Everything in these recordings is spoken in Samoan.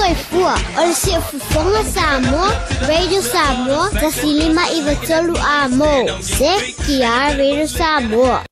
Soifua o le Siufofoga Samoa, Radio Samoa, 105 93 Amo. ZTR Radio Samoa.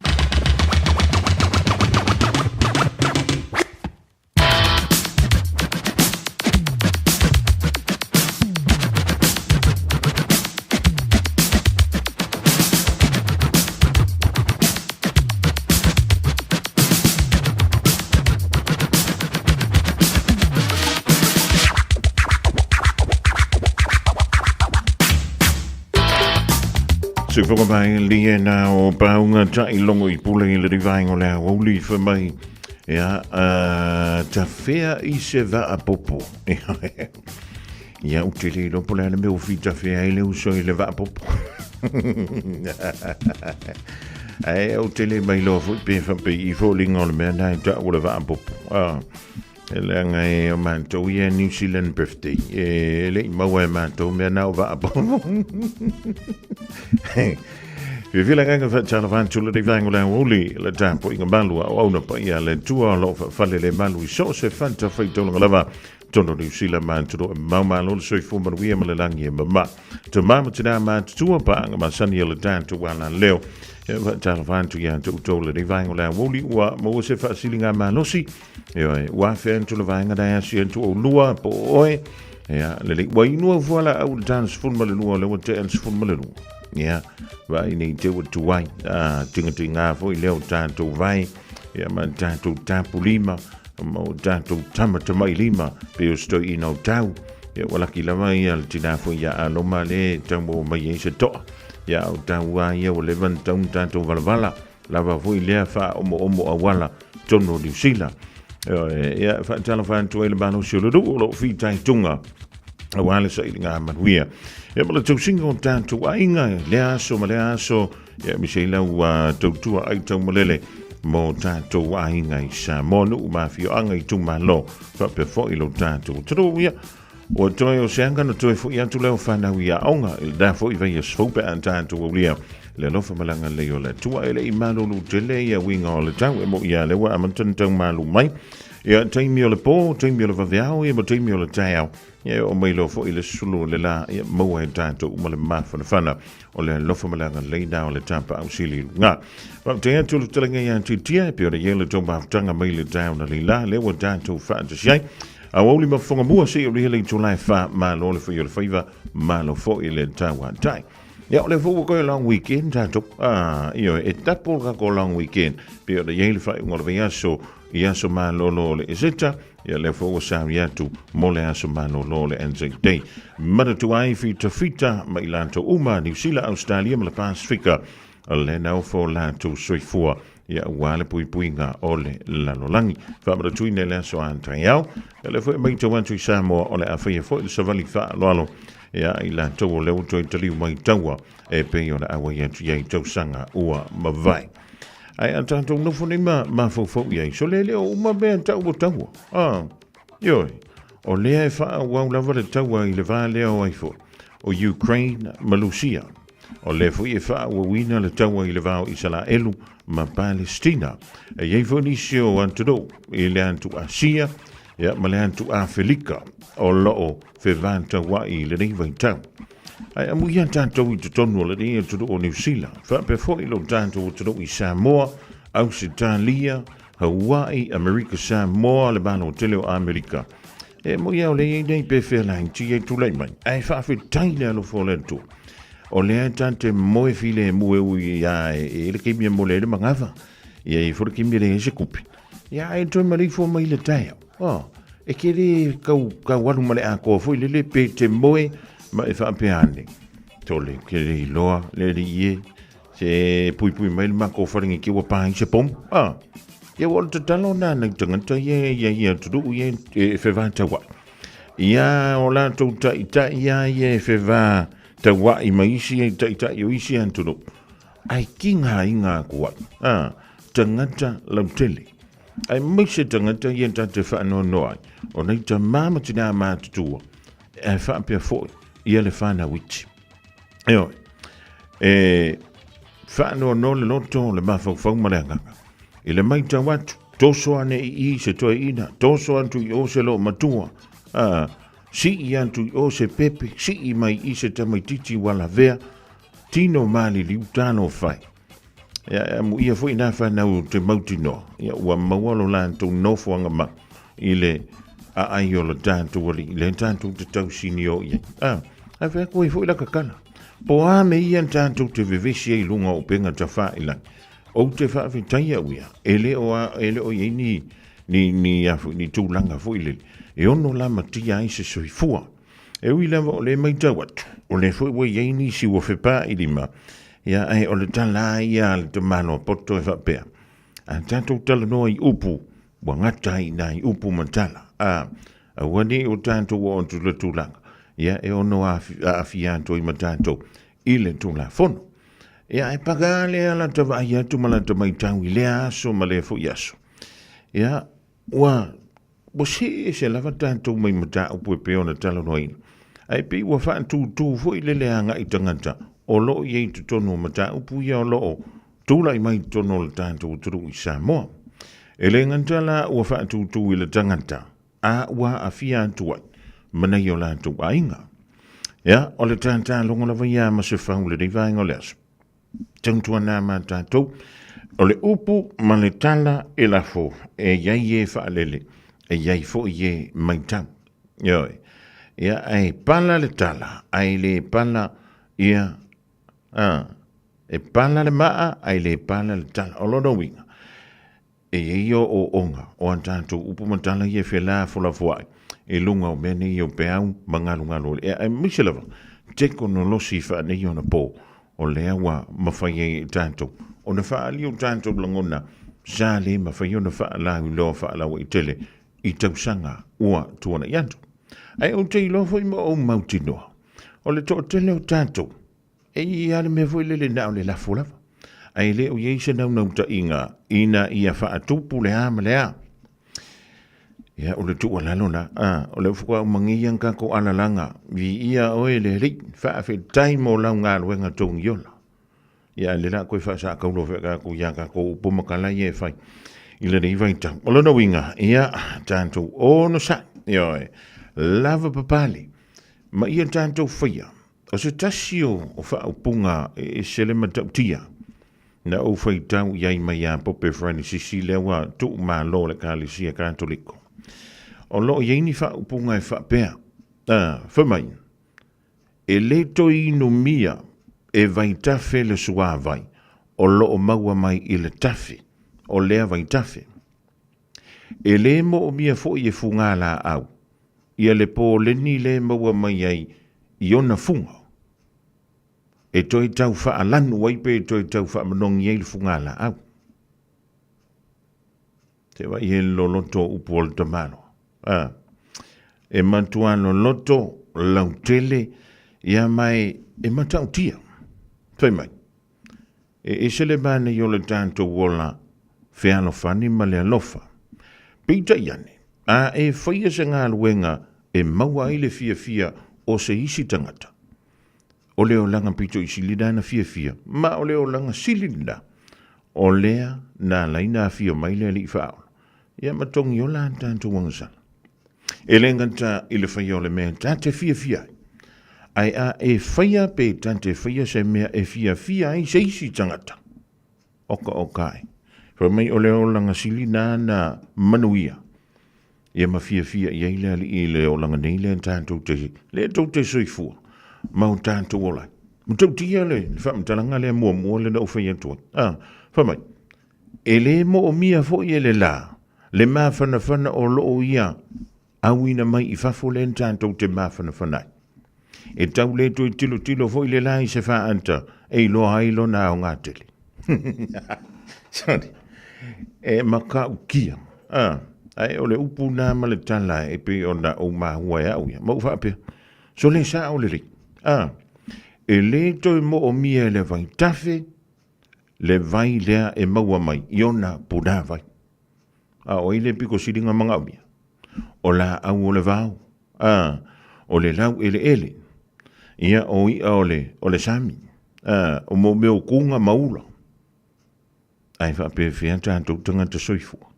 Sufoka mai li e nā o paunga tai longo i pule i le rivaingo le auli fa mai ia ta fea i se vaa popo. Ia u te le lopo le ana me ufi ta fea i le uso i le vaa popo. Ae au te le mai loa foi pe fa pe i fo linga o le mea nai ta o le vaa popo. E leaga e o matou ia New Zealand birthday. E le i maua e matou mea na o vaa popo. Fia le agaga faatalofa atu le vaega o le aoauli le tapuaiga malu a o auna paia le Atua o lo o faafale le malu i so o se fatafaitaulaga lava tonu Niu Sila ma atunuu e mamao malo le soifua manuia ma le lagi e mama. Tama ma tina matutua paaga masani o le tatou alaleo. E faatalofa atu ia te outou lenei vaega o le aoauli ua maua se faasiliga malosi. Ioe, ua afea atu le vaega na e asi atu o lua po o oe. Ia, lelei, ua inua fua la au le tana 12, le ua tea le 12. Ia, vai nei te ua tuai. Ah, tingatinga foi leo tatou vai. Ia, ma tatou tapu lima ma o tatou tamatamai lima pe o se toeaina o tau. Ia ua laki lava ia le tinā foi ia Aloma le tau maua mai ai se toa. Ia o tau a ia ua leva na tau na tatou valavala lava foi lea faaomoomo auala tonu o Niu Sila. Ia faatalofa atu ai le malosi o le nuu o lo o fitaituga aua le sailiga manuia. Ia ma le tausiga o tatou aiga lea aso ma lea aso. Ia aemaise ai lau tautua ai taumalele mo tatou aiga i Samoa, nuu ma afioaga itumalo, faapea foi lo tatou atunuu. Ia, ua toe o se aga na toe foi atu lea o fanau i aoga i lena foi vaiaso fou pe a tatou aulia le alofa ma le agalelei o le Atua. E le i malulu tele ia uiga o le tau e moʻi a lea ua amata ona tau malu mai. Ia, taimi o le pō, taimi o le vaveao, ia ma taimi o le taeao. Ia e oo mai loa foi le sulu o le la, ia maua e tatou uma le mafanafana o le alofa ma le agalelei na o le tapaau sili i luga. Faafetai atu le fetalaiga ia Titia e pei ona i ai le tou mafutaga mai le taeao na leila, lea ua tatou faatasi ai. Auauli ma fofoga mua seia ulia le itula e fa, malo le fai o le faiva, malo foi le tauatai. Ia, o lea foi ua toe long weekend tatou. Ah, ioe, e tapu le tatou long weekend. Pei ona i ai le faaiuga o le vaiaso i aso malolo o le Eseta, ia lea foi ua saui atu mo le aso malolo o le Anzac Day. Manatua ai fitafita ma i latou uma, Niu Sila, Ausetalia ma le Pasefika, le naofo o latou soifua ia aua le puipuiga o le lalolagi. Faamanatuina i le aso a taeao, ia lea foi e matau atu i Samoa o le a faia foi le savali faaaloalo ia i latou o lea ua toe taliu mai taua e pei ona auai atu i ai tausaga ua mavae. Ae a tatou nofo nei ma mafaufau i ai, so le le o uma mea tau o taua. Ah, ioe, o lea e faaauau lava le taua i le va lea o ai foi, o Ukraine ma Lusia. O lea foi e faaauauina le taua i le va o Isalaelu ma Palestina. E i ai foi nisi o atunuu i le atu Asia ia, ma le atu Afelika o lo o fevataua'i i lenei vaitau. Ae amuia tatou i totonu o lenei atunuu o Niu Sila, faapea foi lo tatou atunuu i Samoa, Ausetalia, Hawaii, Amerika Samoa, le Malo tele o Amerika. E moi lava o lea e i ai nei pefea laiti e tulai mai, ae faafetai le alofa o le Atua. O lea ta te moe filemu e ui ia e i le taimi e mole ai le manava, ia e i ai foi le taimi e leai ai se tupe. Ia ae toe maleifua mai i le taeao. Oh, e te le kau, kau alu ma le atoa foi lele pe te moe ma e faapea ane. Tole, ke le iloa, le alii e, se puipui mai le matou fale nei te ua pa ai se pomu. Ah, ia ua o le tatalo na nai tagata ia ia ia atunuu ia e fevataua'i. Ia o latou taitai ia ia e fevataua'i ma isi taitai o isi atunuu. Ae tigaina atu ai, a, tagata lautele. Aemaise tagata ia ta te faanoanoa ai, o nei tamā ma tinā matutua, ae faapea foi ia le whanau iti. Eoe, e faanoanoa le loto, le mafaufau ma le agaga. I le maitau atu, toso ane i i se toeaina, toso atu i o se loomatua, A, sii atu i o se pepe, sii mai i se tamaitiiti ua lavea, tino maliliu talofa e. Ia, e amuia foi nā whanau o te mautinoa, ia, ua maua lo latou nofoaga mau i le aai o le tatou alii, le tatou te tausini o i ai. A, ae fai atu ai foi la kakala. Po a me ia tatou te vevesi ai i luga o upega tafailagi, ou te faafetai au ia, e le o, a, e le o i ai ni, ni, ni, a foi, ni tulaga foi lele, e ono lamatia ai se soifua. E ui lava o lea e matau atu, o lea foi ua i ai nisi ua fepailima, ia, ae o le tala lava ia a le tamaloa poto e faapea, A tatou talanoa i upu, ua gata ai i nai upu ma tala, a, aua ne i o tatou oo atu i le tulaga, ia, e ono aafia atu ai ma tatou i le Tulafono. Ia, ae paga lea lata vaai atu ma lata matau i lea aso ma lea foi aso. Ia, ua Ua see ese lava tatou mai mataupu e pei ona talanoaina, ae pei ua faatūtū foi le leaga i tagata o lo o i ai i totonu o mataupu ia o lo o tulai mai i totonu o le tatou atunuu i Samoa. E le gata la ua faatūtū i le tagata, a ua aafia atu ai ma nai o latou aiga. Ia, o le tatalogo lava ia ma se fau i lenei vaega o le aso. Tautuana ma tatou, o le upu ma le tala e lafo, e i ai e faalele, e i ai foi e maitau. Ioe. Ia, ae pala le tala, ae le pala ia, a, e pala le maa, ae le pala le tala. O lona uiga, E i ai ooooga o a tatou upu ma tala ia e felafolafoai i luga o mea nei o peau ma galugalu o le ea, aemaise lava tekonolosi faaneionapo o lea ua mafai ai e tatou ona faaali o tatou lagona sa le mafai ona faalauiloa faalauaitele i tausaga ua tuanai atu. Ae ou te iloa foi ma ou mautinoa, o le toatele o tatou E i ai lava le mea foi lele na o le lafo lava, ae le o i ai se naunautaiga ina ia faatupu le a ma le a. Ia, o le tuualalo la, a, o lea faatoa uma nei lava tatou alalaga, viia oe le Alii, faafetai mo lau galuega togiola. Ia, a o lea o le a toe faasakaulo foi tatou i a tatou upu ma tala ia e fai i lenei vaitau. O lona uiga, ia, tatou onosai, ioe, lavapapale, ma ia tatou faia O se tasi o faaupuga e ese le matautia na ou faitau i ai mai ia Pope Franisisi lea ua tuumalo le Ekalesia Katoliko. O lo o i ai ni faaupuga e faapea, fai mai, E le toe inumia e vaitafe le suavai o lo o maua mai i le tafe o lea vaitafe. E le moomia foi e fugalaau ia le poleni le maua mai ai i ona fuga e toe tau faalanu ai pe toe tau faamanogi ai le fugalaau. Se vaai e loloto upu o le tamaloa. A, e matua loloto lautele ia mai e matautia. Fai mai, E ese le manaia o le tatou ola fealofani ma le alofa. Peitai ane, a e faia se galuega e maua ai le fiafia o se isi tagata, o le olaga pito i sili lana fiafia, ma o le olaga sili lena, o lea na ala ai na afio mai le Alii Faaola, ia ma togiola a tatou agasala. E le gata i le faia o le mea ta te fiafia ai, ae a e faia pe ta te faia se mea e fiafia ai se isi tagata, oka oka ai. Fai mai o le olaga sili na na manuia, ia ma fiafia i ai le alii i le olaga nei lea tatou te, lea tou te soifua ma o tatou ola ai. Matautia le faamatalaga lea muamua lea na ou fai atu ai. Ah, fai mai, E le moomia foi e le la le mafanafana o loo ia auina mai i fafo lea na tatou te mafanafana ai. E tau le toe tilotilo foi le la i se faaata e iloa ai lona aoga tele. Sorry. E makaukia. Ah, ae o le upu na ma le tala e pei ona ou mahua e au ia. Ma ou faapea, so le sao lelei. Ah, e le toe moomia e le vaitafe le vai lea e maua mai i ona punāwai. A o ai le piko siliga manaomia? O laau o le vao, a, o le lau eleele, ia o iʻa o le, o le sami, a, o mo mea o kuga ma ula. Ae faapefea tatou tagata soifua?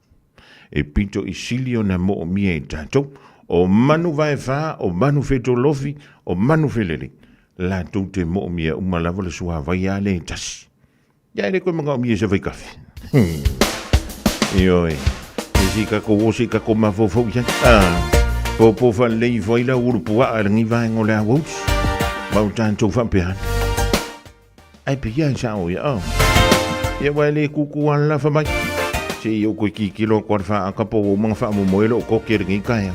E pito i sili ona moomia e tatou. O manu vaefa, o manu fetolofi, o manu felele, latou te moomia uma lava le suavai a le tasi. Ia e le koe manaomia se vaikafe. Ioe. E si kako o si kako mafaufau i ai. Ah. Popo whalei ifo ai la uru puaa e lengi vaenga o le awauti. Mau tātou whapeana. Ai pe ia sa o ia. Oh. Ia wai le kuku ala fa mai. Se i o koe kikilo koa wha akapo o mga wha mo moelo o koke lengi kaea.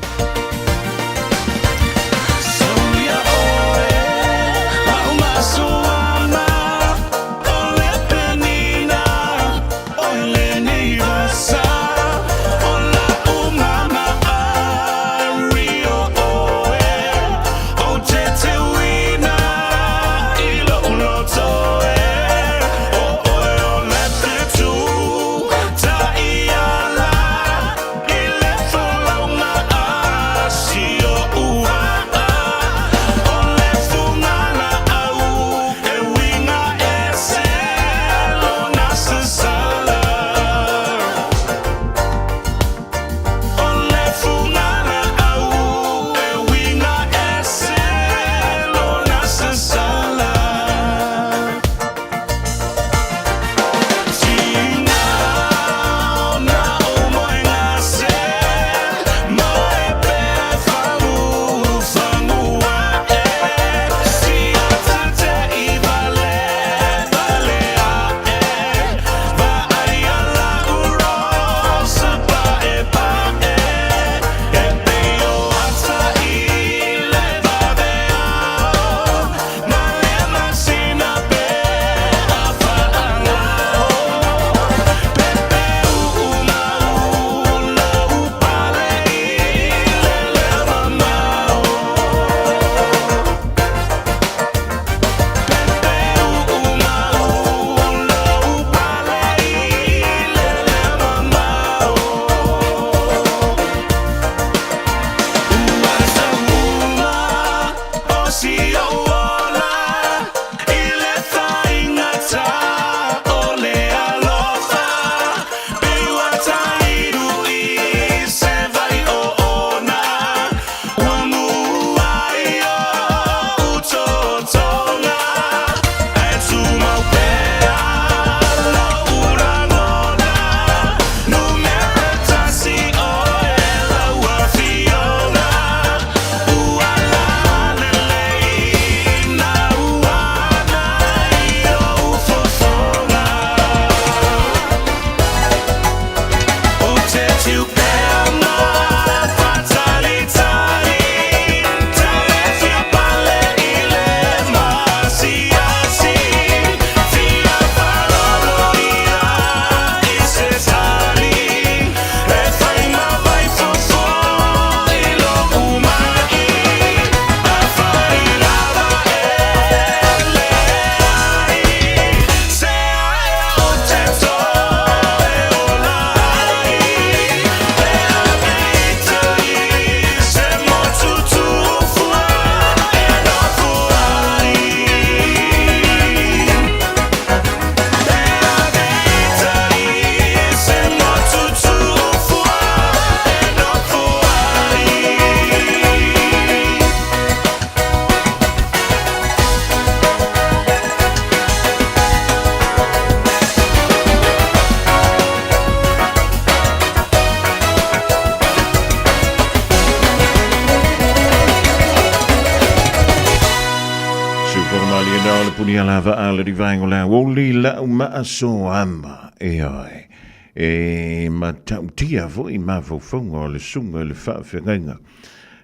E matautia foi mafaufauga o le susuga i le faafeagaiga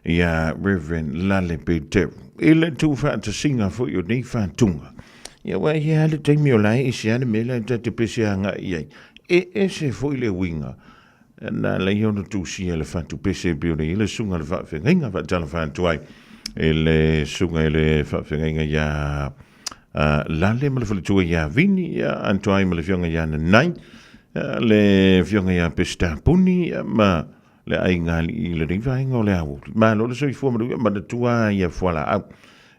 ia Reverend Lale Peteru i le tuufaatasiga foi o nei faatuga. Ia ua i ai le taimi o la e ese lava le mea lea ta te pese agai i ai. E ese foi le uiga na ala ai ona tusia le fatu pese e pei ona i ai le susuga i le faafeagaiga faatalofa atu ai i le susuga i le faafeagaiga ia Lale ma le faletua ia Vini, ia Antoai ma le afioga ia Nanai, le afioga ia Peseta Puni ma le aiga alii i lenei vaega o le aoauli. Malo le soifua manuia, manatua ia fualaau.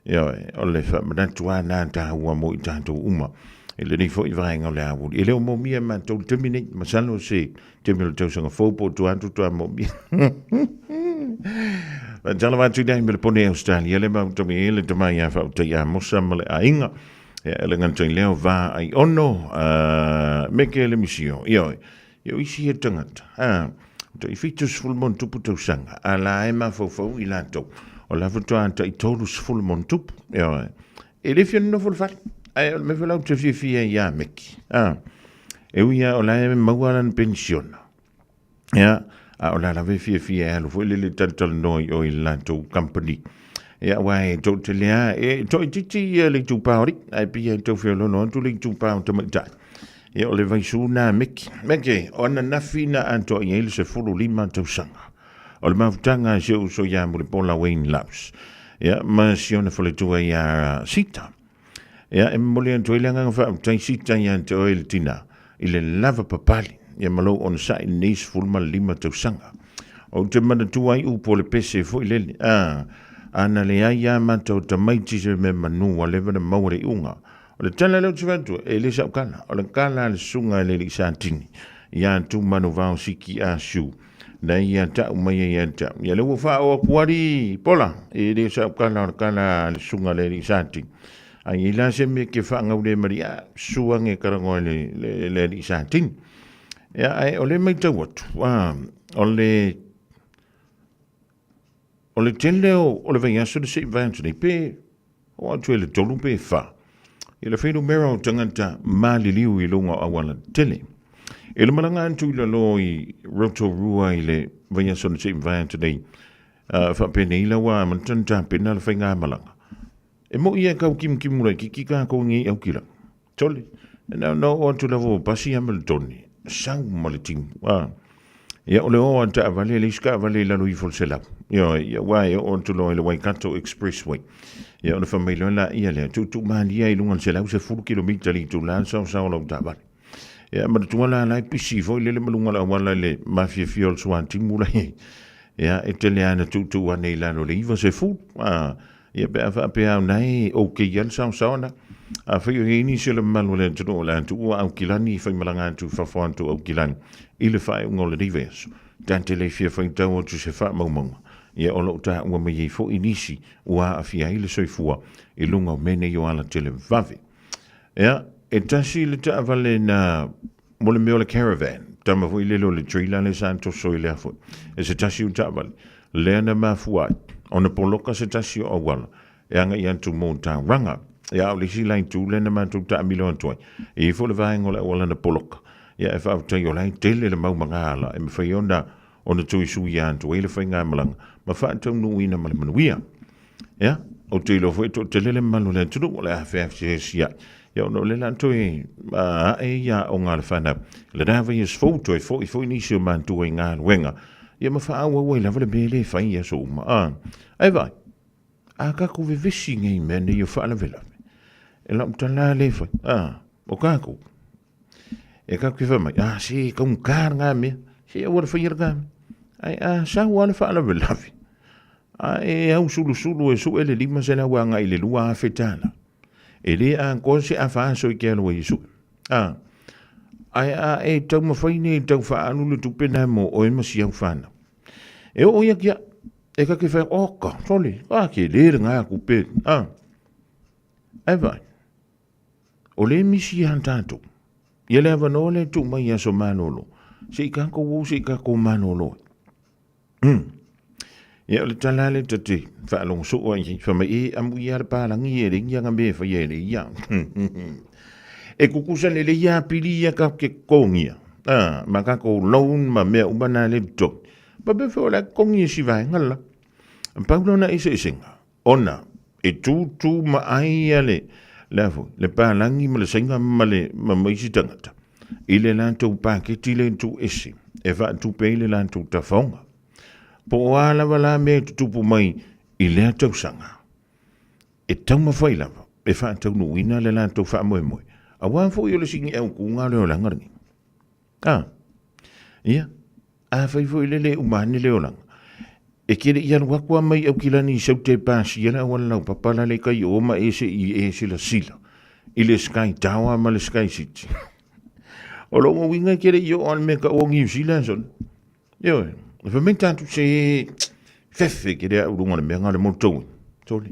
Ioe, o le faamanatu lava lena taua mo i tatou uma i lenei foi vaega o le aoauli. E le o moomia e matou le taimi nei, masalo se taimi o le tausaga fou po o tua atu toa moomia. Faatalofa atu i le Melepone Australia le mautau i le tamai a faautai a Mosa ma le aiga. Ia le gata i lea o va ai ono me ke le misio. Ia oi. Ia o isi e tangata. Ha. Tai 70 ma tupu tausaga. A la e mafaufau i latou. O la faatoa tai 30 ma tupu. Ia oi. E le fia nofo le fale. Ae o le mea foi la ou te fiafia ai ia Meki. Ha. E ui lava o la e maua lana penisiona. Ia, a o la lava e fiafia e alu foi lele talatalanoa i o i le latou company. Ia, aua e toatele lava, e toaitiiti ia le itupa o alii, ae pei e tau feoloolo atu le itupa o tamaitai. Ia, o le vaisu lena a Meki. Meki, o ananafi na atoa i ai le 15 tausaga. O le mafutaga a si ou uso ia Mulipola Wayne Loves. Ia, ma si ona faletua ia Sita. Ia, e momoli atu ai le agaga faafetai sita ia te oe le tina i le lava papali ia ma lou onosai i lenei 15 tausaga. Ou te manatua ai upu o le pese foi lele, a, ana leai a matou tamaiti se mea manu ua leva na maua le iuga. O le tala lea ou te fai atu, e le sau kala, o le kala a le susuga i le alii Satini, ia Tumanuvao Siki Ah Siu, na ia tau mai ai ia te au. Ia lea ua faaoo atu alii Pola, e le sau kala o le kala a le susuga i le alii Satini. A i ai la se mea e te faagaulemalie, a, susu ane e talanoa i le, le, le alii Satini. Ia, ae o lea e matau atu, a, o le, o le tele o, o le vaiaso na sei vae atu nei, pe o atu e le tolu pe fa, i le fuainumera o tagata maliliu i luga o auala tele. I le malaga atu i lalo i Rotorua i le vaiaso na sei vae atu nei, faapenei la ua amata ona tapena le faigamalaga. E moi e kau kimutimu laitiiti kākou i nei aukila. Tole, na na oo atu lava ua pasi a ma le toni, sau ma le timu. A. Ia o le oo a taavale, le isi taavale i lalo ifo o le 100. Ioe, ia aua e oo atu loa i le Waikato Expressway. Ia ona fai mai loa laia lea, tuutuu malie i luga o le 110 kilomita i le itula le saosaoa o lau taavale. Ia manatua la la e pisi foi lele ma luga o le auala i le mafiafia o le suatimu la i ai. Ia e tele lava ina tuutuu ane i lalo o le 90. A, ia pe a faapea o na e okay lava le saosaoa na. Afai o i ai nisi o le mamalu o le atunuu o le a tuua Aukilani i faimalaga atu i fafo atu o Aukilani i le faaiuga o lenei vaiaso, ta te le fia faitau atu se faamaumauga, ia o lo o taua mai ai foi nisi ua aafia ai le soifua i luga o mea nei o alatele vave. Ia, e tasi le taavale na mo le mea o le caravan, tama foi lele o le trailer lea sa toso i lea foi. E se tasi o taavale, lea na mafua ai ona poloka se tasi o auala e agai atu mo Tauranga. Ia, a o le isi la itu lea na matou taamilo atu ai, e i ai foi le vaega o le auala na poloka. Ia, e faafetai o la e tele le mau magaala e mafai ona ona toe suia atu ai le faigamalaga ma faataunuuina ma le manuia. Ia, ou te iloa foi e toatele le mamalu o le atunuu o le a feafioai. Ia, ona o lea la toe ae ia aoga a le fanau. Lena vaiaso fou toe foi foi nisi o matua i galuega. Ia ma faaauau ai lava le mea lea e fai i aso uma. A, ae vaai, a tatou vevesi nei i mea nei o faalavelave, e lau tala lea e fai, a, o tatou, e tatou te fai mai, a, se taugata lena mea, se aua le faia lena mea. Ae a sau lava le faalavelave, A e ausulusulu e sue le 500 agai i le $2,000. E le atoa se afa aso i te alu ai e sue. A, ae a e taumafai nei e tau faaalu le tupe na mo oe ma si au whanau. E oo ia kia, e ka ke whai, oh ka, sole, ka ke le le ngā kupe. A, ae vai, o le misi a tātou. Ia le avanoa le tuu mai i aso malolo. Se i kākou ou, se i kākou malolo. Ia, o le tala lea ta te faalogo soo ai i, fai mai, e amu ia le palagi e leai ni ana mea e faia e le ia. E kukusa lelei lava pili ia tatou te totogia, a, ma tatou loan ma mea uma na lea e totogi. Ma pei foi o la e totogi e si vaega le la. Pau lona eseesega, ona e tūtū ma ai ia le, le a foi, le palagi ma le saina ma le, ma, ma isi tagata i le latou paketi lea e tuu ese e faatupe ai le latou tafaoga. Po o a lava la mea e tutupu mai i lea tausaga, e taumafai lava e faataunuuina le latou faamoemoe, aua foi o le sini autuga lea o le aga lenei. A, ia, afai foi le le uma ane le olaga, e te le i alu atu a mai Aukilani i sau te pasia le auala laupapa la le tai o ma e se i e silasila i le Sky Tower ma le Sky City. O lona uiga e te le i oo a le mea taua o Niu Sila sona. Ioe, e fai mai tatou se. Fefe ke lea ulunga le mea nga le motou. Sole.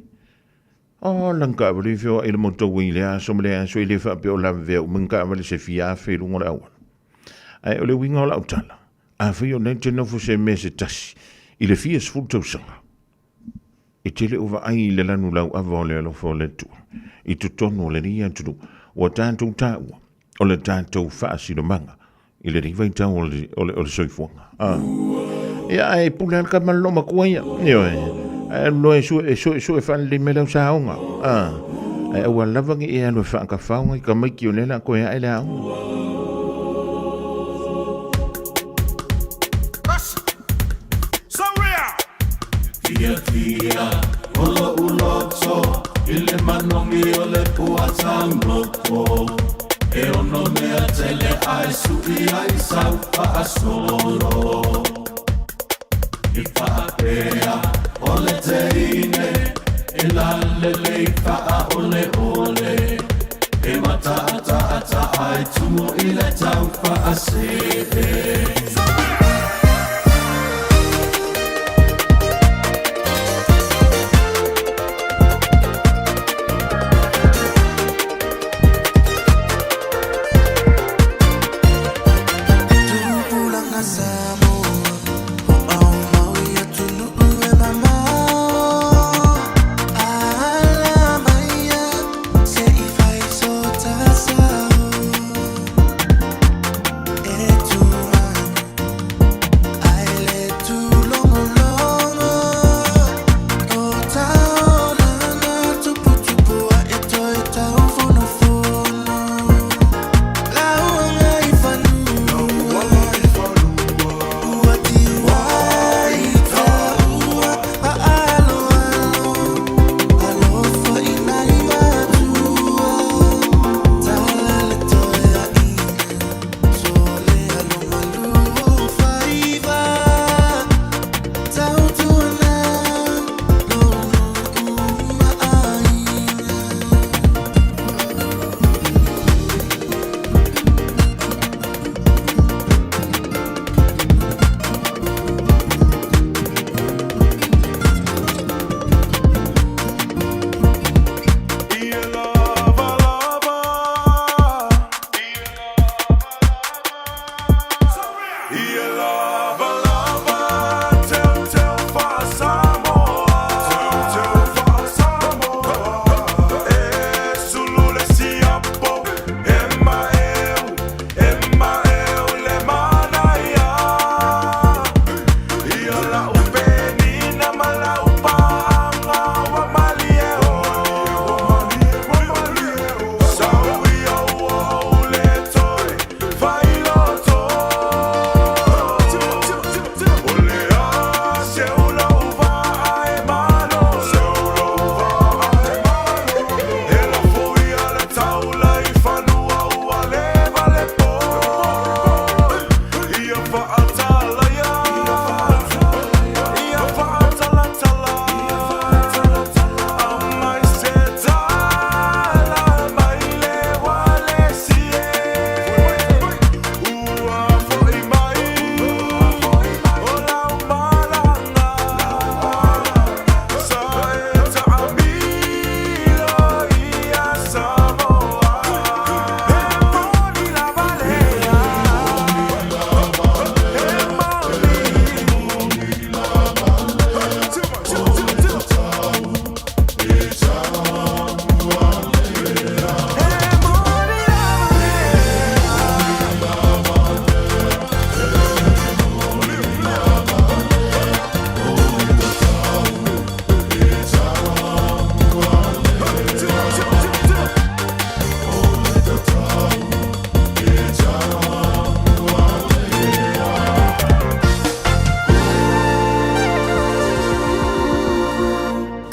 Oh, lang ka vale feo i le motou i le aso ma le aso i le whaapea o lavevea umenga ka vale se fia afe i lunga o le auala. Ae o le uiga o lau tala, afai o nei te nofo se mea se tasi i le fia sefulu tausaga, e te le o vaai i le lanu lauava o le alofa o le Atua i totonu o lenei atunuu, ua tatou taua o le tatou faasinomaga i lenei vaitau o le, o le, o le soifuaga. Ah. Ia, ae pule lava le tama le loomatua ia. Ioe. Ae alu loa e sue, e sue, sue faalelei mai lau saoga. Ah. Ae aua lava ne i e alu e faatafaoga i tamaiti o lea o le a toe ae le aoga. Fiafia o lo'u loto i le manogi o le puatauloko E ono mea tele ae su'i ai sau fa'asolo I fa'apea o le teine e lalelei fa'aoleole E mata'ata'ata ae tumu i le tau fa'ase'e.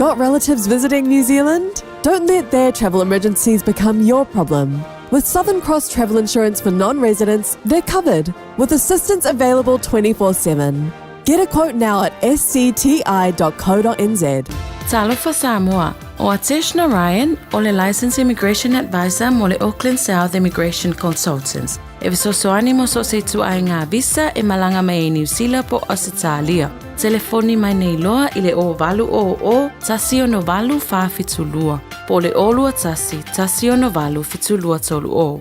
Got relatives visiting New Zealand? Don't let their travel emergencies become your problem. With Southern Cross Travel Insurance for non residents, they're covered with assistance available 24 7. Get a quote now at scti.co.nz. Talofa Samoa, ʻO Atesh Narayan, ʻo le Licensed Immigration Advisor mo le Auckland South Immigration Consultants, e fesoasoani mo so o se ituaiga visa e malaga mai ai Niu Sila po o Ausetalia. Telefoni mai nei loa i le 0800 168 472 po o le 021 168 7230.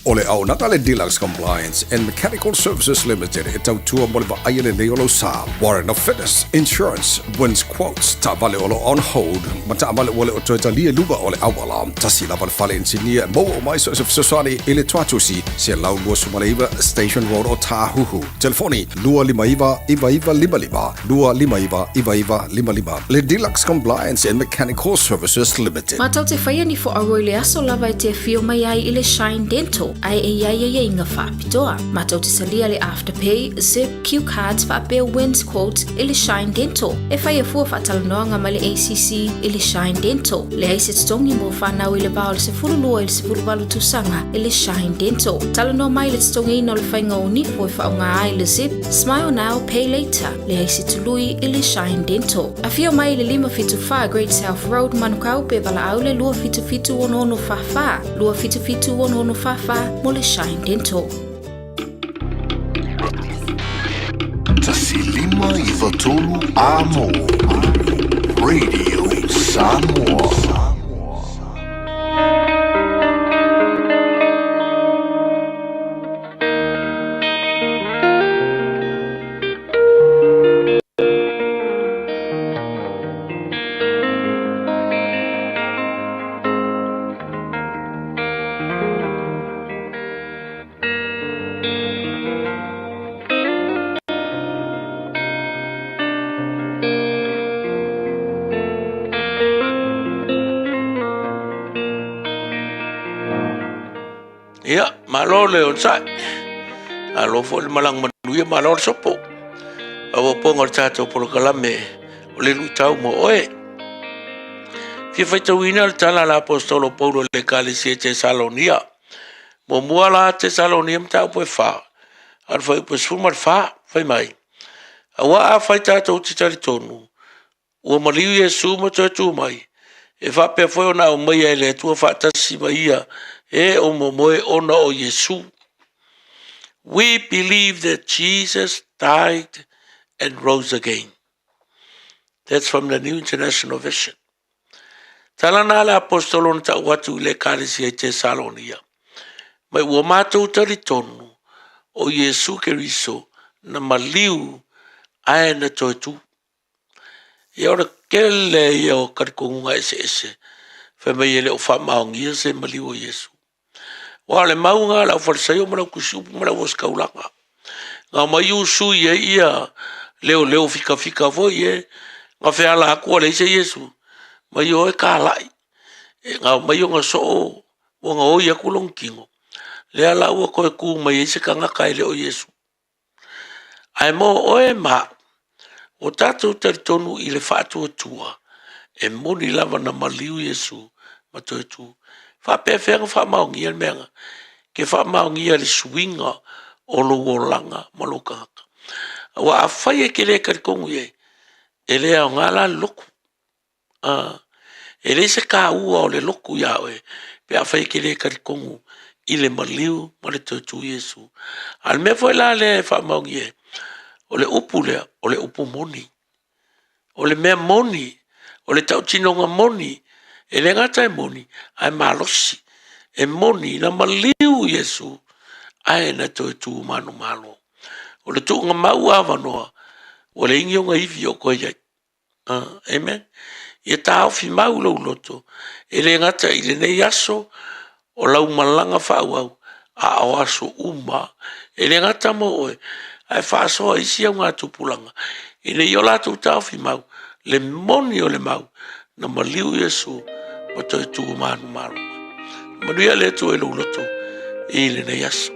O le auaunaga a le Deluxe Compliance and Mechanical Services Limited e tautua mo le vaaia lelei o lou sa, Warrant of Fitness, Insurance, Wins Quotes, taavale o lo o on hold, ma taavale ua le o toe talia i luga o le auala. Tasi lava le fale inisinia e maua uma ai so o se fesoasoani i le Tuatusi, 129 Station Road o Tāhuhu. Telefoni, 259 9955, 259 9955. Le Deluxe Compliance and Mechanical Services Limited. Matou te whaia ni whoaroa i le aso lava e te awhio mai ai i le Shine Dental ae e iai aiaiga faapitoa. Matou te talia le Afterpay, Zip, Q Cards faapea Wins Quote i le Shine Dental. E whaia fua faatalanoaga ma le ACC i le Shine Dental. Leai se totogi mo whanau i le va o le 12 i le 18 tausaga i le Shine Dental. Talanoa mai le totogiina o le faiga o nifo e faaaoga ai le Zip, Smile Now, Pay Later. Leai se tului i le Shine Dental. Afio mai i le 574 Great South Road, Manukau, pe valaau le 277 6644, 277 6644 mo le Shine Dental. 1 5 9 3 Amo Radio Samoa. Ia, malo le onosai. Malo foi le malaga manuia, malo le sopo. Faaopoopoga o le tatou polokalame o le luitau mo oe. Fia faitauina le tala a le Aposetolo Paulo i le Ekalesia i Tesalonia. Muamua la Tesalonia mataupu e 4, a o le fuaiupu e 14, fai mai, Auā afai tatou te talitonu, ua maliu Iesu ma toe tu mai, e faapea foi ona aumaia e le Atua faatasi ma ia e o momoe ona o Iesu. We believe that Jesus died and rose again. That's from the New International Version. Tala na le apostolo na tau atu i le ekalesia i Tesalonia. Mai ua matou talitonu o Iesu Keriso na maliu ae na toe tu. Ia o le kele ia o talitonuga eseese fai mai e le o faamaonia se maliu o Iesu. Aua o le mauga a le aufalesaio ma le autusiupu ma le auositaulaga. Na omai usui ai ia leoleo fikafika foi e na feala atu ua leai se Iesu, mai o e kalai. E na omai ona soo ua gaoi atu lona tino, lea la ua toe tu mai ai se tagata e le o Iesu. Ae mo oe ma au, ua tatou talitonu i le faatuatua, e moni lava na maliu Iesu ma toe tu. Faapefea ona faamaonia le mea na? Ke faamaonia le suiga o lou olaga ma lou tagata. Aua afai e te le talitonu i ai, e le aoga la le lotu. A, e leai se taua o le lotu iā oe pe afai e te le talitonu i le maliu ma le toe tu Iesu. A o le mea foi la lea e faamaonia ai, o le upu lea, o le upu moni. O le mea moni, o le tautinoga moni, e le gata e moni, ae malosi. E moni na maliu Iesu ae na toe tu manumalo. O le tuuga mau avanoa, ua leai ni ona ivi o toe i ai. Amen. Ia taofi mau lou loto, e le gata i lenei aso o lau malaga faaauau, a o aso uma, e le gata mo oe, ae faasoa isi augatupulaga, ina ia o latou taofi mau le moni o le mau na maliu Iesu ma toe tu manumalo mai. Manuia le Atua i lou loto i lenei aso.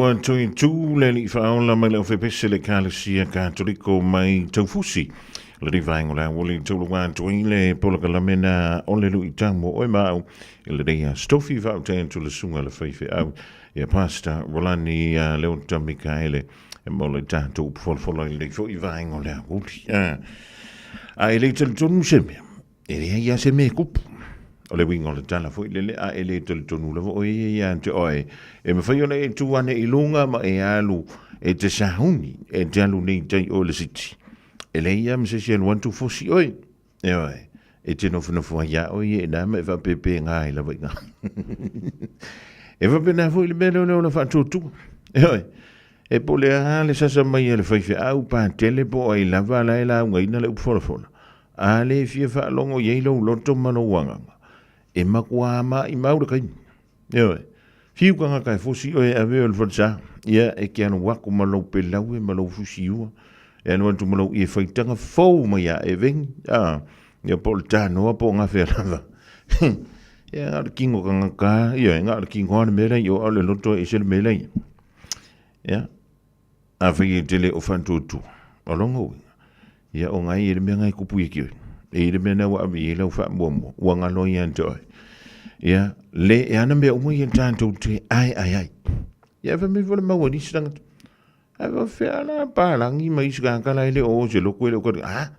ua toe tū le alii faaola mai le Ofepese le Ekalesia Katoliko mai Taufusi. Le vaenga o le aoali taulua atu ai le polokalame na o le luitau mo oe ma au i lenei aso tofi faaute atu le susuga i le faifeau ia Pastor Rolani Leota Mikaele e mo le tatou upu folafola i lenei foi vaenga o le aoali. A e le talitonu se mea, E leai lava se mea e kupu. O le uiga o le tala foi lele, a e le talitonu lava oe ia ia te oe, e mafai ona e tu ane i luga ma e alu e te sauni, e te alu nei i tai o le siti. E leai lava ma se isi e alu atu fosi oe. Ioe, e te nofonofo ai lava oe ia i ina ma e faapepeega ai lava i ina. E faapena foi le mea lea o le ola faatuatua. Ioe, e po o le a le sasa mai a le faifeau, patele po o ai lava la e laugaina le upu folafola, A le fia faalogo i ai lou loto ma lou agaga, e makuā maʻimau le kaimi. Ioe, fiu tagata e fosi oe e ave oe i le falesa, ia e te alu aku ma lou pelaue ma lou fusiua, e alu atu ma lou ie faitaga fou mai a e veni, a, ia po o le tanoa po o gafea lava. Ia na o le tino tagata, ioe, na o le tino lava le mea la i o, a o le loto e ese le mea la i ai. Ia, afai e te le o faatuatua, o lona uiga, Ia o ngai e le mea ngai kupu ia ki oe. E i le mea na ua ave i ai lau faamuamua, ua ngalo ia te oe. Ia, le e ana mea uma ia tātou te ai ai ai. Ia fa mai fo le maua nisi tangata. Ai fa fea la pālangi mai isi kākala e le o se loko e le o kari. Ah,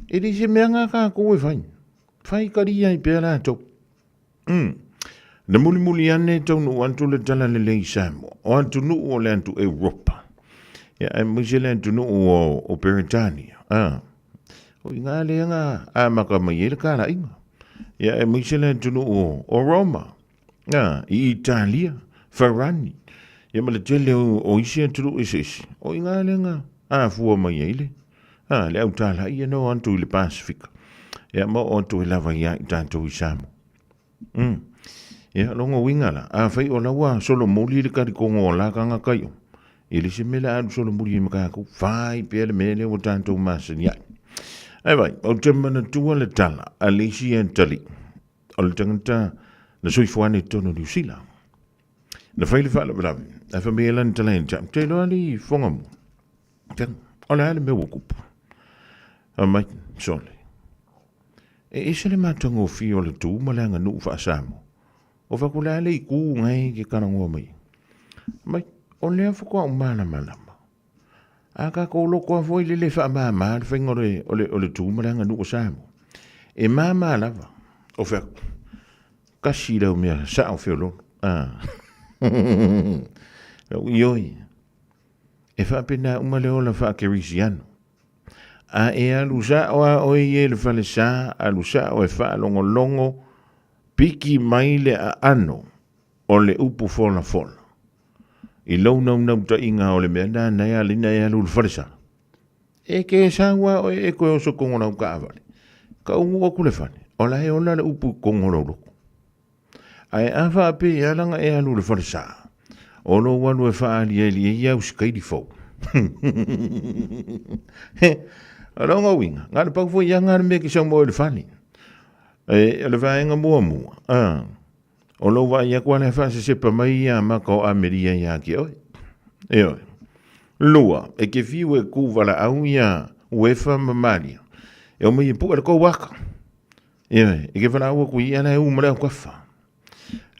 e le se mea ngā kākou e whai. Whai kari ai pea rātou. Na mulimuli ane taunuu atu le tala lelei i Samoa, o atunuu o le atu Europa. Ia, aemaise le atunuu o, o Peretania. Ah, o i ngā lea ngā amaka mai ai le kalaiga. Ia, aemaise le atunuu o, o Roma. Ah, i Italia, Farani. Ia ma le tele o, o isi atunuu eseese. O i ngā lea ngā afua mai ai le, ah, le autala ia no atu i le Pasifika. Ia, ma o atu e lava ia i tātou i Samoa. Ia, longa uiga la, afai o la ua solomuli le kalikongo o la kanga kai o, e le se mea le alu solomuli ai ma kākou, fai pea le mea lea ua tātou masani ai. Ai vai, ou te manatua le tala a le isi atalii, o le tagata na soifua ane i totonu o Niu Sila. Na fai le faalavelave, ae fai mai e lana tala ia te au, te iloa alii foga mua. Tau, o le a le mea ua kupu? Fai mai, sole. E ese le matagofie o le tu ma le aganuu faa-Samoa. O fai atu le a le itu ngai ke talanoa mai. Mai, o lea faatoa ou malamalama. A tatou loto lava foi lele e faamama le faiga o le, o le, o le tu ma le aganuu o Samoa. E mama lava. O fai atu, kasi lau mea sao feololo. Ah. Lau ioe. E faapena uma le ola faakerisiano. A e alu sao a oe ia i le falesa, alu sao e faalogologo, piki mai le aano o le upu folafola. I lou naunautaiga o le mea nāna e alina e alu i le falesa. E ke sau a oe e koe oso kongo lau kaavale. Ka ugu aku le fale, o la e ola le upu i kongo lou loko. Ae a faapea langa e alu i le falesa, o lou alu e faaaliali ai au sikaili fou. O lona uiga, na o le pau foi ia na le mea e te sau ma oe i le fale. E, o le vaega muamua, a, o lou vaai atu lava lea faasesepa mai ia maka o Ameria ia te oe. Ioe. Lua, e te fiu e kū valaau ia Uefa ma Malia, e omai e pue le tou aka. Ioe, e ke valaau atu i ia la e u ma le aukafa.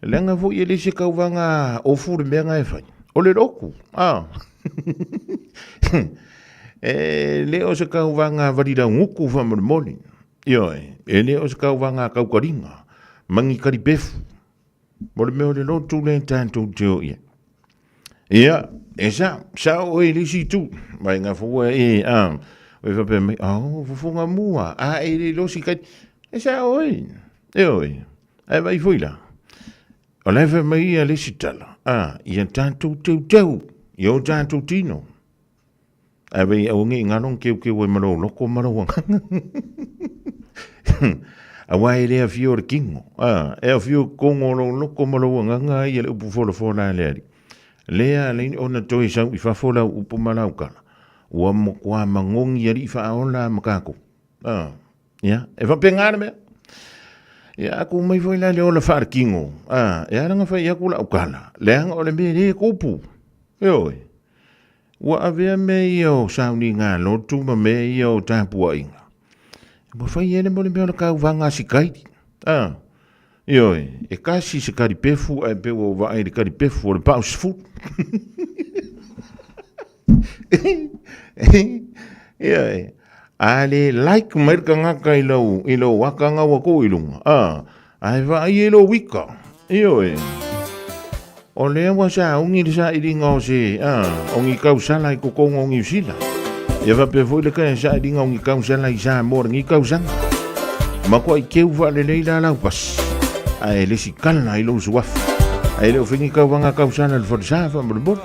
Leaga foi e le se tauvaga ofu le mea na e fai. O le lotu, a. E le o se tauvaga valilaugutu faamolemole. Ioe, e le o se tauvaga taukaliga ma ni kalipefu. Mo le mea o le lotu lea tatou te o i ai. Ia, e sa, sa o e le isi itu. Mai ngā fua e, a, o e whapea mai, oh, fufunga mua, a e le losi kai, e sa o e, e o e, ai vai foi la. O la e whai mai ia le isi tala, a, ia tātou teu teu, ia o tātou tino. Ai vai au ngi ngalo keu keu e malo loko malo wanga. Aua e le awhio le kingo. A, e awhio kongo lo loko malo wanganga i le upu fola fola le ari. Lea leini ona toi sau i fafo lau upu malau kala. Ua mo kua mangongi ari whaola makako. A, ia, e whapenga le mea. Ia, aku mai foi la le ola whaarkingo. A, e aranga whai aku lau kala. Leanga o le mea le kupu. Ioe. Ua avea mea ia o sauniga lotu ma mea ia o tapuaiga. Ua fai ai le mo le mea o le kauvaga a sikaili. A, ioe, e kasi se kalipefu ae pei ua ou vaai i le kalipefu o le pau sefulu. Ioe, a le like mai le tagata i lau, i lou aka ua tuu i luga, a, ae vaai ai lou ika. Ioe. O lea ua sauni le sailiga o se, a, o ni tausala i totonu o Niu Sila. Ia faapea foi le sailiga o ni tausala i Samoa lenei tausaga. Matuai teu faalelei la lau pasi, ae lesitala ai lou suafa. Ae le o fai ni tauvaga tausala i le falesa faamolemole.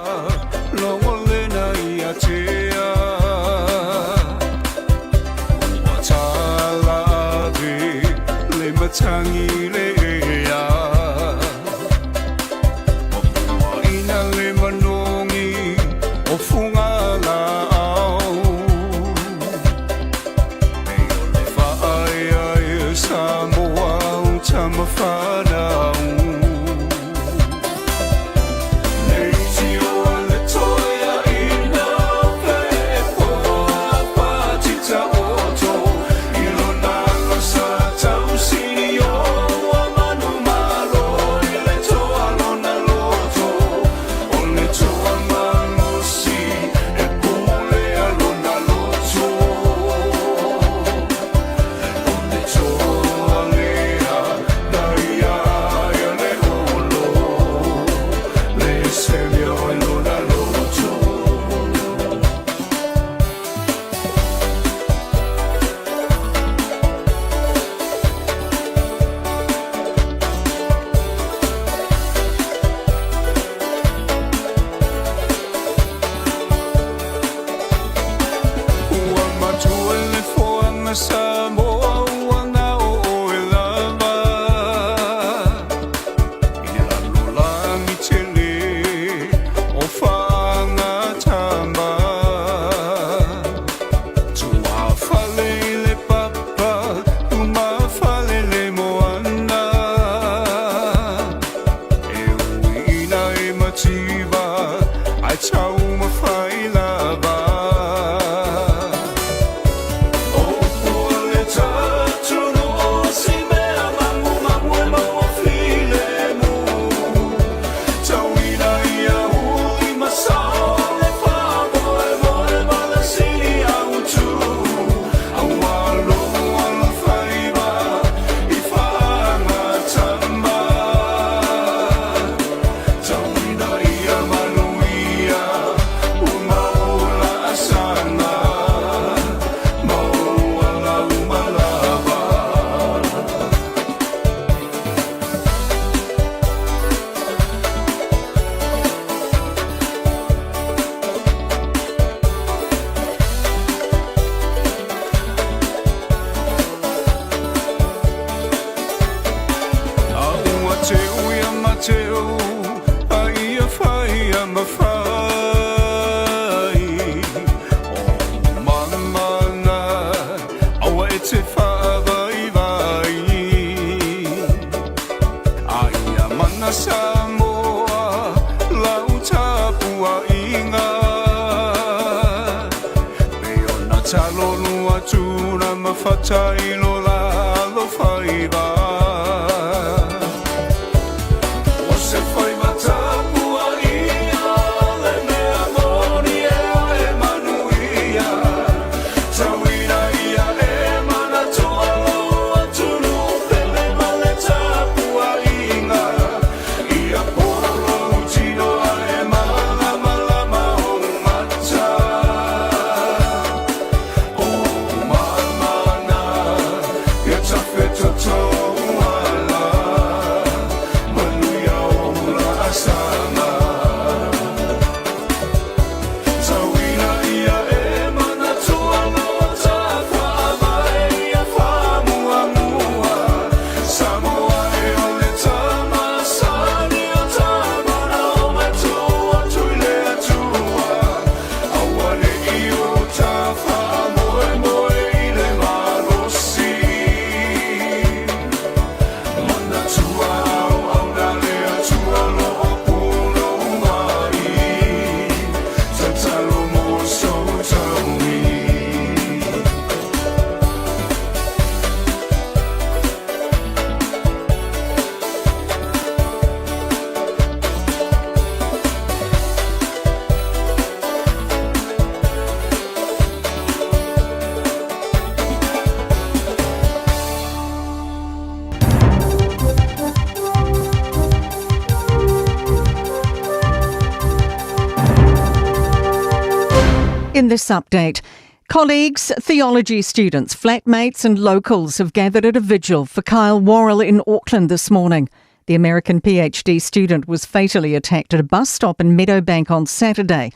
this update. Colleagues, theology students, flatmates, and locals have gathered at a vigil for Kyle Worrell in Auckland this morning. The American PhD student was fatally attacked at a bus stop in Meadowbank on Saturday.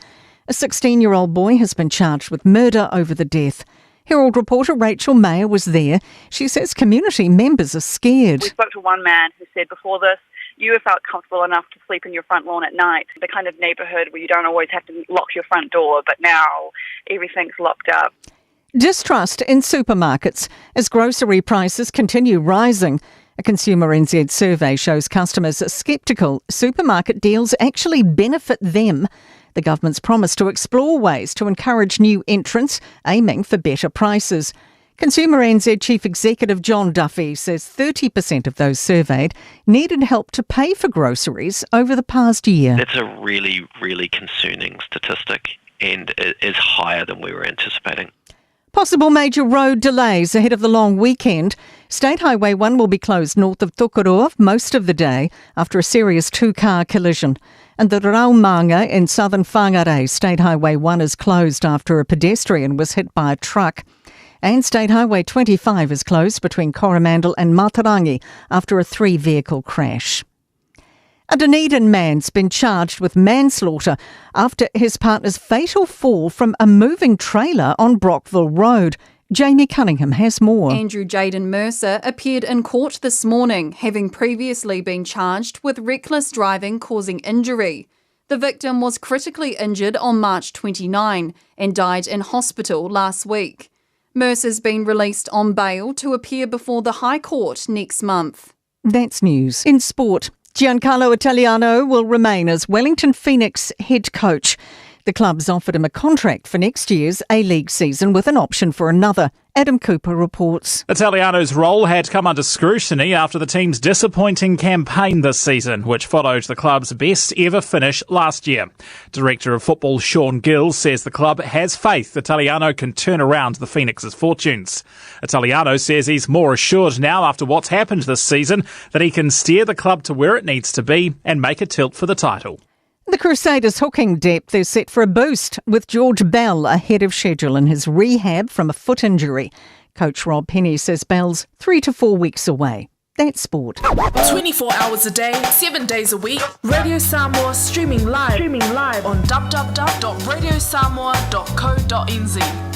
A 16 year old boy has been charged with murder over the death. Herald reporter Rachel Mayer was there. She says community members are scared. We spoke to one man who said before this, you felt comfortable enough to sleep in your front lawn at night, the kind of neighbourhood where you don't always have to lock your front door, but now everything's locked up. Distrust in supermarkets as grocery prices continue rising. A Consumer NZ survey shows customers are sceptical supermarket deals actually benefit them. The government's promise to explore ways to encourage new entrants, aiming for better prices. Consumer NZ Chief Executive John Duffy says 30% of those surveyed needed help to pay for groceries over the past year. That's a really, really concerning statistic and it is higher than we were anticipating. Possible major road delays ahead of the long weekend. State Highway 1 will be closed north of Tokoroa most of the day after a serious two car collision. And the Raumanga in southern Whangarei, State Highway 1 is closed after a pedestrian was hit by a truck. And State Highway 25 is closed between Coromandel and Matarangi after a three vehicle crash. A Dunedin man's been charged with manslaughter after his partner's fatal fall from a moving trailer on Brockville Road. Jamie Cunningham has more. Andrew Jaden Mercer appeared in court this morning, having previously been charged with reckless driving causing injury. The victim was critically injured on March 29 and died in hospital last week. Mercer's been released on bail to appear before the High Court next month. That's news. In sport, Giancarlo Italiano will remain as Wellington Phoenix head coach. The club's offered him a contract for next year's A League season with an option for another. Adam Cooper reports. Italiano's role had come under scrutiny after the team's disappointing campaign this season, which followed the club's best ever finish last year. Director of football Sean Gill says the club has faith Italiano can turn around the Phoenix's fortunes. Italiano says he's more assured now after what's happened this season that he can steer the club to where it needs to be and make a tilt for the title. The Crusaders' hooking depth is set for a boost with George Bell ahead of schedule in his rehab from a foot injury. Coach Rob Penny says Bell's three to four weeks away. That's sport. 24 hours a day, 7 days a week. Radio Samoa streaming live, streaming live on www.radiosamoa.co.nz.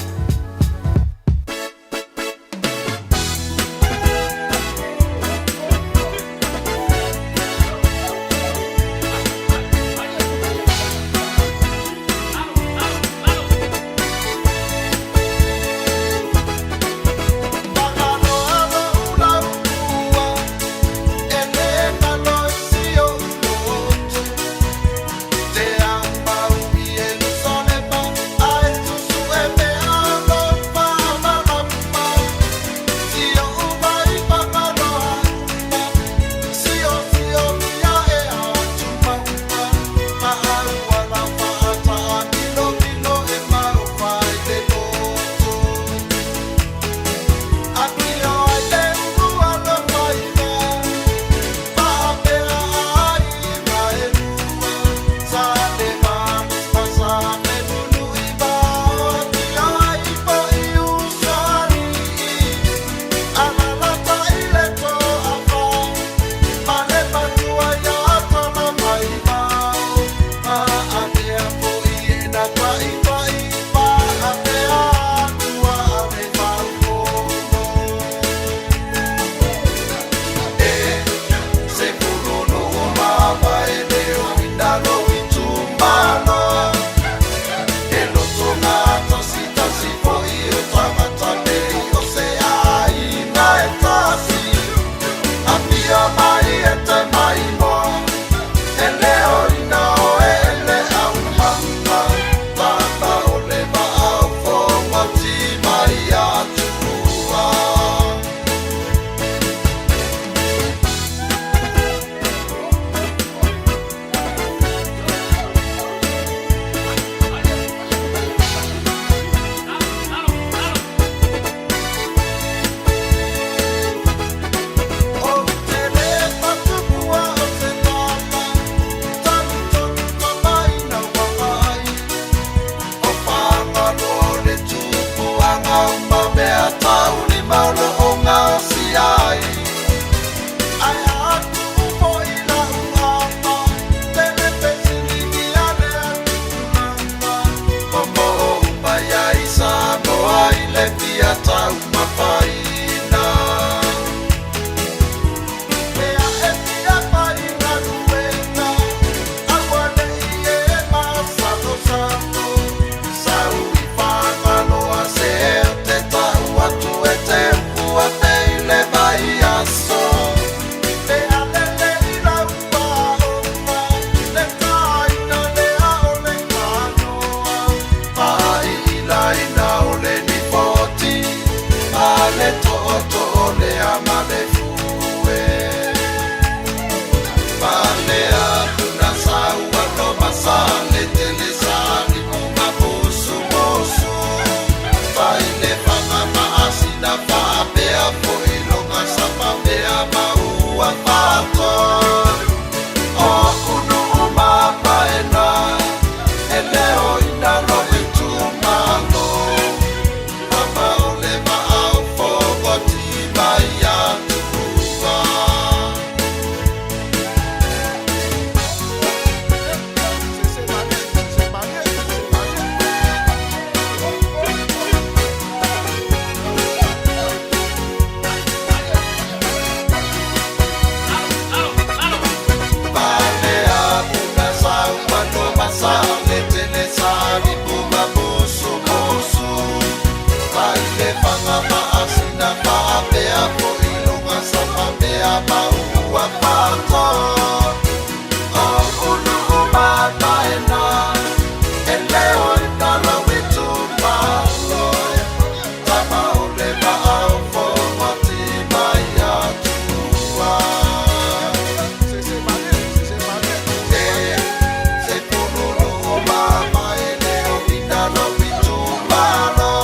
le tootoo lea ma le fue. Pale atu na saua no masale tele sani uma mosu mosu. Fai le fanga maasina faapea foi longa sa mea maua fato. O unu uma paena e leo ina lo itumalo. Mama o le maau fogoti mai atua. Pale atu na saua no masale tele sani puma mosu mosu. Fai le fanga maasina faapea foi longa sa mea maua fato. O unu uma paena e leo ina lo itumalo. Tama o le maau fogoti mai atua. Se pululu o mama e leo ina lo itumalo.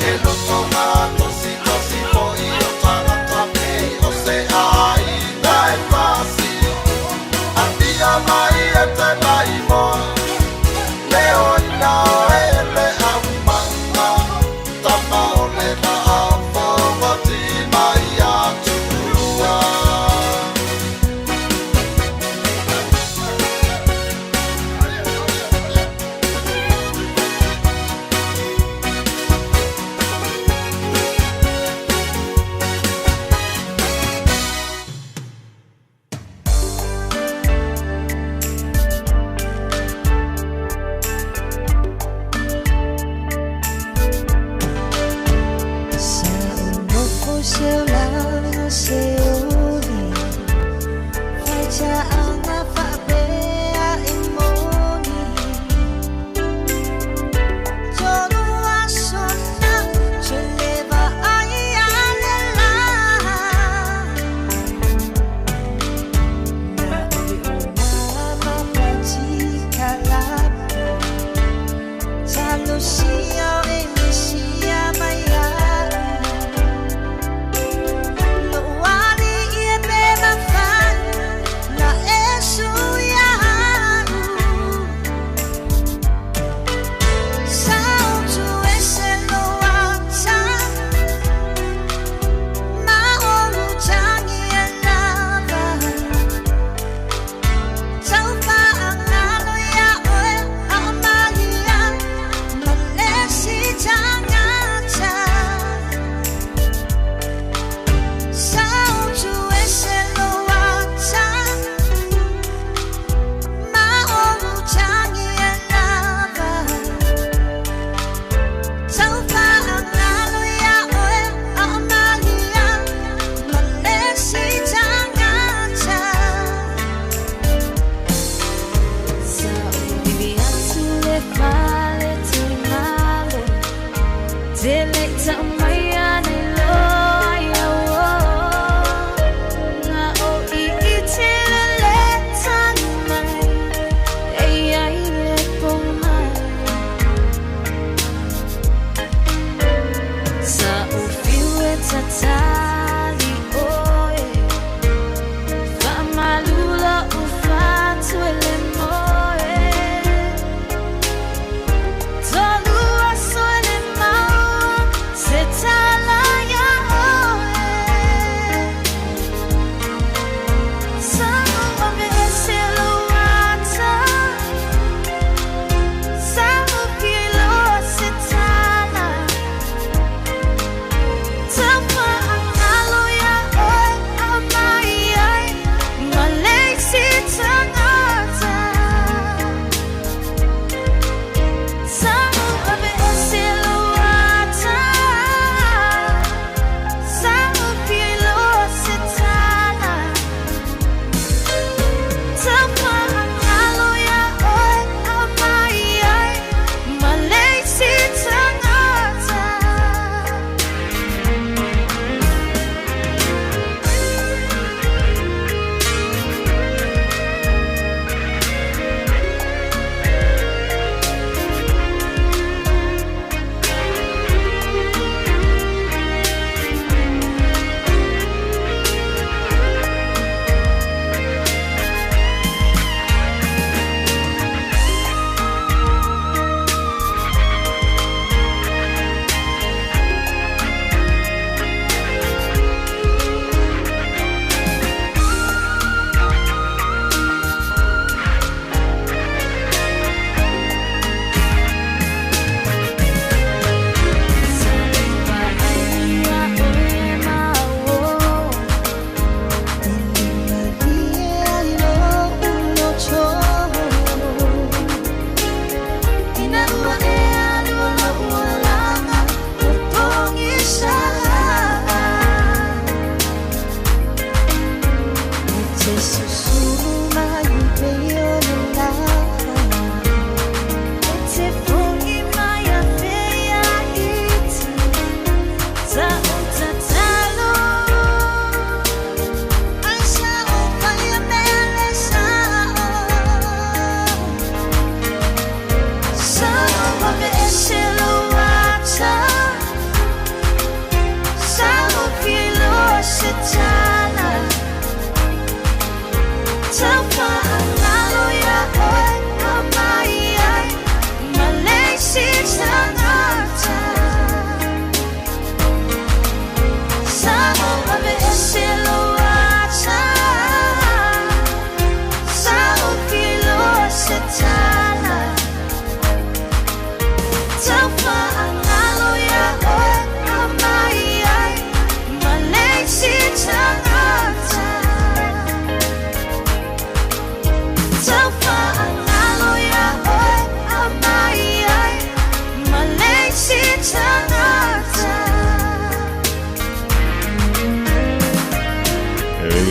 E loto ngā tosi tosi po i o tangata pei o se ai nai pasi. Apia mai e te mai mo. Leo ina o e le au manga. Tama o le maau fogoti mai atua. Sa seu laga se uli Fai faapea e moni Tolu aso na Toleva ai ale la Na oi o mama patika lapu Talosia o e misia mai au. Loali ie pe mawhai na e su ia au. Sao tu e se loa ta, ma o tangi e lava. Tau whaangalo ia oe a o malia, ma le si tangata. Sao tu e se loa ta, ma o tangi e lava. Tau whaangalo ia oe a o malia, ma le si tangata. Sa uivi atu le fale tulimalo, Te le tau mai ane loa ia o. Ngā o i i te le tanu mai, E ia i le pō mai. Sa o fiu e tatali oe, Whaamalula o whatu e le moe. Tolu aso e le maua, Se tala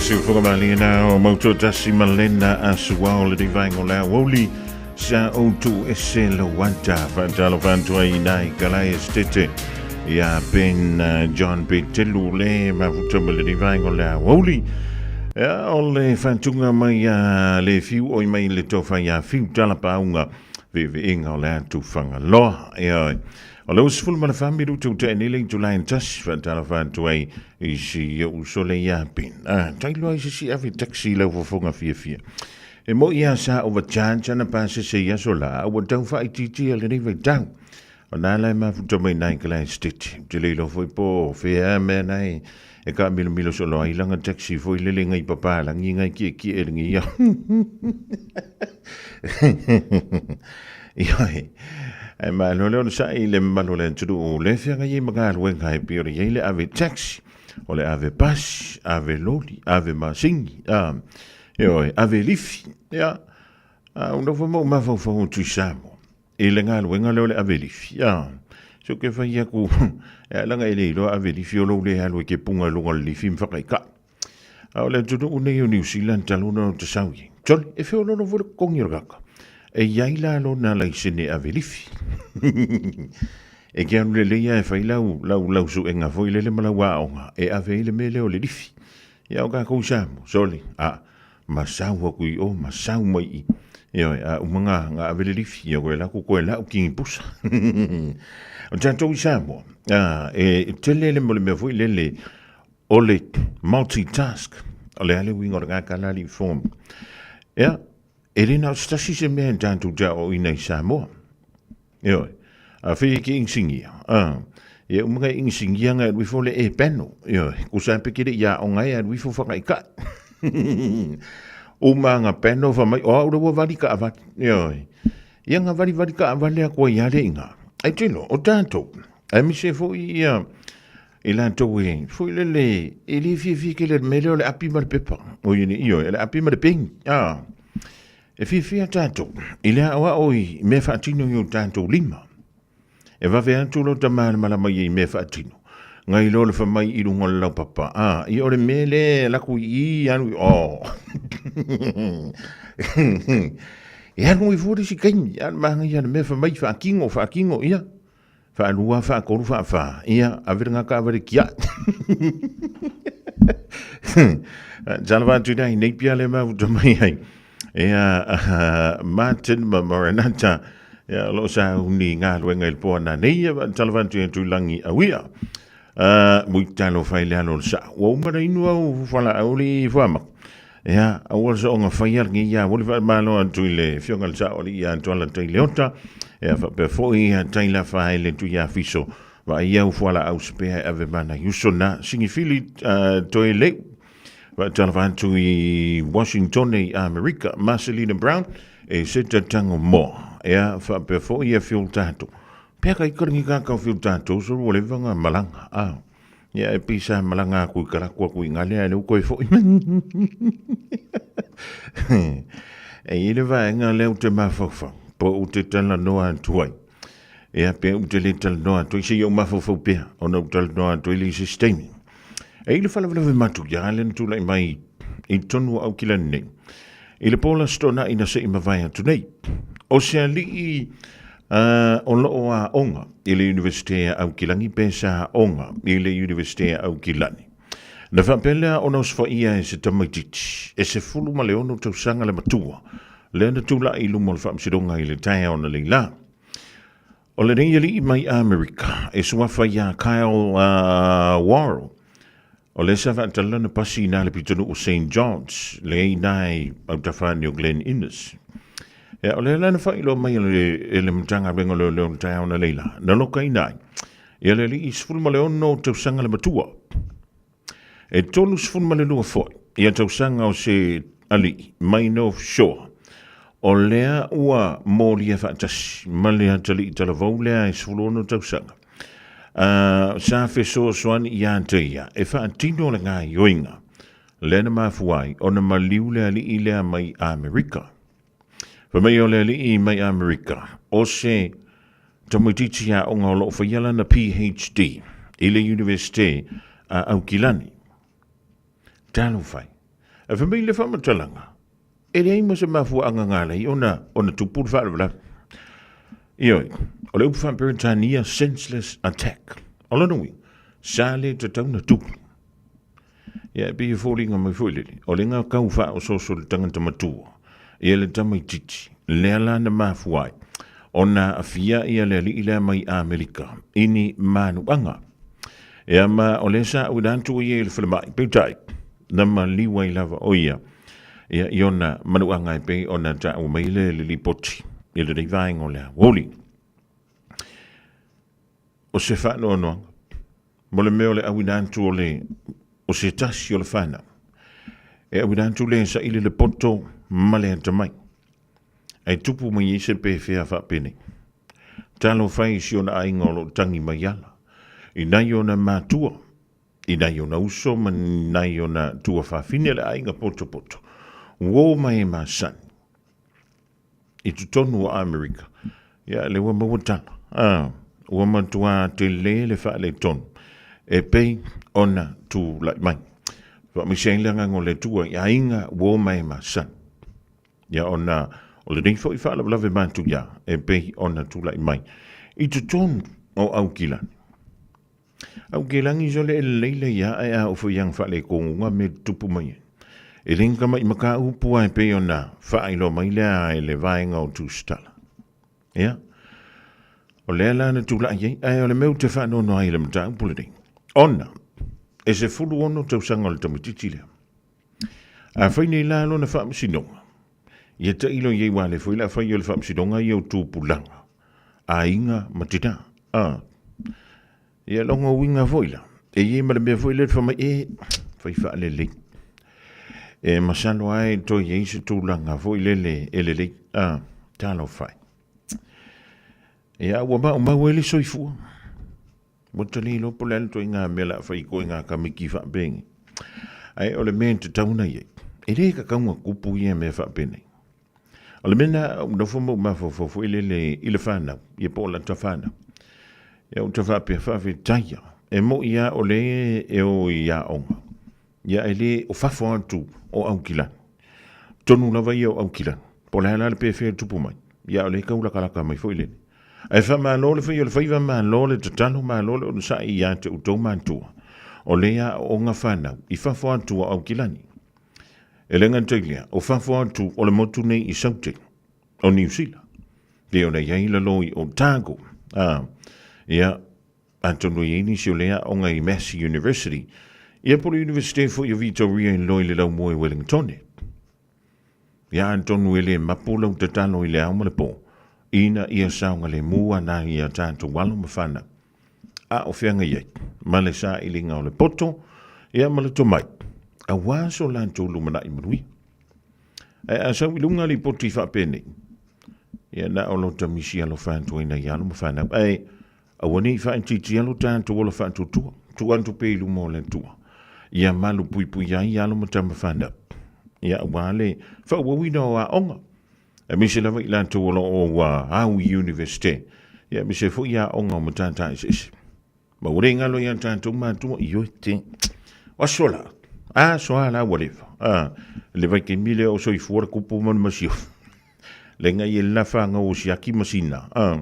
Siufoga malie na o mautu tasi malena a suao le divaingo le auli sa o tu ese le wanta whantalo whantua i nai kalai estete ia Ben John Petelu le mafuta ma le divaingo le auli. Ia o le whantunga mai a le fiu oi mai le tofa ia fiu tala paunga veveega o le atu whangaloa. Ia O le useful ma le whamiri tu te ni le tu lain tas wha atu ai i si o sole ia pin. Ah, tailoa i se si afi taxi lau fofonga fia fia. E mo ia sa o va chan ana pa se se ia sola, a ua tau wha i titi a le nei vai tau. O nā lai mafuta mai nai ka lai stiti. Te leilo foi po, whea mea nai, e ka milo milo solo ai langa taxi foi lele ngai papa langi ngai kie kie e lengi ia. Ia e ma lo leo sa i le malo le tulu le fia ngai mga luenga e pio le le ave taxi o le ave bus ave loli ave masingi a e oi ave lifi ia a una fo mo ma fo fo tu samo e le ngā luenga leo le ave lifi a so ke fai aku e langa e le ilo ave lifi o lo le alu e ke punga lunga le lifi mwhakai ka A o le atunuu nei o New Zealand talu ona o te sau i. Tole, e feololo foi le kokongi o le kaka. E iai la lona laisene ave lifi. E ke alu lelei a e fai lau, lau, lau suenga foi lele ma lau aoga e ave ai le mea lea o le lifi. Ia o kākou Samoa, sole, a, ma sau aku i o, ma sau mai i. Ioe, a uma ngā, ngā ave le lifi, ia koe laku koe lau kingi pusa. O tātou i Samoa, a, e tele le mo le mea foi lele, O le multitask, o le a le uiga o le gagala alii form. Ia, e le na o se tasi se mea e tatou te aoaoina i Samoa. Ioe, a whea ke ingsingia. A, ia uma ngai ingsingia ngai alu ifo le e pano. Ioe, ko sa pe kere ia o ngai alu ifo whakaikai. Uma nga pano wha mai, o au rewa wari ka awati. Ioe, ia nga wari wari ka awale a koe ia le inga. Ai tino, o tātou, ai mise fo i ia, I latou e foi lele e le fiafia kele le mea lea o le api ma le pepa. O ia nei, ioe, le api ma le peni. Ah, e fiafia tatou i le aoao i mea faatino i o tatou lima. E vave atu lo tama malamalama ia i mea faatino. Ngai lo le famai i lunga o le laupapa. Ah, ia o le mea le laku i i alu i o. E alu i fua le si kaimi, a le mahangai le mea famai faakino, faakino, ia. Whaalua, whaakolu, whaawha. Ia, ave ngā kaaware kia. Tala wātu nei, nei pia le mau mai ai. Ia, Martin ma Moranata, ia, lo sa uni ngā luenga il poa nā nei, ia, tala wātu e tūlangi awia. Mui talo whai le alo sa. Ua umara inu au whala auli whamak. Ia, aua le soonga fai ala ngi ia woli wha malo atu i le fionga le sao ali ia atu ala tai le ota. Ia whapea foi ia tai la whae le tu ia fiso. Wa ia u fuala au spea e ave mana yuso na singi fili toi le. Wa tala whantu i Washington i Amerika. Marcelina Brown e se tango mo. Ia whapea foi ia fio tātou. Pea kai karangi kākau fio tātou so ua lewa ngā malanga. Ah. Ia e pisa malanga aku i karaku aku i ngale ai le uko e foi. E i le vaenga lea u te mafaufau, po u te tala noa atu ai. Ia pe u te le tala noa atu ai, se i ou mafaufau pea, ona u tala noa atu ai le i se taimi. E i le faalavelave matu ia le na tulai mai i tonu o Aukilani nei. I le po la stona ina se i mavae atu nei. O se alii o loo aoga i le Universite a Aukilani pe sa aoga i le Universite a Aukilani. Na faapea lea ona osofaia e se tamaitiiti e 16 tausaga le matua lea na tulai i luma o le faamasinoga i le taeao na lei la. O lenei alii mai Amerika e suafa iā Kyle Worrell o lea sa faatala na pasi i nā le pitonuu o St. John's le i nā i autafani o Glen Innes. Ia, o lea la na faailoa mai e le, e le Matagaluega o Leoleo le taeao na leila, na lokaina ai. Ia le alii 16 tausaga le matua. E 32 foi ia tausaga o se alii mai North Shore. O lea ua molia faatasi ma le atalii talavou lea e 16 tausaga. Sa fesoasoani iā te ia e faatino le gaoioiga lea na mafua ai ona maliu le alii lea mai Amerika. Fai mai o le alii mai Amerika, o se tamaitiiti aoga o loo faia lana PhD i le Universite a Aukilani. Talofa e. Ae fai mai le faamatalaga, e leai ma se mafuaaga galai ona, ona tupu le faalavelave. Ioe, o le upu faa-Peretania, senseless attack. O lona uiga, sa le tatau ona tupu. Ia, e pei e foliga mai foi lele, o le gakau faaosooso i le tagata matua, ia le tamaitiiti, lea la na mafua ai ona aafia ia le alii lea mai Amerika i ni manuaga. Ia ma o lea sa auina atu ia i le falemai, peitai, na maliu ai lava o ia ia i ona manuaga e pei ona taua mai le lipoti i lenei vaega o le aoauli. O se faanoanoaga mo le mea o le auina atu o le o se tasi o le whanau. E auina atu le saili le poto ma le atamai. Ai tupu mai ai se pēwhea whaapenei. Talofa e i si ona aiga o lo o tangi mai ala, i nai ona matua, i nai ona uso ma nai ona tuafafine le aiga potopoto, uō mai e masani i totonu o Amerika. Ia, le ua maua tala, a, ua matua tele le faaletonu e pei ona tulai mai. Faamaise ai le agaga o le Atua i aiga uō mai e masani. Ia ona o lenei foi faalavelave matuia e pei ona tulai mai i totonu o Aukilani. Aukilani sole e lelei le ia ae a ofo ianga faalekoguga me tupu mai ai. E le kama i makaupu ai pei ona faailoa mai lea e le vaega o Tusitala. Ia, o lea la na tulai ai, ae o le mea ou te faanoanoa ai i le mataupu lenei, ona e 16 tausaga o le tamaitiiti lea. Afai nei la lona faamasinoga, ia tailo i ai ua le foi la fai o le faamasinoga ia o tupulaga, aiga ma tina. A, ia longa uiga foi la, e i ai ma le mea foi lea le fai mai, e, fai faalelei. E masalo lava e toe i ai se tulaga foi lele e lelei. A, talofa e. Ia, ua maumau ai le soifua. Ua ta le iloa po o le a le ituaiga mea o le a fai i ituaiga kamiki faapenei. Ae o le mea e tatau ona i ai, e le tatau ona tupu ia mea faapenei. O le mea lena ou nofo ma ou mafaufau foi lele i le fanau, ia po o lata fanau. Ia ou te faapea, faafetai lava. E moni lava o lea e o i aoga, ia e le o fafo atu o Aukilani. Tonu lava ia o Aukilani. Po o le a la le pefea e tupu mai, ia o lea e tau latalata mai foi lele. Ae faamalo le fai o le faiva, malo le tatalo, malo le onosai ia te outou matua. O lea aooga fanau i fafo atu o Aukilani. E le gata i lea, o fafo atu o le motu nei i Saute, o Niu Sila. Pei ona i ai lalo i Otago. A, ia, atonu e i ai nisi o lea aoga i Massey University, ia po o le Universite foi o Vitoria i lalo i le laumua i Wellingtone. Ia atonu e le mapu lau tatalo i le ao ma le po, ina ia saogalemu ana ia tatou alo ma fanau. A o feagai ai ma le sailiga o le poto, ia ma le tomai, aua so latou lumanai manuia. Ae a sau i luga lipoti faapenei, ia na o lota misi alofa atu ai nai alo ma fanau. Ae aua ne i faaitiitia lo tatou ola faatuatua, tuu atu pea i luma o le Atua, ia malu puipuia ai alo ma tama fanau, ia aua le faaauauina o aoga, aemaise lava i latou o lo o ua au i Universite, ia aemaise foi aoga o matata eseese. Ma ua le galo ia tatou matua, ioe te, o aso la, aso a la ua leva, a, le vaitaimi lea o soifua le kupu ma le masiofo. Le ngai e la whangau o siaki ma sina. A,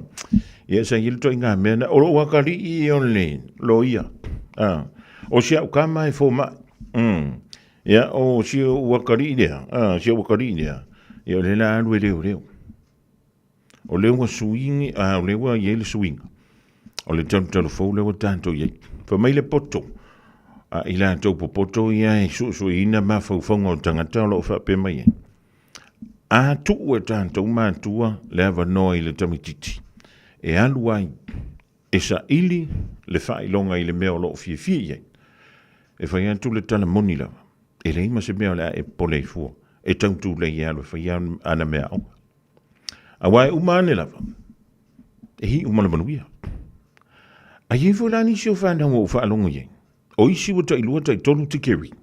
ia sa i le toʻiga mea na, o lou akalii o le loia. A, o si au kama e fōmaʻi. Ia, o si ou akalii lea, a, si au akalii lea, ia o lea la alu e leoleo. O lea ua suingi, a, o lea ua i ai le suiga. O le talutalu fou lea ua tatou i ai. Fai mai le poto, a i latou popoto ia e suesueina mafaufauga o tagata o lo o faapea mai ai. A tuu e tatou matua le avanoa i le tamaitiiti e alu ai e saili le faailoga i le mea o lo o fiafia i ai, e fai atu le tala moni lava, e leai ma se mea o le a e popole ai fua, e tau tulei e alu e fai ana meaaoga. Aua e uma ane lava, e iu ma le manuia. A i ai foi la nisi o fanau ua ou faalogo i ai, o isi ua tailua taitolu tikeri,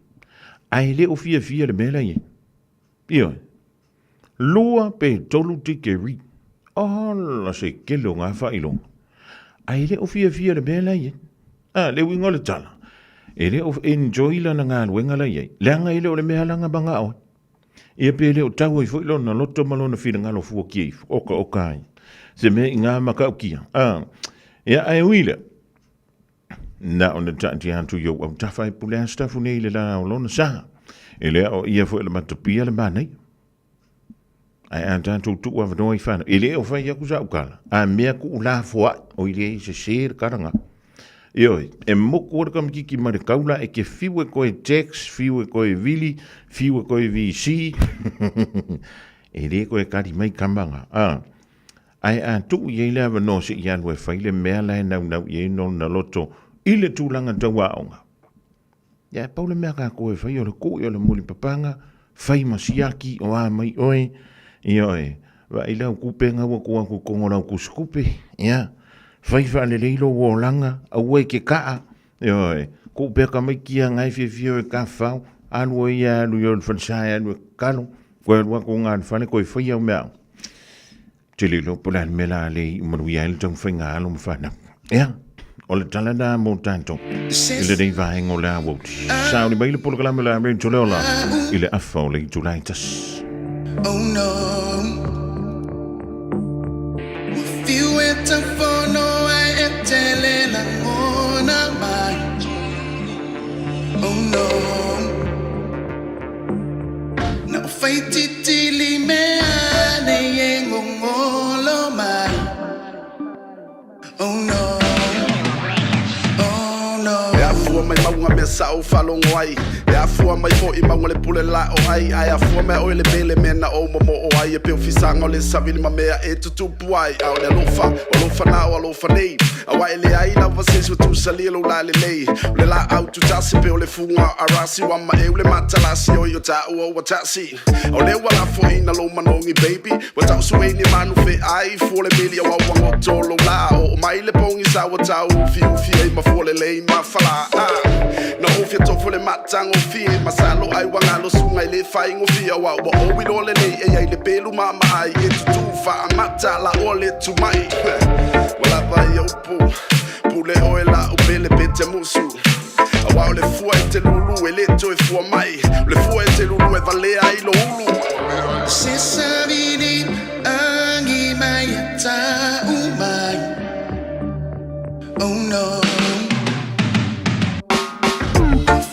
ae le o fiafia i le mea la i ai. Ioe. Lua pe tolu tikeri. Ola se kele o ngā faailoga. Ae le o fiafia le mea la i ai. A, le uiga o le tala. E le o enjoy lana galuega la i ai, leaga e le o le mea laga magao ai. Ia pe le o tau ai foi lona loto ma lona finagalo fuakia ifo, oka oka ai. Se mea i ngā makaukia. A, ia ae ui lea, na ona taatia atu i ou autafa e pule a sitafu nei le la o lona sa. E lea o ia foi le matapia le manaia. Ae a tatou tuu avanoa i whanau. E le o whai aku sa ukala. A mea ku la foai. O i le se se le karanga. Ioe, e moku o le kamakiki ma le kaula e ke fiu e koe tax, fiu e koe vili, fiu e koe VC. e le koe kari mai kamanga. A, ae a tuu i ei le avanoa se i alu e whai le mea la e nau nau i ei nona loto i le tūlanga tauaonga. Ia, e pau le mea kākou e fai o le kuʻi o le mulipapaga, fai ma siaki o a mai oe, ioe, vaai lau kupe gaua ku aku i kogo lau kusikupe, ia, fai faalelei lou olaga, aua e ke kaa, ioe, kuu pea tamaiti ia na e fiafia oe tafafao, alu oe ia alu i o i le falesa e alu e kalo, koe alu atu ga i le fale koe fai au mea. Tele iloa po o le a le mea la le iu manuia ai le taumafaiga a alo ma fanau. Ia, o le tala lena mo tatou i lenei vaega o le aoauli. Sauni mai le polokalame o le a Radio Leola i le afa o le itula e tasi. Oh no. Fiu e tafono ai e tele lagona mai. Oh no. Na o whaititili mea nei e ngongolo mai. Oh no. Oh no. E afua mai mauga mea sa ou faalogo ai, E afua mai foi mauga le pule la o ai, Ae afua mai oe le mele mea na ou momoo ai, E pei o fisaga o le savili ma mea e tutupu ai, A o le alofa, o alofa na o alofa nei, Aua e leai lava se isi ua tusalia lou lalelei, O le laau tutasi pei o le fuga o arasi, Ua maeu le matalasi oi o taua ua tasi, O lea ua lafoina lou manogi baby, Ua tausuei ni manu feai fua le mili aua ua goto lou la, Oo mai le pogisa ua tau ufiufi ai ma fua lelei ma falā. Na ou fia tofo le matagofie, Masalo ai ua galo suga i le faigofie, Aua ua ou iloa lelei e i ai le pelu maamaai e tutū faamata la oa le tumai. Ua lava ia upu, pule oe lau pele pe te musu, Aua o le fua e te lulu e le toe fua mai, O le fua e te lulu e valea ai lo ulu. Se savili angi mai e tau mai. Oh no.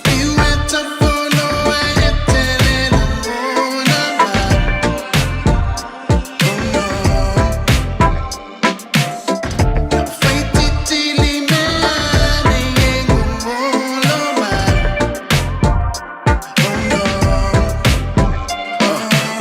Fiu e tafono ai e tele lagona mai. Oh no. Na whaititili mea nei e ngongolo mai. Oh no.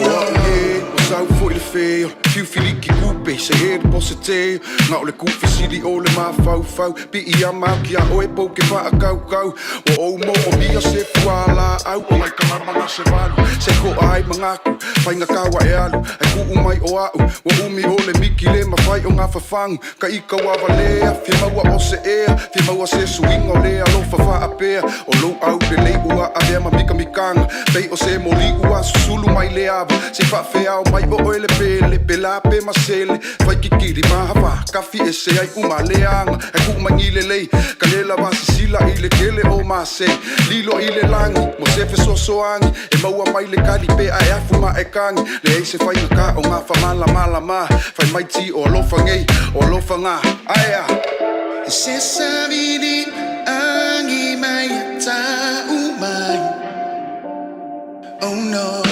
O au e, o sau foi le feo, fiu filiki kupe, se he le pose te, nga o le kufi sili o le mafaufau, pii a mau ki a oe pou ke faakaukau, o ou mo o mia se fua au, o lai kalama na se valu, se ko ai mangaku, whainga kawa e alu, ai kuu mai o au, ua umi o le miki le mawhai o ngā whawhangu, ka ika wa valea, fia maua o se ea, fia maua se suinga o le alofa whaapea, o lou au le lei ua avea ma mika mikanga, pei o se moli ua susulu mai le ava, se whaawheao mai o oe le pele, pe la pe masele, whai kikiri mahawa, kafi e se ai uma leanga, e ku mangi le lei, ka le lava sisila i le kele o mase, lilo i le langi, mo se fesoasoani, e maua mai le kali pe a e afu ma e kangi, le ei se whainga ka o ngā whamala mala ma, whai mai ti o alofa ngei, o alofa ngā, aea. Se savili angi mai e tau mai. Oh no.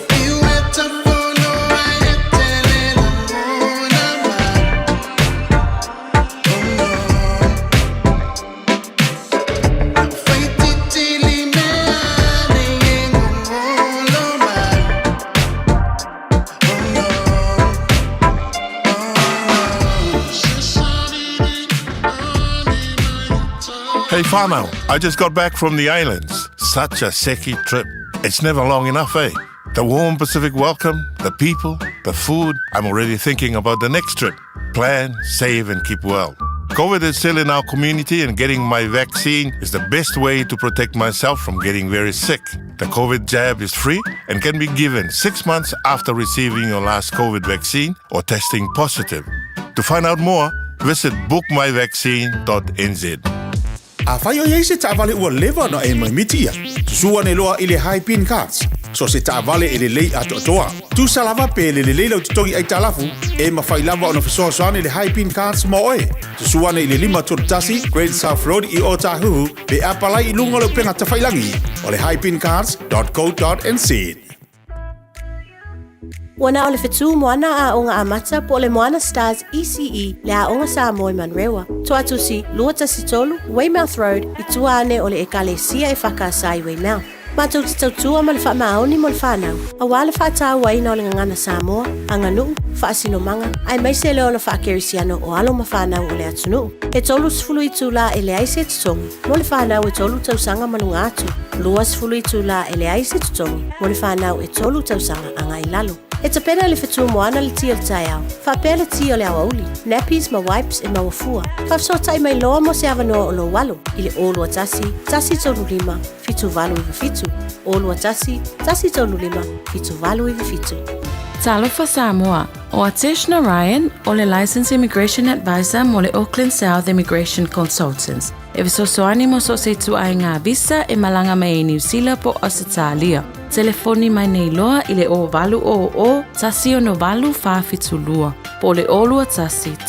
Fiu e tafono ai e tele lagona mai. Oh no. Na whaititili mea nei e ngongolo mai. Oh no. Oh no. Se savili angi mai e tau. Hey whānau, I just got back from the islands. Such a seki trip. It's never long enough, eh? The warm Pacific welcome, the people, the food. I'm already thinking about the next trip. Plan, save, and keep well. COVID is still in our community, and getting my vaccine is the best way to protect myself from getting very sick. The COVID jab is free and can be given 6 months after receiving your last COVID vaccine or testing positive. To find out more, Visit bookmyvaccine.nz. Afai o i ai se taavale ua leva ona e maimiti ia, susu ane loa i le Haipin Cards. So o se taavale e lelei atoatoa. Tusa lava pe le lelei lau totogi aitalafu, e mafai lava ona fesoasoani le Haipin Cards mo oe. Susu ane i le 531 Great South Road i Ōtāhuhu pe apalai i luga o le upega tafailangi o le haipincards.co.nz. Ua na o le fetu moana aoga amata po o le Moana Stars ECE le Aoga Samoa i Manurewa. Toatusi, 213 Weymouth Road i tua ane o le Ekalesia e Whakaasa i Weymouth. Matou te tautua ma le faamaoni mo le whanau, auā le faatauaina o le gagana Samoa, aganuu, faasinomaga, aemaise le ola faakerisiano o alo ma fanau o le atunuu. E 30 itulā e leai se totogi mo le fanau e tolu tausaga ma luga atu, 20 itulā e leai se totogi mo le fanau e tolu tausaga agai i lalo. E tapena i le fetu moana le ti o le taeao, faapea le ti o le aoauli, nappies ma wipes e maua fua. Faafesootai mai loa mo se avanoa o lou alo i le 021 135 7897, 021 135 7897. Talofa Samoa, ʻO Atesh Narayan, ʻo le Licensed Immigration Advisor mo le Auckland South Immigration Consultants, e fesoasoani mo so o se ituaiga visa e malaga mai ai Niu Sila po o Ausetalia. Telefoni mai nei loa i le 0800 168 472 po o le 021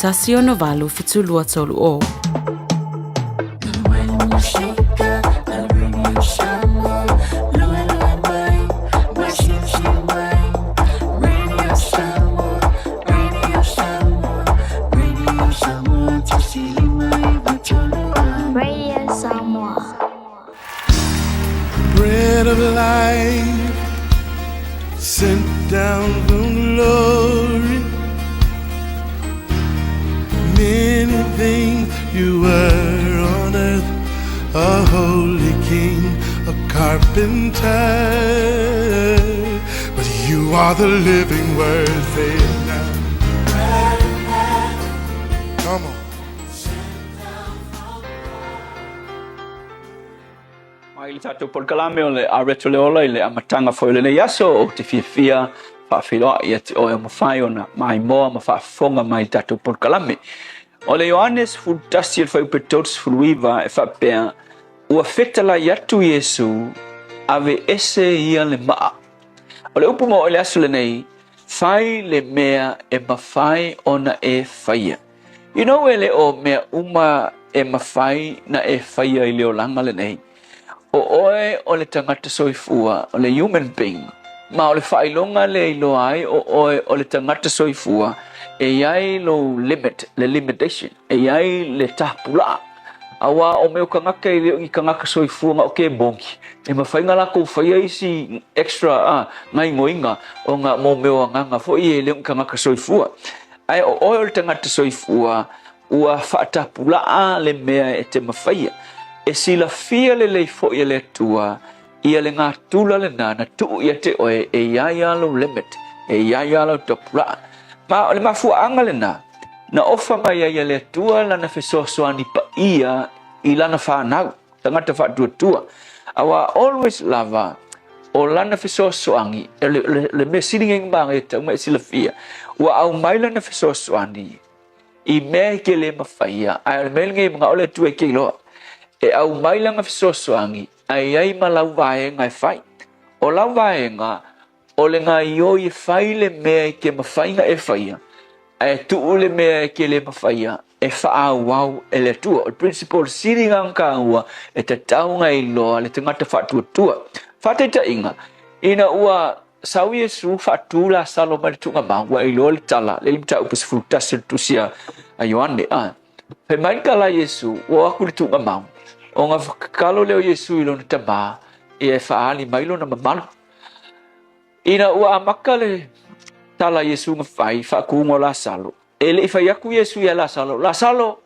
168 7230. Radio Samoa. Bread of life sent down from glory. Many things you were on earth, a holy king, a carpenter. But you are the living word, say it now. Come on. Mai le tatou polokalame o le Areto le Ola i le amataga foi o lenei aso, ou te fiafia faafeiloai ia te oe o mafai ona maimoa ma faafofoga mai i le tatou polokalame. O le Ioane 11 i le fuaiupu 39 e faapea, Ua fetalai atu Iesu, aveese ia le maa. O le upu mo i le aso lenei, fai le mea e mafai ona e faia. You know e le o mea uma e mafai na e faia i le olaga lenei. O oe o le tagata soifua, o le human being, ma o le faailoga lea e iloa ai o oe o le tagata soifua, e i ai lou limit, le limitation, e i ai le tapulaa. Auā o mea o kagaka e le o ni kagaka soifua na o ke bongi, e mafai na lakou faia isi extra a gaioiga o na mo mea o agaga foi e le o ni kagaka soifua. Ae o oe o le tagata soifua, ua faatapulaa le mea e te mafaia. E silafia lelei foi e le Atua ia le gatula lena na tuu ia te oe e i ai a lou limit, e i ai a lau tapulaa. Ma o le mafuaaga lena, na ofa mai ai e le Atua lana fesoasoani paia i lana fanau, tagata faatuatua. Auā always lava o lana fesoasoani, le, le, le mea sili nei ona e tatau ona e silafia, ua aumai lana fesoasoani i mea e ke le mafaia, ae o le mea lenei e manao le Atua e ke iloa. E aumai lana fesoasoani, ae i ai ma lau vaega e fai. O lau vaega, o le gaioi e fai le mea e ke mafai na e faia, ae tuu le mea e ke le mafaia e faaauau e le Atua. O le principle sili na ona taua e tatau ona iloa le tagata faatuatua. Faataitaiga, ina ua sau Iesu faatu Lasalo mai le tuugamau, ua iloa le tala, le mataupu 11 o le tusi a Ioane. A. Fai mai le tala a Iesu, ua o atu i le tuugamau, ona tatalo lea o Iesu i lona Tama, ia e faaali mai lona mamalu. Ina ua amata le tala a Iesu na fai, faatuga o Lasalo, e le i fai atu Iesu ia Lasalo, Lasalo,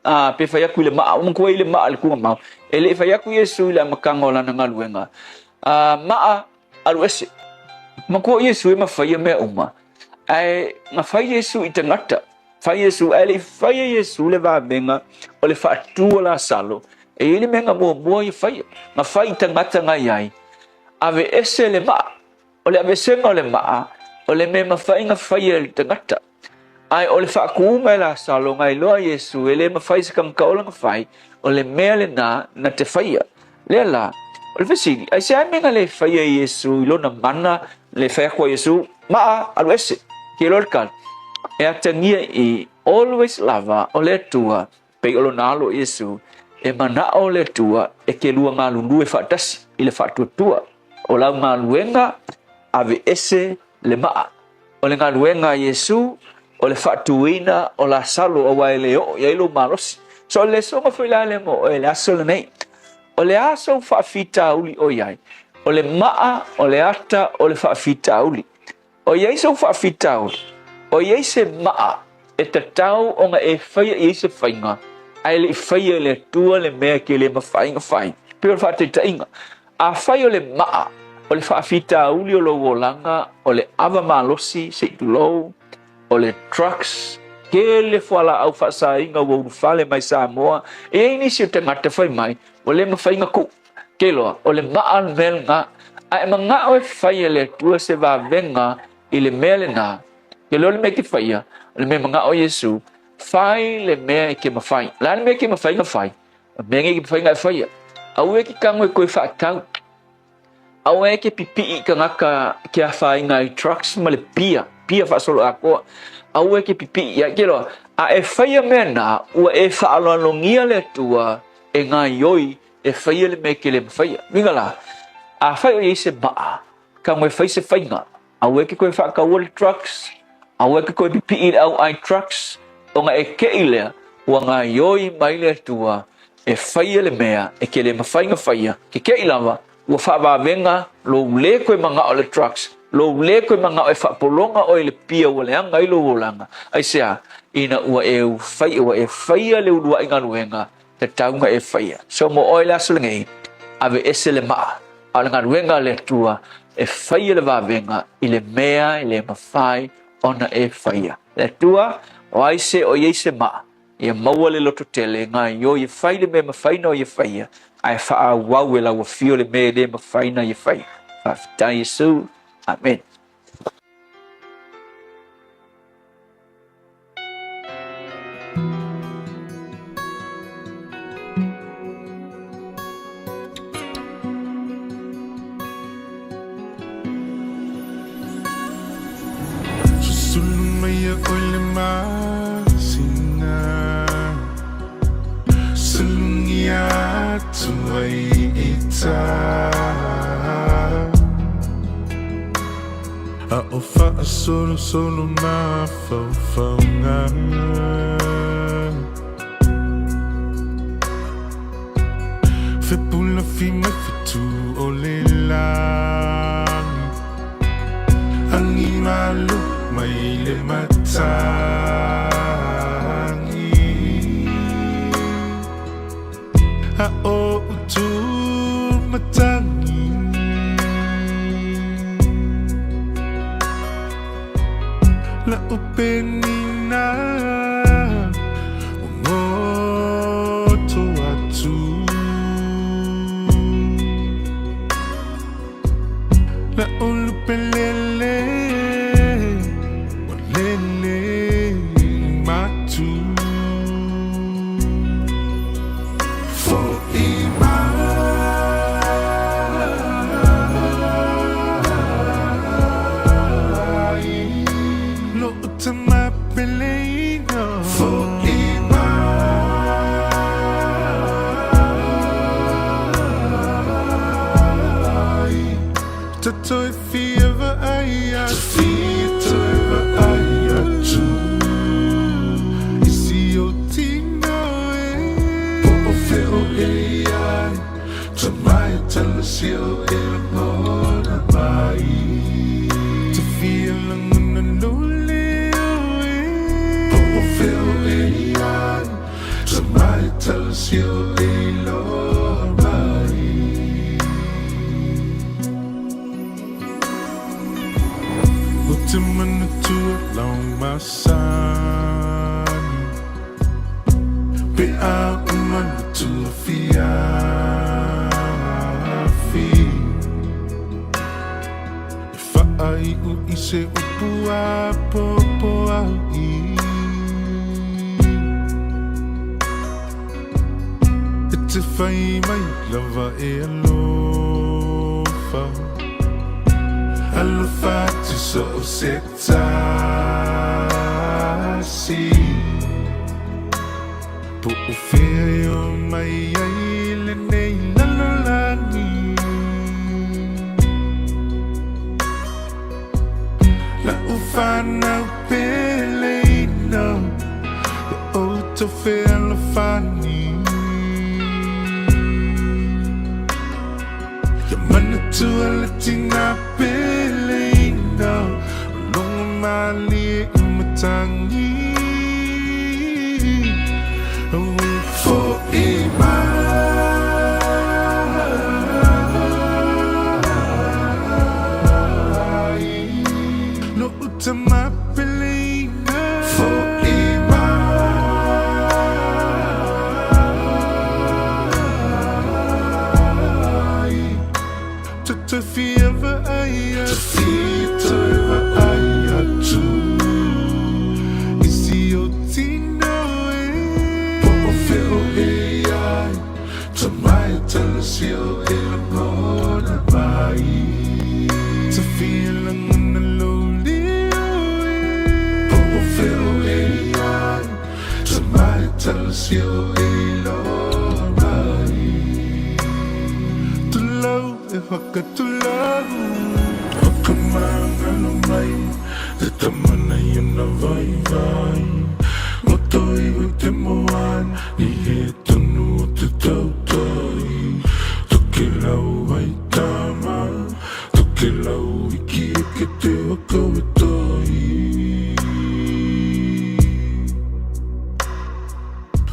a, pe fai atu i le maa, ua manatua i le maa i le tuugamau, e le i fai atu Iesu i le amataga o lana galuega, a, maa, alu ese. Manatua o Iesu e mafaia mea uma, ae na fai Iesu i tagata, fai Iesu, ae le i faia Iesu le vavega o le faatu o Lasalo, e i ai le mea na muamua ia faia, na fai i tagata na i ai, aveese le maa. O le aveesega o le maa, o le mea e mafai ona faia e le tagata. Ae o le faakuuga e Lasalo na iloa Iesu e le mafai se tagata ola na fai, o le mea lena na te faia. Lea la, o le fesili, aisea mea na le faia e Iesu i lona mana le fai atu a Iesu, Maa, alu ese, ke iloa le tali. E atagia i always lava o le Atua, pei o lona alo Iesu, e manao le Atua e ke lua galulue faatasi i le faatuatua. O lau galuega, ave ese le maa. O le galuega a Iesu, o le faatuina o Lasalo aua e le oo i ai lou malosi. So o le lesoga foi la lea mo oe i le aso lenei. O le a sou faafitauli o i ai? O le maa, o le ata, o le faafitauli. O i ai sou faafitauli, o i ai se maa e tatau ona e faia i ai se faiga, ae le i faia e le Atua le mea e ke le mafai ona fai. Pei o le faataitaiga, afai o le maa, o le faafitauli o lou olaga, o le ava malosi, se i tulou, o le drugs, tele fualaau faasaina ua ulufale mai Samoa, e i ai nisi o tagata fai mai, ua le mafai ona tuu. Ke iloa, o le maa le mea lena, a e manao e fai e le Atua se vavega i le mea lena, ke iloa le mea e te faia, o le mea e manao Iesu, fai le mea e ke mafai. O le a le mea e ke mafai ona fai? O le mea nei e ke mafai ona e faia. Aua e ke tago e toe faatau. Aua e ke pipii i tagata ke afaina i drugs ma le pia, pia faasoloatoa. Aua e ke pipii i ai. Ke iloa, a e faia mea na, ua e faaaloalogia le Atua e gaioi e faia le mea e ke le mafaia. Uiga la, afai o i ai se maa, tago e fai se faiga, aua e ke toe faataua le drugs, aua e ke toe pipii i le au ai drugs, ona e kei lea, ua gaioi mai le Atua e faia le mea e ke le mafai ona faia, ke kei lava, ua faavavega lou le toe manao i le drugs, lou le toe manao e faapologa oe i le pia ua leaga ai lou olaga. Aisea? Ina ua e fai, ua e faia le uluai galuega tatau ona e faia. So mo oe i le aso lenei, ave ese le maa, a o le galuega a le Atua e faia le vavega i le mea e le mafai ona e faia. Le Atua, o ai se o i ai se maa, ia maua le lototele, gaioi e fai le mea e mafai ona ia faia, ae faaauau e lau afio le mea e le mafai ona ia faia. Faafetai Iesu. Amen. Susulu mai ia oe le masina Sulugia atu ai i tā A o faasolosolo mafaufauga Fepulafi mai fetu o le lagi Agi malo mai le matagi A o utu matagi La upenina Ua goto atu La ulupelele Ua lele matu Fo'i mai Lo'u tama peleina Fo'i mai Tatou e fia vaai atu Fia toe vaai atu I si ou tino e Po o fea o e i ai Tamai tala si o e lagona mai Te fia lagona lo leo e Po o fea o e i ai Tamai tala si o e iloa mai O te manatua lau masani Pe a uma le tuafiafi E faaiu i se upu a popo au i. te whai mai lava e alofa. Alofa atu so o se tasi. Po o whea e o mai ai lenei lalolagi. La'u fanau peleina, Ia outou fealofani. Ia manatua le tina peleina, O logo malie i matagi. Auē fo'i mai. Lo'u tama peleina. Fo'i mai. Toto fia vaai atu. Toe vaai atu. I si o tino e. Po o fea o e ai. Tamai talasi o e lagona mai. Tawhia lagona lou leo e. Po o fea o e ai. Tamai talasi o e iloa mai. Tulou e whakatulau. O ka mangalo mai te tama nei ona vaivai. Roto iho i te moana i he tonu o te tautai. Tokelau ai tama, tokelau iki eke te waka o tai.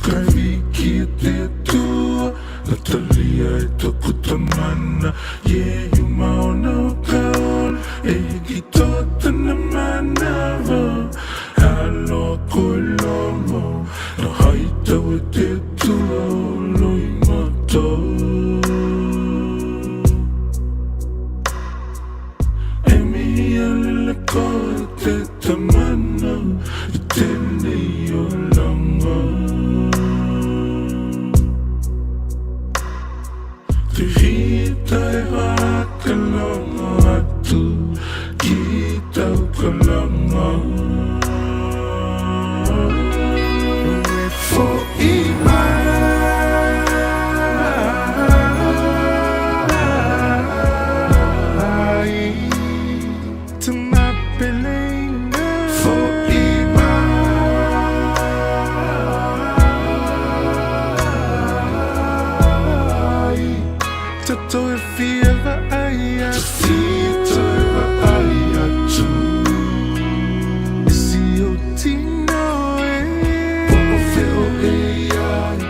Kai wiki e te Atua, Natalia e toku tamana, yeah you maona o ka ola, e hiki toa tana manawa. Aloha koe lomo, na hai tau e te Atua o Loimata. E mihi ana le koe te tamana i tenei olanga. Te hita e whakalongo atu ki tau kalanga. E fo'i mai. Fo'i mai. Toto e fia vaai atu. Toe vaai atu. I si o tino e. Po o fea o e ai.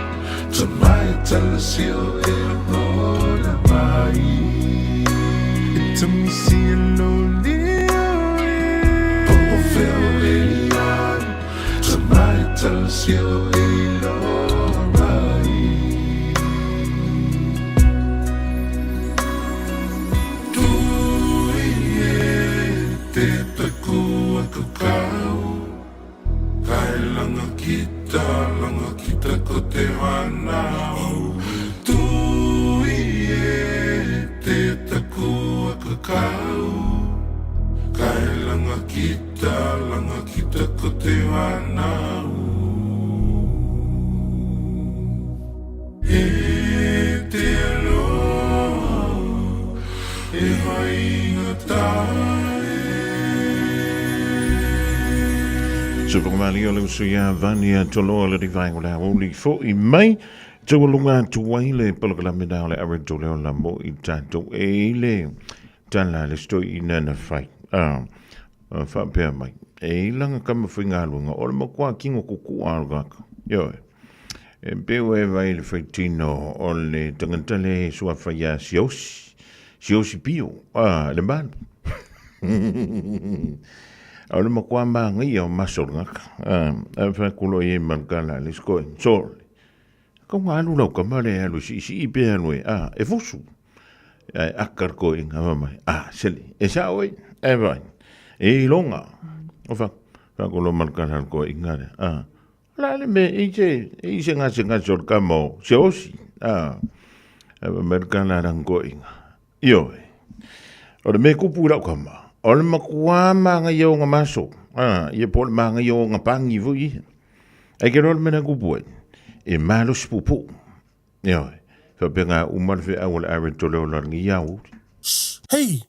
Tamai talasi o e lagona mai. E tamisi e lo leo e. Po o fea o e ai. Tamai talasi o e iloa mai. Tui e te taku aku kau. Kai langa kita, langa kita ko te whanau. Tui e te taku aku kau. Kai langa kita, langa kita ko te whanau. E te aloha, e haingata e. Supakamali o le uso ia Vania Toloa le rivaenga o le aoauli fo'i mai taualuga atu ai le polokalame na o le Awe Tole Ola mo i tatou e i le tala le stoiina na fai a faapea mai e i langa kama faigaluega o le makuā kingo kukua o le kaka. Ioe. E peu e vai le faitino o le tangata le suafa ia Siosi, Siosi Pio, a, le malu. O le makuā māngaia o maso le ngaka. A, a whakulo i e malukala le skoe, sole. Ka ngā alu lau kama le alu si si i pe alu e, a, e fusu. E akar koe i ngā mai, a, sele, e sa oi, e vai, e i longa. O wha, whakulo malukala le koe i ngā le, a, La le me i se i se ngase ngase o le kama o se osi. A, e Amerika la rangoinga. Ioe. O le me kupu i lau kama, o le makuā māngaia o ngā maso, a, ia po o le māngaia o ngā pangi foi ia. Ai ke loa le mea na kupu ai, e malosi puupuu. Ioe. Faapea uma le feau o le are tole o la lengi iau. Hei!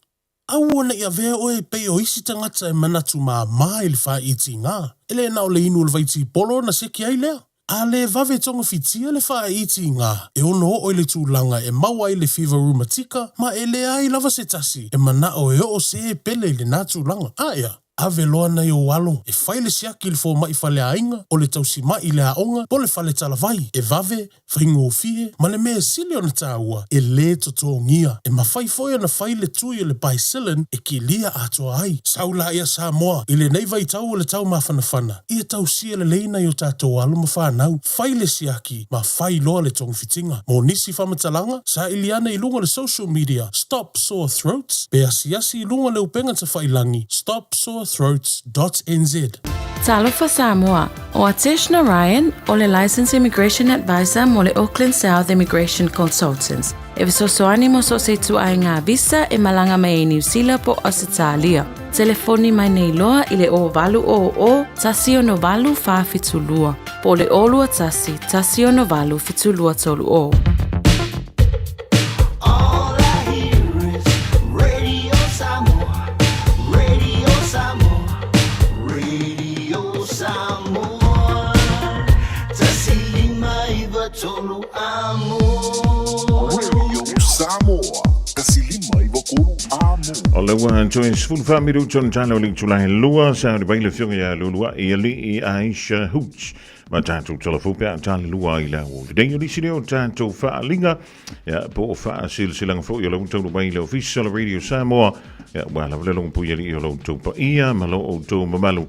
Aua ne i avea oe e pei o isi tagata e manatu māmā i le faaitiga. E le na o le inu o le vaitipolo ona seki ai lea. A le vave togafitia le faaitiga, e ono oo i le tulaga e maua ai le fiva rumatika ma e leai lava se tasi e manao e oo se pele i lena tulaga. A ea, ave loa nai ou alo e fai le siaki i le fomai faleaiga, o le tausima'i i le aoga po o le fale talavai, e vave, faigofie, ma le mea e sili ona taua, e lē totogia. E mafai foi ona fai le tui o le Bicillin e kilia atoa ai. Sau laia Samoa, i lenei vaitau o le taumafanafana, ia tausia lelei nai o tatou alo ma fanau, fai le siaki ma fai loa le togafitiga. Mo nisi faamatalaga, saili ane i luga o le social media Stop Sore Throats pe asiasi i luga o le upega tafailangi stopsorethroats.nz. Talofa Samoa, o Atesh Narayan o le Licensed Immigration Advisor mo le Auckland South Immigration Consultants. E fesoasoani mo so o se ituaiga visa e malaga mai ai Niu Sila po o Ausetalia. Telefoni mai nei loa i le 0800 168 472 po o le 021 168 7230. All I hear is Radio Samoa, Radio Samoa, Radio Samoa. 159 amo. Radio Samoa, 153 amo. O le ua toe 14 minuto na tala o le itula e lua sa o le vai le fioga ia lulua i ali i Aisha Hooch. Ma tātou telefo pe a tale lua i la o. Nei o nisi leo tātou whaalinga, ia, po o whaasilasilaga foi o le utaulu mai le ofisa o le Radio Samoa, ia, ua lava le longo pui ali i o lo outou paia ma lo outou mamalu.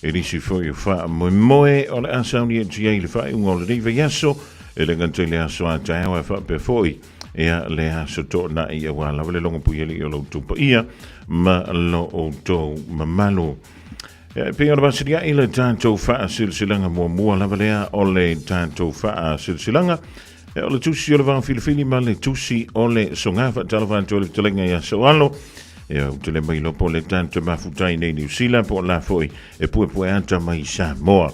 E nisi foi o whaamoemoe o le asauni e tia i le whaaiunga o lenei vaiaso, e le gata i le aso a taeao e whaapea foi, ia le aso toonai ia ua lava le longo pui ali i o lo outou paia ma lo outou mamalu. Ia, e pei ona vasilia'i le tatou faasilasilaga muamua lava lea o le tatou faasilasilaga, ia, o le tusi o le vaofilifili ma le tusi o le soga faatalofa atu ai le fetalaiga ia Soalo. Ia, ou te le mai iloa po o le tatou mafuta i nei Niu Sila po o la foi e puepue ata mai Samoa.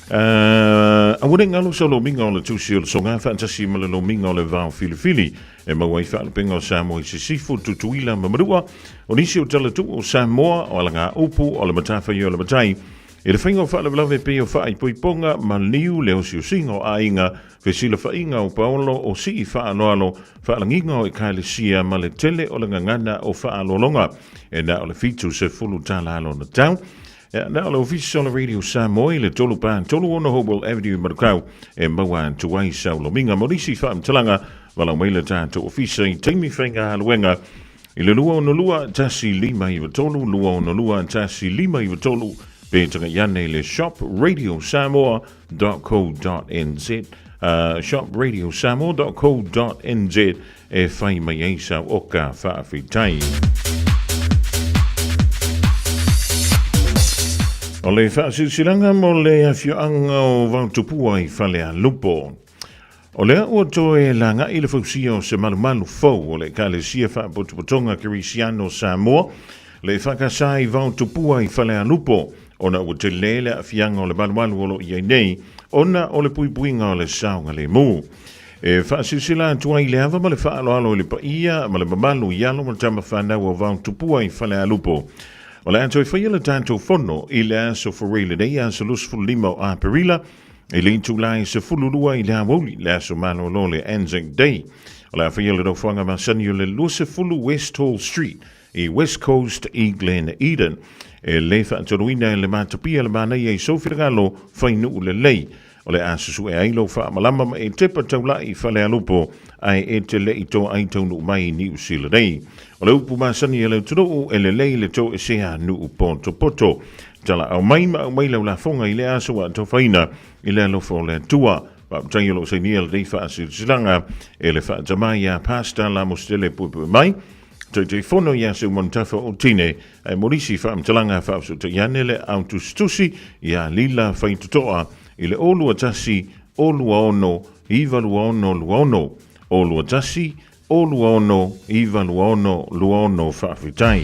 Aua ne i galo sau lomiga o le tusi o le soga faatasi ma le lomiga o le vaofilifili e maua ai faalupega o Samoa i Sisifo, Tutuila ma Manua. O nisi o talatuu o Samoa, o alagaupu, o le matawhai o le matai, i le faiga o faalavelave pei o faaipoipoga ma niu le osiosiga o aiga, fesilafaiga o paolo o sii faaaloalo, faalagiga o ekalesia ma le tele o le gagana o faaaloaloga. E na o le 70 tala lona tau. Ia, na o le Ofisa o le Radio Samoa i le 3 pa 36 Hopewell Avenue i Manukau e maua atu ai sau lomiga mo nisi faamatalaga valaau mai le tatou ofisa i taimi faigaluega i le 262 1593 262 1593 pe tagai ane i le shopradiosamoa.co.nz shopradiosamoa.co.nz e whai mai ai sau oka faafetai. O le faasilasilaga mo le afioaga o Vaotupua i Falealupo. O lea ua toe laga'i le fausia o se malumalu fou o le Ekalesia Faapotopotoga Kerisiano Samoa, le EFKS i Vaotupua i Falealupo, ona ua tele le aafiaga o le malumalu o lo o i ai nei ona o le puipuiga o le saogalemu. E faasilasila atu ai le ava ma le faaaloalo i le paia ma le mamalu i alo ma tama fanau o Vaotupua i Falealupo. O le a toe faia le tatou fono i le aso Faraile lenei, aso 25 o Aperila, i le itula e 12 i le aoauli, le aso malolo le Anzac Day. O le a faia le nofoaga masani o le 20 West Hall Street i West Coast i Glen Eden. E le faatoluina e le matapia le manaia i sou finagalo fai nuu lelei. O le a susue ai lou faamalama ma e tepa taula'i i Falealupo, ae e te le i toai taunuu mai i Niu Sila nei. O le upu masani a le atunuu, e lelei le toesea nuu potopoto. Talaau mai ma aumai lau lafoga i le aso ua atofaina i le alofa o le Atua. Faafetai o lo o sainia lenei faasilasilaga e le faatamā iā Pastor Lamositele Puepuemai, Taitaifono iā Seumanutafa o Tine, ae mo nisi faamatalaga faafesootai ane le autusitusi iā Lila Faitotoa i le 0 2 1 0 26 9 26 0 21 0 26 9 26 Faafetai.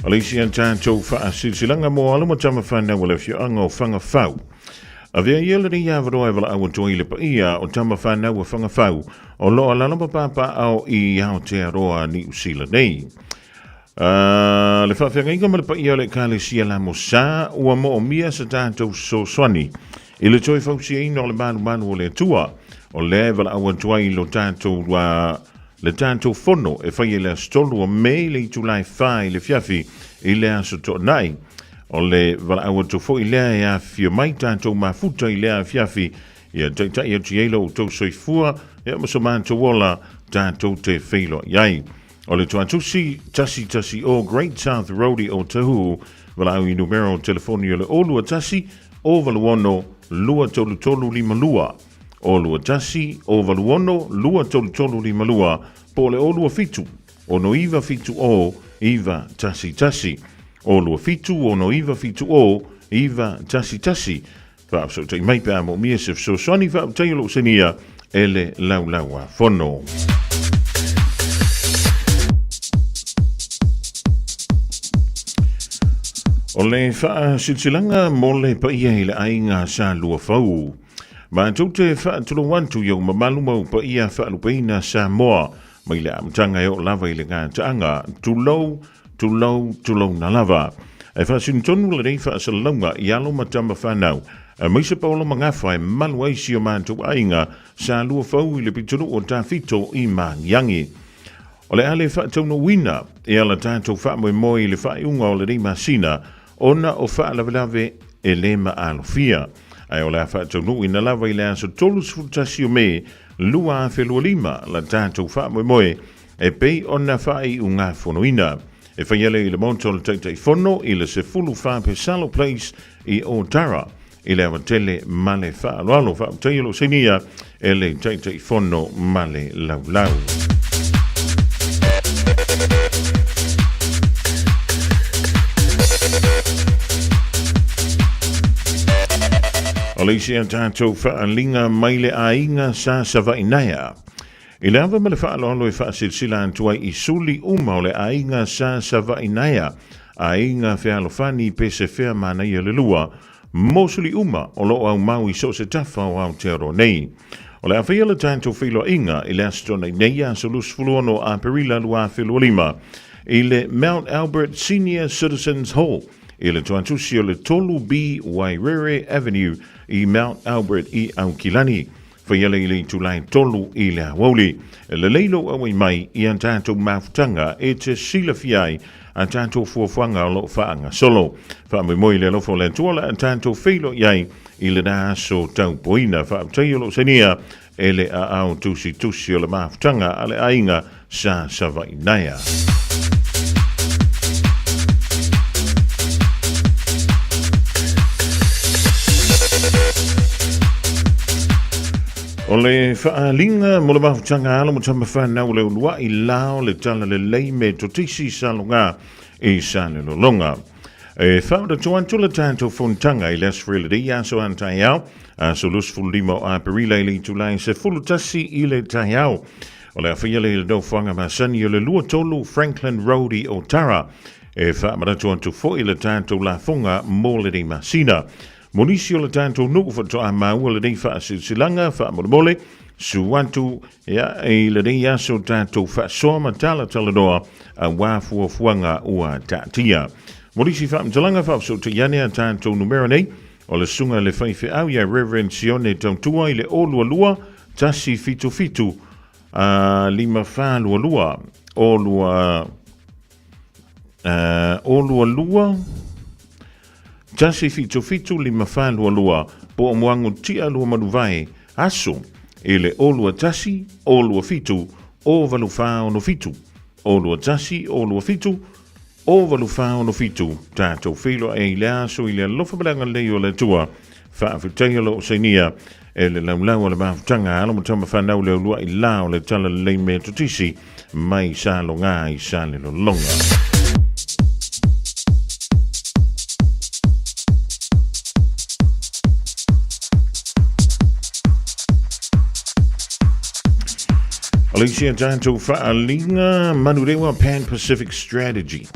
O le isi a tatou faasilasilaga mo alo ma tama whanau o le afioaga o Fagafau. Avea ia lenei avanoa e valaau atu ai i le paia o tama whanau o Fagafau o lo o alaala ma papaaao i Aotearoa Niu Sila nei. Le faafeagaiga ma le paia o le Ekalesia Lamosa ua moomia sa tatou fesoasoani i le toe fausiaina o le malumalu o le Atua. O lea e valaau atu ai i lo tatou le tatou fono e faia i le aso 3 o Me i le itula e 4 i le afiafi i le aso Toonai. O le valaau atu foi lea e afifio mai tatou mafuta i lea afiafi ia taitai atu i ai lo outou soifua ia ma so matou ola tatou te feiloai ai. O le tuatusi 110 Great South Road i Otahuhu, valaau i numera o telefoni o le 021 086 23352, 021 086 23352, po o le 027 6970 911, 027 6970 911. Faafesootai mai pe a moomia se fesoasoani faafetai o lou senia e le laulau a fono. O le faasilasilaga mo le paia i le aiga sa Luafau. Matou te faatulou atu i ou mamalu ma ou paia faalupeina Samoa mai le amataga e oo lava i le gataaga. Tulou, Tulou, tulouna lava. E faasino tonu lenei faasalalauga i alo ma tama fanau, aemaise paolo ma gafa e malu ai si o matou aiga sa lua fou i le pitonuu o Tafito i Magiagi. O le a le faataunuuina e ala tatou faamoemoe i le faaiuga o lenei masina ona o faalavelave e le maalofia. Ae o le a faataunuuina lava i le aso 31 o Me 2025 la tatou faamoemoe e pei ona faaiugafonoina. E fai ale i le Maota o le Taitaifono i le 14 Pesalo Place i Otara i le awatele ma le faaaloalo. Faafetai o lou sainia e le Taitaifono ma le laulau. O le isi a tatou faaaliga mai le aiga sa Savainaea. I le ava ma le faaaloalo e faasilasila atu ai i suli uma o le aiga sa Savainaea, aiga fealofani pe se fea manaia le lua, mo suli uma o lo o aumau i so o se tafa o Aotearoa nei. O le a faia le tatou feiloaiga i le Aso Toonai nei, aso 26 Aperila 2025, i le Mount Albert Senior Citizens Hall i le tuatusi o le 3B Wairere Avenue i Mount Albert i Aukilani. Whaiale i le itula e 3 i le aoauli. E lelei lou auai mai i a tatou mafutaga e te silafia ai a tatou fuafuaga o lo o faagasolo. Faamoemoe i le alofa o le Atua o le a tatou feiloai ai i lena aso taupoina. Faafetai o lou sainia e le aao tusitusi o le mafutaga a le aiga sa Savainaea. O le faaaliga mo le mafutaga alo ma tama whanau o le uluai la o le tala lelei me totisi saloga i sa le lolonga. E whaoratu atu le tātou fonotaga i le aso Friday aso a taeao, aso 25 o Aperila i le itula e 11 i le taeao. O le a faia le nofoaga masani o le 23 Franklin Road i Otara. E faamanatu atu foi le tatou lafoga mo lenei masina. Mo nisi o le tatou nuu faatoa maua lenei faasilasilaga faamolemole, su atu ia, i lenei aso tatou faasoa ma talatalanoa aua fuafuaga ua taatia. Mo nisi faamatalaga faafesootai ane a tatou numera nei, o le susuga i le faifeau ia Reverend Sione Tautua i le 022 177 5422 02 022 177 5422 po o Moago Tia Lua Manuvae aso i le 021 027 08467 021 027 08467. Tatou feiloai i le aso i le alofa ma le agalelei o le Atua. Faafetai o lo o sainia e le laulau o le mafutaga alo ma tama fanau le uluai la o le Talalelei Metotisi mai Saloga i Salelologa. O le isi a tatou faaaliga Manurewa Pan Pacific Strategy.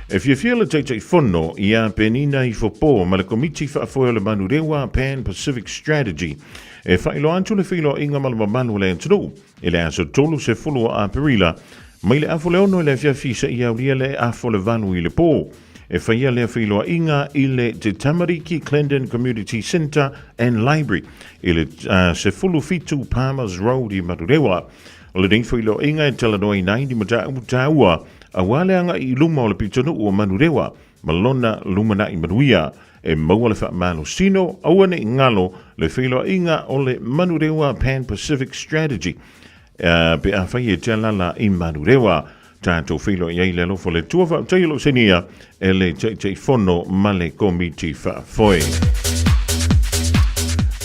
E fiafia le Taitaifono ia Penina Ifopo ma le Komiti Faafoe o le Manurewa Pan Pacific Strategy e faailoa atu le feiloaiga ma le mamalu o le atunuu i le aso 30 o Aperila mai le afu le 6 i le afiafi seia aulia le afu le 8 i le pō. E faia lea feiloaiga i le Te Tamariki Clendon Community Centre and Library i le 17 Palmers Road i Manurewa. O lenei feiloaiga e talanoaina ai ni mataupu taua aua le agai i luma o le pitonuu o Manurewa ma lona lumanai manuia. E maua le faamalosino, aua ne i galo le feiloaiga o le Manurewa Pan Pacific Strategy pe afai e te alaala i Manurewa. Tatou feiloai ai le alofa o le Atua faafetai o lo o sainia e le Taitaifono ma le Komiti Faafoe.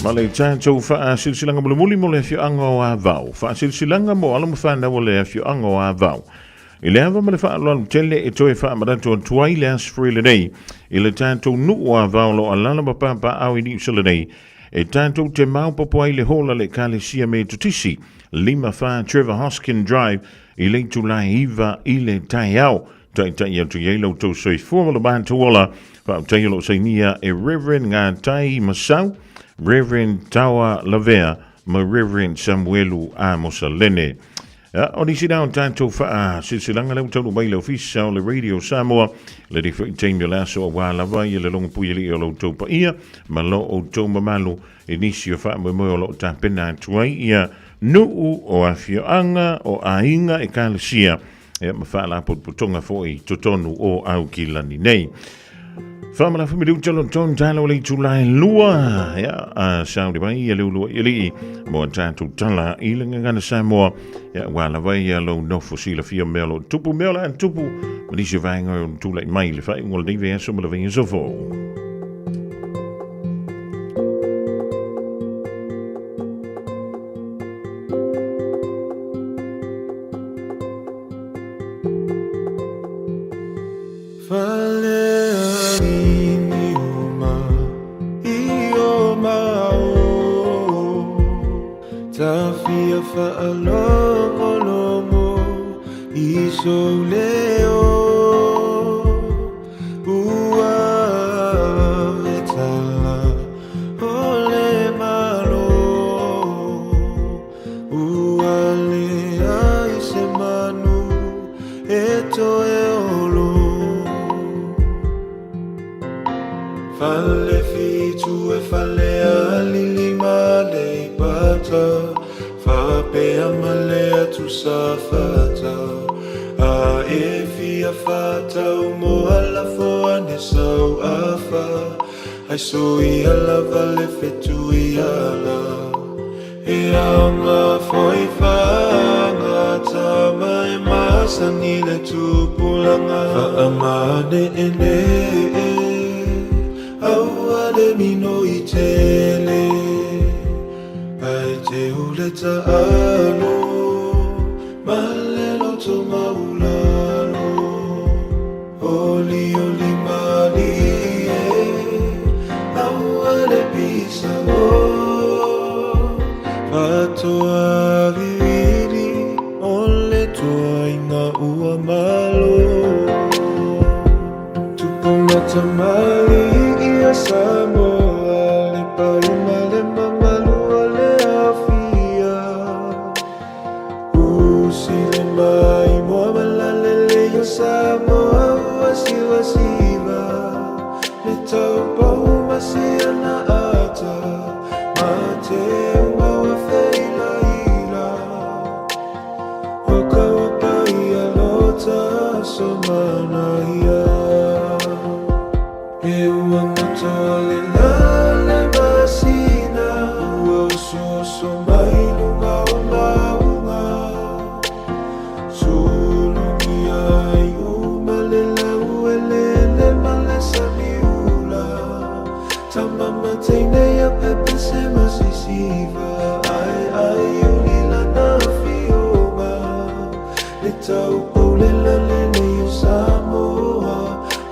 Ma le tatou faasilasilaga mulimuli mo le afioaga o Avao. Faasilasilaga mo alo ma fanau o le afioaga o Avao. I le ava ma le faaaloalo tele e toe faamanatu atu ai le Aso Faraile nei i le tatou nuu o Avao o lo o alaala ma papaaao i Niu Sila nei e tatou te maopoopo ai le hola le Ekalesia Metotisi 54 Trevor Hoskin Drive i le itula e 9 i le taeao. Taitai atu i ai la outou soifua ma lo matou ola. Faafetai o lo o sainia e Reverend Ngatai Masau, Reverend Tawa Lavea ma Reverend Samuelu Amosalene. Ja, o nisi na o tatou faasilasilaga lea ua taunuu mai le ofisa o le Radio Samoa le nei foi taimi o le aso auā lava ia le logo pui alii o lo outou paia ma lo outou mamalu i nisi o faamoemoe o lo o tapena atu ai ia nuu o afioaga o aiga ekalesia ia ma faalapotopotoga foi i totonu o Aukilani nei. Faamalafa me liu talo ton talo le itula e lua. Ia, a saudi mai ia le ulua i alii mo a tatou tala i le gagana Samoa. Ia, ua lava ia lou nofo silafia mea o lo o tupu, mea o le a tupu. Ma nisi o vaega o tulai mai le faaiuga o lenei vaiaso ma le vaiaso fou.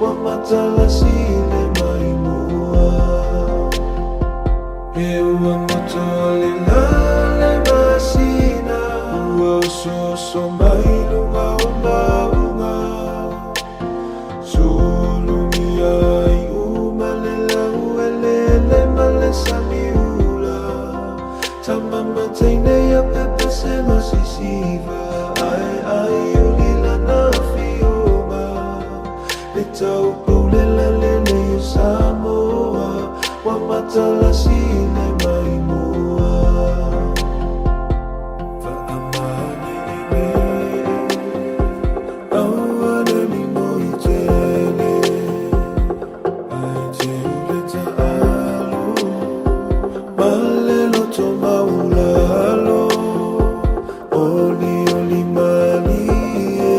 Ua matalasi le maimoa E ua moto le lale masina Ua osooso mai luga o mauga Sulumia ai uma le lau elele ma le sami ula Tama ma teine ia pepese ma sisiva Ae ai uli lana fioga Le tau paulela lele o Samoa Ua matalasi le maimoa Aua le mimoi tele Ai te ule ta'alu Ma le loto maulalo Oli oli malie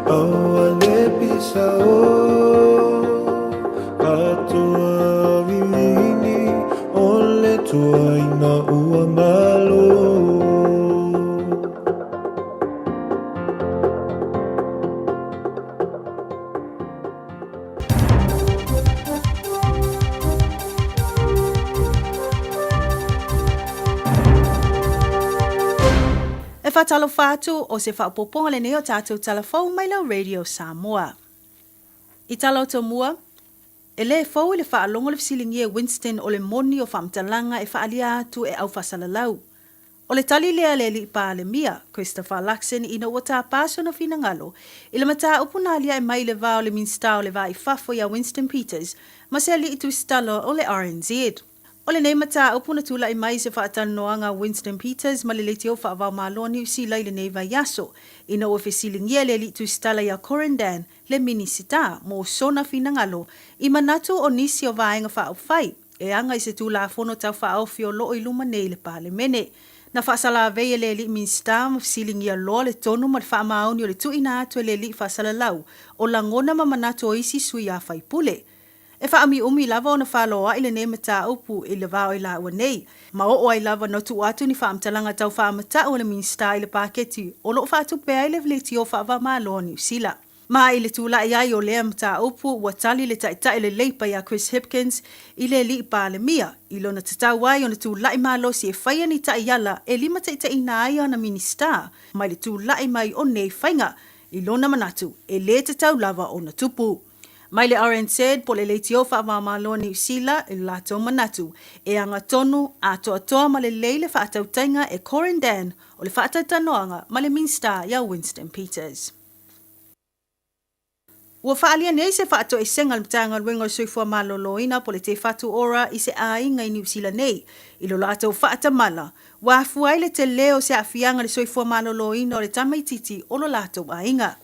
Aua le pisa o Katoa vivini O le tuaina ua malo. E faatalofa atu, o se faaopoopoga lenei o tatou tala fou mai lau Radio Samoa. I tala o tomua, e lē fou i le faalogo le fesiligia e Winston o le moni o faamatalaga e faaalia atu e aufaasalalau. O le tali lea a le Alii Palemia, Christopher Luxon ina ua tāpā sona finagalo i le mataupu na aliae mai i le va o le Minisita o le Va i Fafo iā Winston Peters ma se alii tusitala o le RNZ. O lenei mataupu na tulai mai i se faatalanoaga a Winston Peters ma le Leitio Faavaomalo a Niu Sila i lenei vaiaso, ina ua fesiligia e le alii tusitala iā Corin Dann le Minisita mo sona finagalo i manatu o nisi o Vaega Faaupufai e aga i se Tulafono Tau Faaofi o loo i luma nei i le Palemene. Na faasalavei e le alii Minisita ma fesiligia loa le tonu ma le faamaoni o le tuuina atu e le alii faasalalau o lagona ma manatu o isi sui a faipule. E faaumiumi lava ona faloai lenei mataupu i le va o i laua nei, ma oo ai lava na tuu atu ni faamatalaga tau faamatau a le Minisita i le paketi o lo o faatupe ai le Leitio Faava-o-Malo a Niu Sila. Ma i le tulai ai o lea mataupu, ua tali le Taitai o le Leipa iā Chris Hipkins i le Alii Palemia, i lona tatau ai ona tulai malosi e faia ni taiala e limataitaiina ai ana Minisita mai le tulai mai o nei faiga, i lona manatu e lē tatau lava ona tupu. Mai le RNZ po o le Leitio Faava-o-Malo a Niu Sila i lo latou manatu e agatonu, atoatoa ma lelei le faatautaiga e Corin Dann o le faatautanoaga ma le Minisita ia Winston Peters. Ua faaalia nei se faatoesega a le Matagaluega o le Soifua Maloloina po o le Te Whatu Ora i se aiga i Niu Sila nei i lo latou faatamala ua afua ai le telē o se aafiaga i le soifua maloloina o le tamaitiiti o lo latou aiga.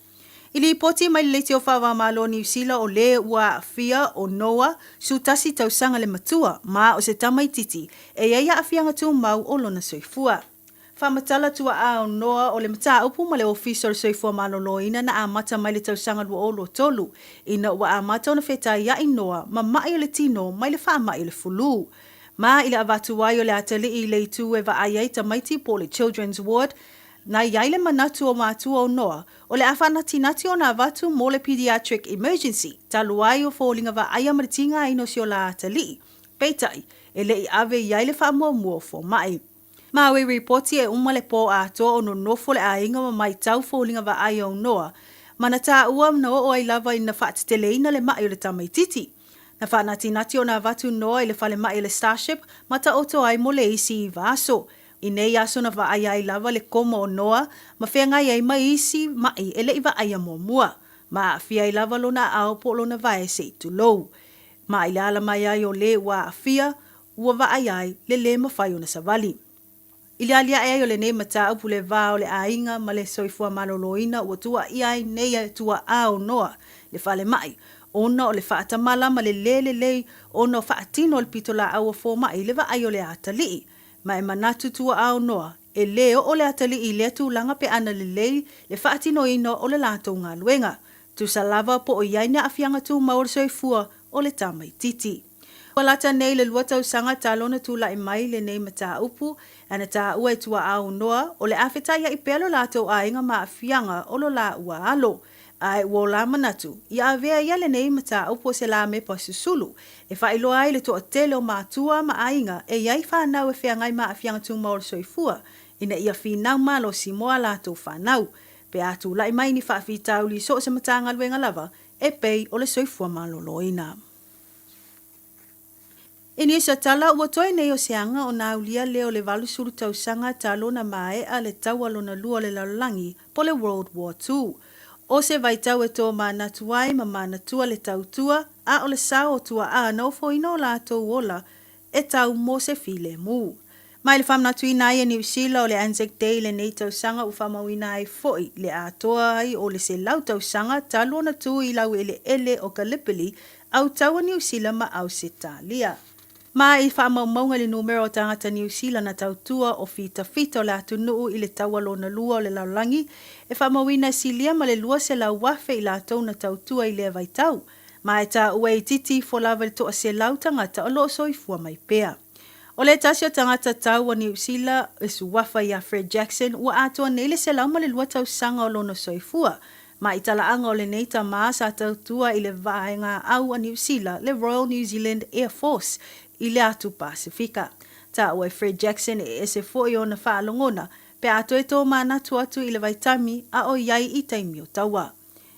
I lipoti mai le Leitio Faava-o-Malo o Niu Sila o lē ua aafia o Noah, 11 tausaga le matua, ma o se tamaitiiti e i ai aafiaga tumau o lona soifua. Faamatala tua'a o Noah o le mataupu ma le Ofisa o le Soifua Maloloina na amata mai le tausaga 2023, ina ua amata ona fetaia'i Noah ma ma'i o le tino mai le faama'i o le fulū. Ma i le avatu ai o le atalii i le itu e vaai ai tamaiti po o le Children's Ward, Na i ai le manatu o matua o Noa, o le a faanatinati ona avatu mo le pediatric emergency, talu ai o foliga vaaia ma le tigaina o si o la atalii. Peitai, e le i ave i ai le faamuamua o fomai. Ma ui ripoti e uma le po atoa o nonofo le aiga ma maitau foliga vaaia o Noa, ma na taua na oo ai lava ina faateteleina le ma'i o le tamaititi. Na faanatinati ona avatu Noa i le falemai o le Starship ma taoto ai mo le isi iva aso. I nei aso na vaaia ai lava le koma o Noa ma feagai ai ma isi maʻi e le i vaaia muamua, ma aafia ai lava lona aao po o lona vae se i tulou. Ma i le ala mai ai o lē ua aafia, ua vaaia ai le lē mafai ona savali. I le aliae ai o lenei mataupu le va o le aiga ma le soifua maloloina ua tuuaia ai nei tuaa o Noa le falemai, ona o le faatamala ma le lē lelei ona o faatino le pitolaau a fomai i le vaai o le atalii. Ma e manatu tuaao noa, e lē oo le atalii i lea tulaga pe ana lelei le faatinoina o le latou galuega. Tusa lava po o i ai ni aafiaga tumau o le soifua o le tamaititi. Ua lata nei le lua tausaga talu ona tulai mai lenei mataupu, ana taua e tuaao noa o le a fetaiai pea lo latou aiga ma aafiaga o lo laua alo. Ae ua ola manatu, ia avea ia lenei mataupu o se lamepa susulu, e faailoa ai le toatele o matua ma aiga e i ai fanau e feagai ma aafiaga tumau o le soifua, ina ia finau malosi mo a latou fanau, pe a tulai mai ni faafitauli i so o se Matagaluega lava e pei o le soifua maloloina. I nisi o tala, ua toe nei o se aga ona aulia lea o le 80 tausaga talu ona maea le Taua Lona Lua o le Lalolagi, po o le World War Ii. O se vaitau e tōmanatu ai ma manatua le tautua, a o le sao o tuaʻa na ofoina o latou ola e tau mo se filemu. Mai le faamanatuina ai e Niu Sila o le Anzac Day lenei tausaga ua faamauina ai foi le atoa ai o le 100 tausaga talu ona tu i laueleele o Gallipoli, autaua Niu Sila ma Ausetalia. Ma i faamaumauga i le numera o tagata Niu Sila na tautua o fitafita o le atunuu i le taua lona lua o le lalolagi, e faamauina e silia ma le 200,000 i latou na tautua i lea vaitau. Ma e taua e itiiti ifo lava i le 100 tagata o lo o soifua mai pea. O le tasi o tagata tau a Niu Sila, le suafa ia Fred Jackson, ua atoa nei le 102 tausaga o lona soifua. Ma i talaaga o lenei tama sa tautua i le Vaega Au a Niu Sila, le Royal New Zealand Air Force, i le Atu Pasefika. Taua e Fred Jackson e ese foi ona faalogona pe a toe tōmanatu atu i le vaitami a o i ai i taimi o taua.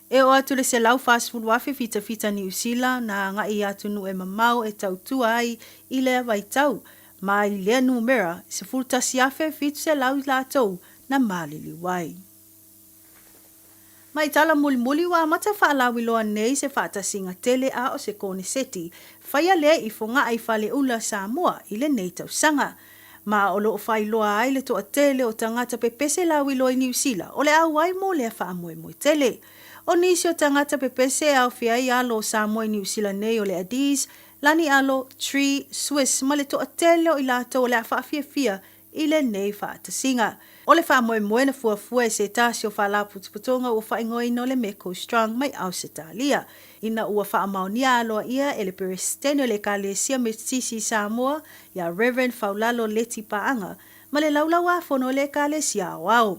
E oo atu le 140,000 fitafita Niu Sila na agai i atunuu e mamao e tautua ai i lea vaitau, ma i lea numera, 11,700 i latou na maliliu ai. Mai tala mulimuli ua amata faalauiloa nei se faatasiga tele a o se koneseti faia lea i Fogaa i Faleula, Samoa i lenei tausaga. Ma o lo o faailoa ai le toatele o tagata pepese lauiloa i Niu Sila o le auai mo lea faamoemoe tele. O nisi o tagata pepese e aofia ai alo o Samoa i Niu Sila nei o le Adiz, Lani Alo, Tree, Swiss ma le toatele o i latou o le a faafiafia i lenei faatasiga. O le faamoemoe na fuafua e se tasi o faalapotopotoga ua faaigoaina o le Meko Strong mai Ausetalia, ina ua faamaonia aloaia e le Peresetene o le Ekalesia Metotisi i Samoa ia Rev. Faulalo Leti Paaga ma le Laulau-a-Fono o le Ekalesia Aoao.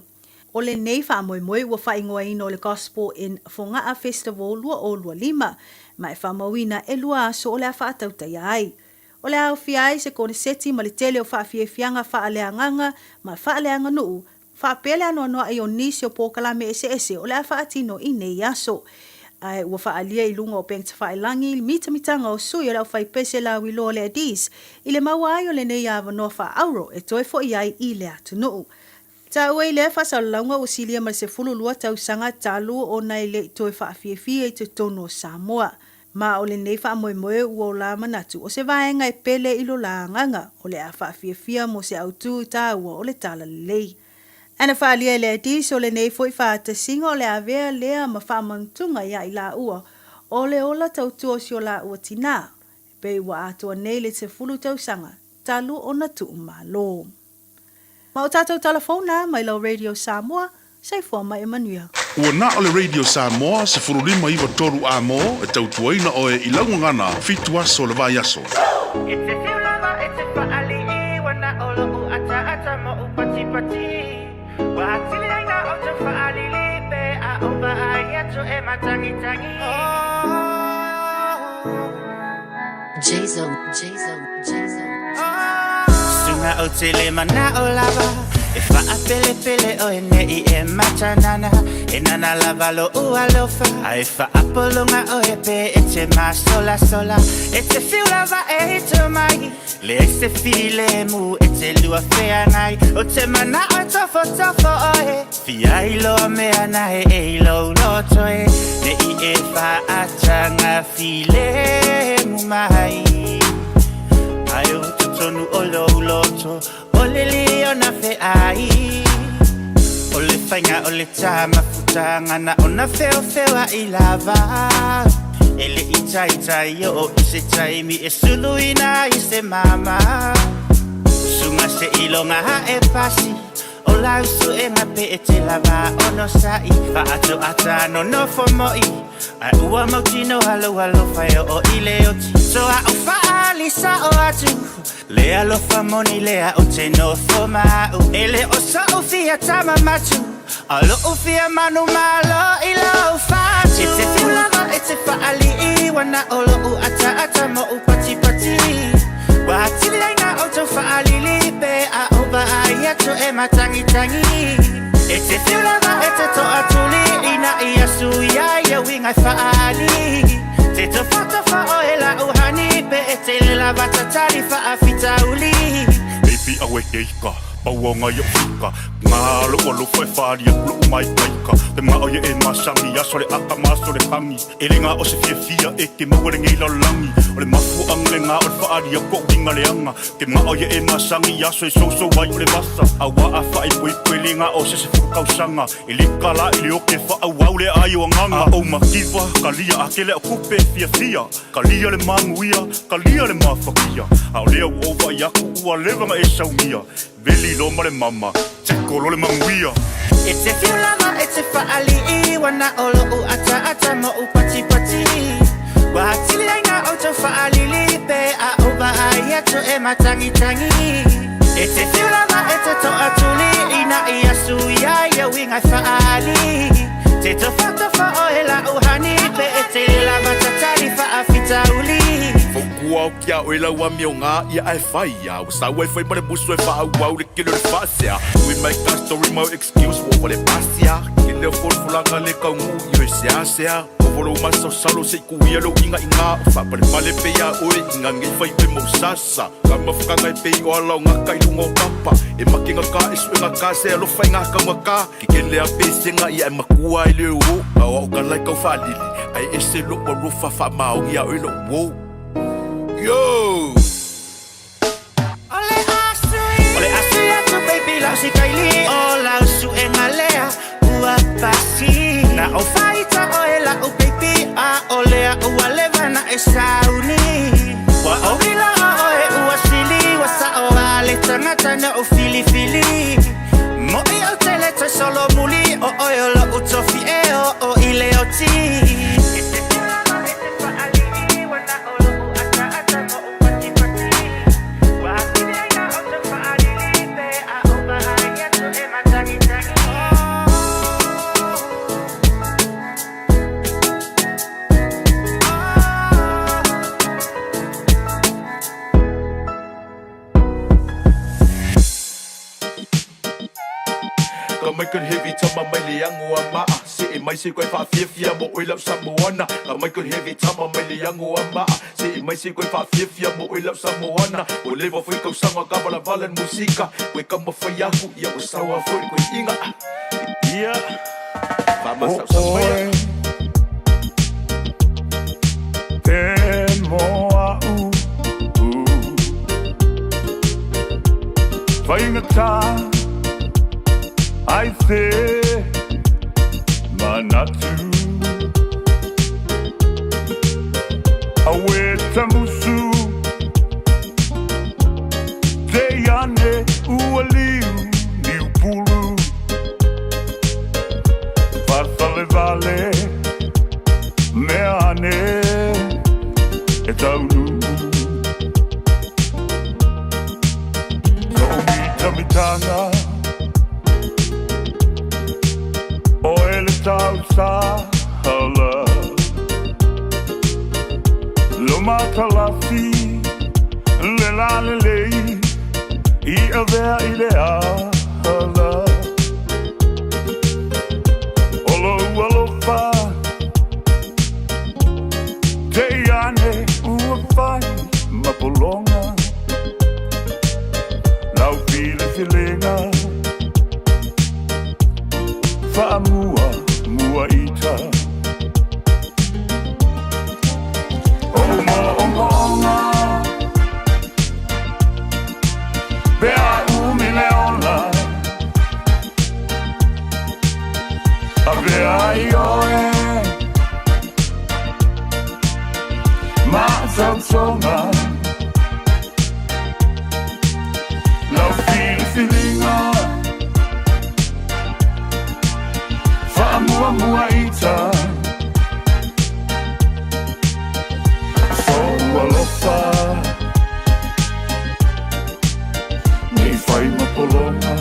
O lenei faamoemoe ua faaigoaina o le Gospel in Fogaa Festival 2025, ma e faamauina e lua aso o le a faatautaia ai. O le a aofia ai se koneseti ma le tele o faafiafiaga faaleagaga ma faaleaganuu, faapea le anoanoai o nisi o polokalame eseese o le a faatino i nei aso. Ae ua faaalia i luga o Upegatafailagi le mitamitaga o sui o le aufaipese lauiloa o le Adiz i le maua ai o lenei avanoa faa-auro e toe foi ai i le atunuu. Taua i lea faasalalauga ua silia ma le 12 tausaga talu ona e le i toe faafiafia i totonu o Samoa. Ma o lenei faamoemoe ua ola manatu o se vaega e pele i lo la agaga o le a faafiafia mo se autū taua o le talalelei. Ana faaalia e le Adiz o lenei foi faatasiga o le avea lea ma faamanutuga ia i laua o le ola tautua o si o laua tinā, e pei ua atoa nei le 10 tausaga talu ona tuumalo. Ma o tatou tala fou na mai lau Radio Samoa, soifua mai e manuia. Ua na o le Radio Samoa 15 93 A mo e tautuaina oe i lau gagana fitu aso o le vaiaso. E te whiu lava e te whaalii Ua na o lo'u ataata mo'u patipati Ua atili ai na o te whaalili Pe a o vaai atu e matangitangi Jason, Jason, Jason. Sunga o te le mana'o lava E faapelepele oe ne'i e matanana E nana lava lo'u alofa Ae faapologa oe pe e te masolasola E te fiu lava e ito mai Leai se filemu e te lua feagai O te mana'o e tofotofo oe Fia iloa mea na e e i lou loto e Ne'i e faataga filemu mai Ae o totonu o lou loto O le liona feai O le faiga o le tā mafutaga Na ona feofeoa'i lava E le'i taitai oo i se taimi e suluina ai se mama Suga seiloga ae pasi O lau suega pe e te lava onosa'i Faatoata nonofo mo'i Ae ua mautinoa lou alofa e oo i le oti Toa o faaali sa'o atu Le alofa moni lea ou te nofo ma a'u E le o so'u fia tama matu. A lo'u fia manumalo i lou fatu. E te fiu lava e te fa'ali'i ua na o lo'u ataata ma ou patipati. Ua atili ai na outou fa'alili pe a ou vaai atu e matagitagi. E te fiu lava e te to'atuli ina ia suia ia uiga e fa'aali. Te tofatofa oe la'u hani pe e te le lava tatali fa'afitauli. Baby awe keika Pau o ngai o fika Ngā lo'u alofa e fa'ali aku lo'u maikaika Te ma'o ia e masagi aso le aka ma aso le pagi E le gā o se fiafia e ke maua lenei lalolagi O le mafua'aga legā o le fa'ali aku o'u uiga leaga Te ma'o ia e masagi aso e sousou ai o le vasa Auā a fa'aipoipo e le gā o se 10 tausaga E le kala i le oke fa'auau le ai o agaga A ou makiva kalia a kele o kupe fiafia Kalia le maguia, kalia le mafakia A o lea ua ou vaai aku ua leva ona e saunia Veli loa ma le mama, teko loa le maguia. E te fiu lava e te fa'ali'i ua na o lo'u ataata ma ou patipati. Ua atili ai na outou fa'alili pe a ou vaai atu e matagitagi. E te fiu lava e te to'atuli ina ia suia ia uiga e fa'aali. Te tofatofa oe la'u hani pe e te lava tatali fa'afitauli. Faukua o kia oe lau amio ngā ia ae fai ia Ua sau ai fai ma le musu e fa'auau le kele o le fa'asea Ui mai ka story mau excuse ua ova le pasia Kele o folafolaga le kauguu i oe seasea Ovo lou masalosalo se i kuia lou inga'ingā O fa'apalepale pe iā oe i ngagei fai oe mau sasa Ka mafakaga e pei o ala o gaka i luga o papa E make gaka e su'e gaka se alofa i gaka ugaka Ke kele a pesega ia e makua ai le o A o a'u kala i kau fa'alili Ae ese lo'u alofa fa'amaoni iā oe lo'u uō Yo! O le a sui atu baby lau sikaili O lau suega lea ua pasi Na ou faita oe la'u baby A o lea ua leva na e sauni Ua ou iloa oe ua sili Ua sa'o a le tagata na ou filifili Mo'i ou te le toe solomuli O oe o lo'u tofi e o'o i le oti E te pulama e te fa'ali'i Ua na o lo'u ataata ma ou patipati Ua atili ai na outou fa'alili Pe a ou vaai atu e matagitagi Ka Michael Heavy tama mai le ango a maa Se'e mai se koe faafiafia mo oe lau Samoana Ka Michael Heavy tama mai le ango a maa Se'e mai se koe faafiafia mo oe lau Samoana Ua leva foi kausaga ka valavala le musika Koe kama fai aku ia ua saoa foi le koe inga Ia Faamasausa maia. Te moa'u Faigata ai se manatu Aue tamusu Te ane ua liu niu pulu Faasalevale mea ane e taunuu To'u mitamitanga Oe le tausahala Lo matalasi le lalelei I avea i le ala O lou alofa Te i ane ua fai ma pologa Lau filifiliga Faamua mua ita Ou moomooga Pe a umi le ola Avea ai oe Ma tautoga Lau filifiliga Faamuamua ita Sou alofa Nei fai ma pologa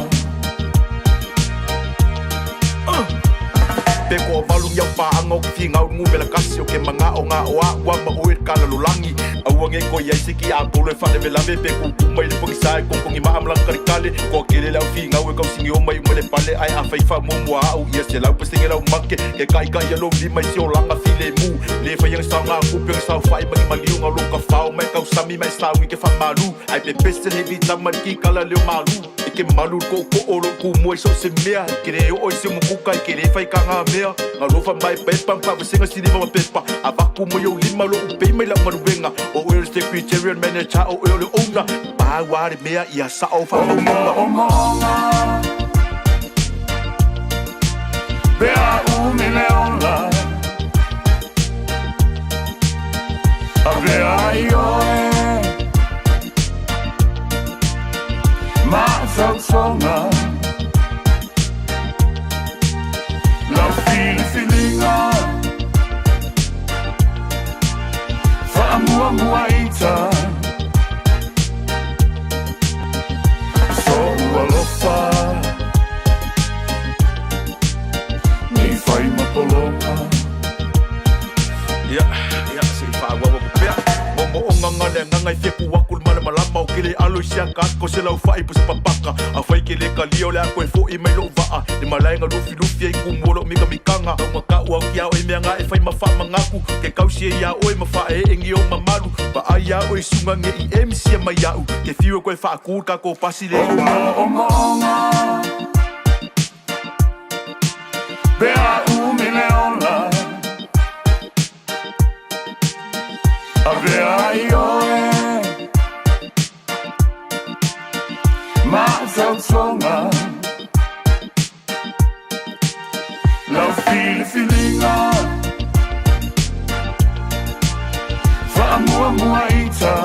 numera kasi o ke manga'o ga'o a'u a ma oe le kalalolagi aua ge koe ai se kiapolo e faalavelave pe kukū mai le pogisā e kogogima'a ma lana kalikale toakele le aufigau e kausigiō mai uma le pale ae afai faamuamua a'u ia 100% lau make ke ka'ika'i a lou lima i se olaga filemu lē faiaga saogākupe ga saofa'i malimaliu ga lou kafao ma e tausami ma e saugi ke fa'amalū ae pepese le hevi tama le kikala leo malū e ke malu le ko'oko'o o lo'u kumua i so o se mea e ke lē oo i se umukuka e ke lē faikagā mea galofa maepaepa ma faavasega siliva ma pepa avaku mai ou lima lo'u pei mai la'u galuega o oe o le secretary o le manager o oe o le owner pau a le mea ia sa'o faamaumauga. Pe a umi le ola Avea ai oe Ma tautoga Lau filifiliga Faamuamua ita So'u alofa Nei fai ma pologa Ia, ia, se i faaauau atu pea. Moomooga ga le agaga e fia ku atu le malamalama o ke le alo i se akaaka o se laufa'i po se papaka. Afai ke le talia o le a toe fo'i mai lo'u vaa le malae ga lufilufi ai kumu o lo'u mikamikaga. Taugata'u au ki a oe mea ga e fai ma faamagaku ke tausi ai iā oe ma faae'egi ou mamalu. Vaai iā oe suga ge'i e misia mai a'u ke fiu e toe faakū le tatou pasi le Moomooga Pe a umi le ola Avea ai oe Ma tautoga Lau filifiliga Faamuamua ita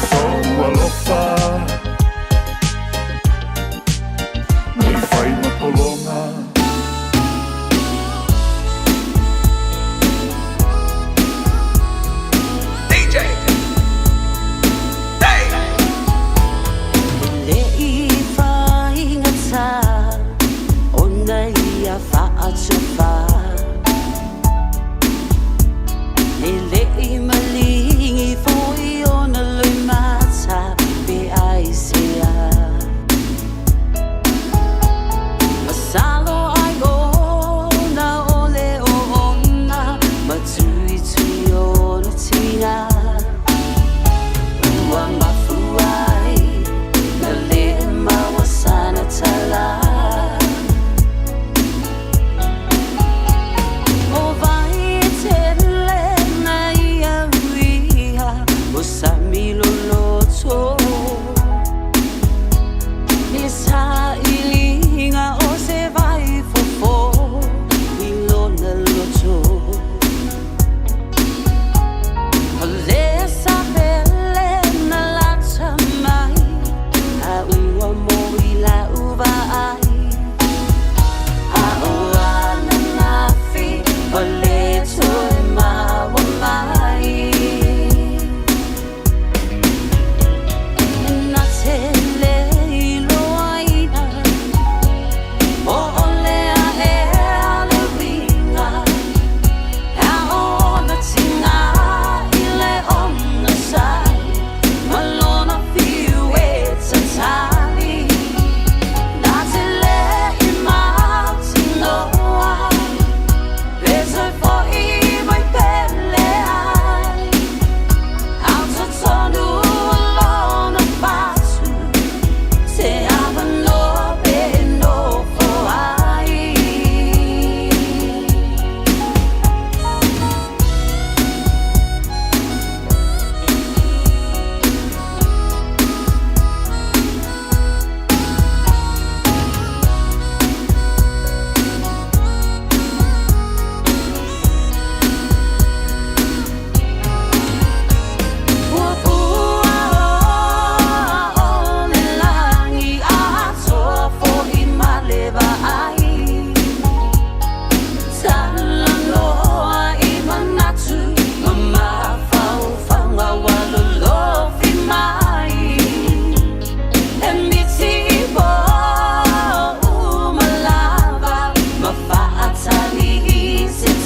So'u alofa Nei fai ma pologa. DJ E le i faigata ona ia faatofa.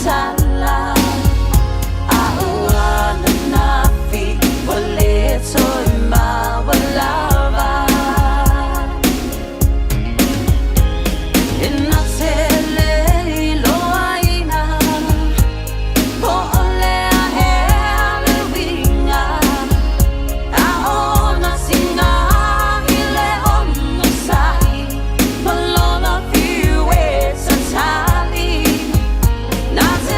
tala A ua ananafi Ua le toe maua lava E na te le iloaina Po o le a ea le uiga A ona siga i le onosai Ma lona fiu e tatali Na te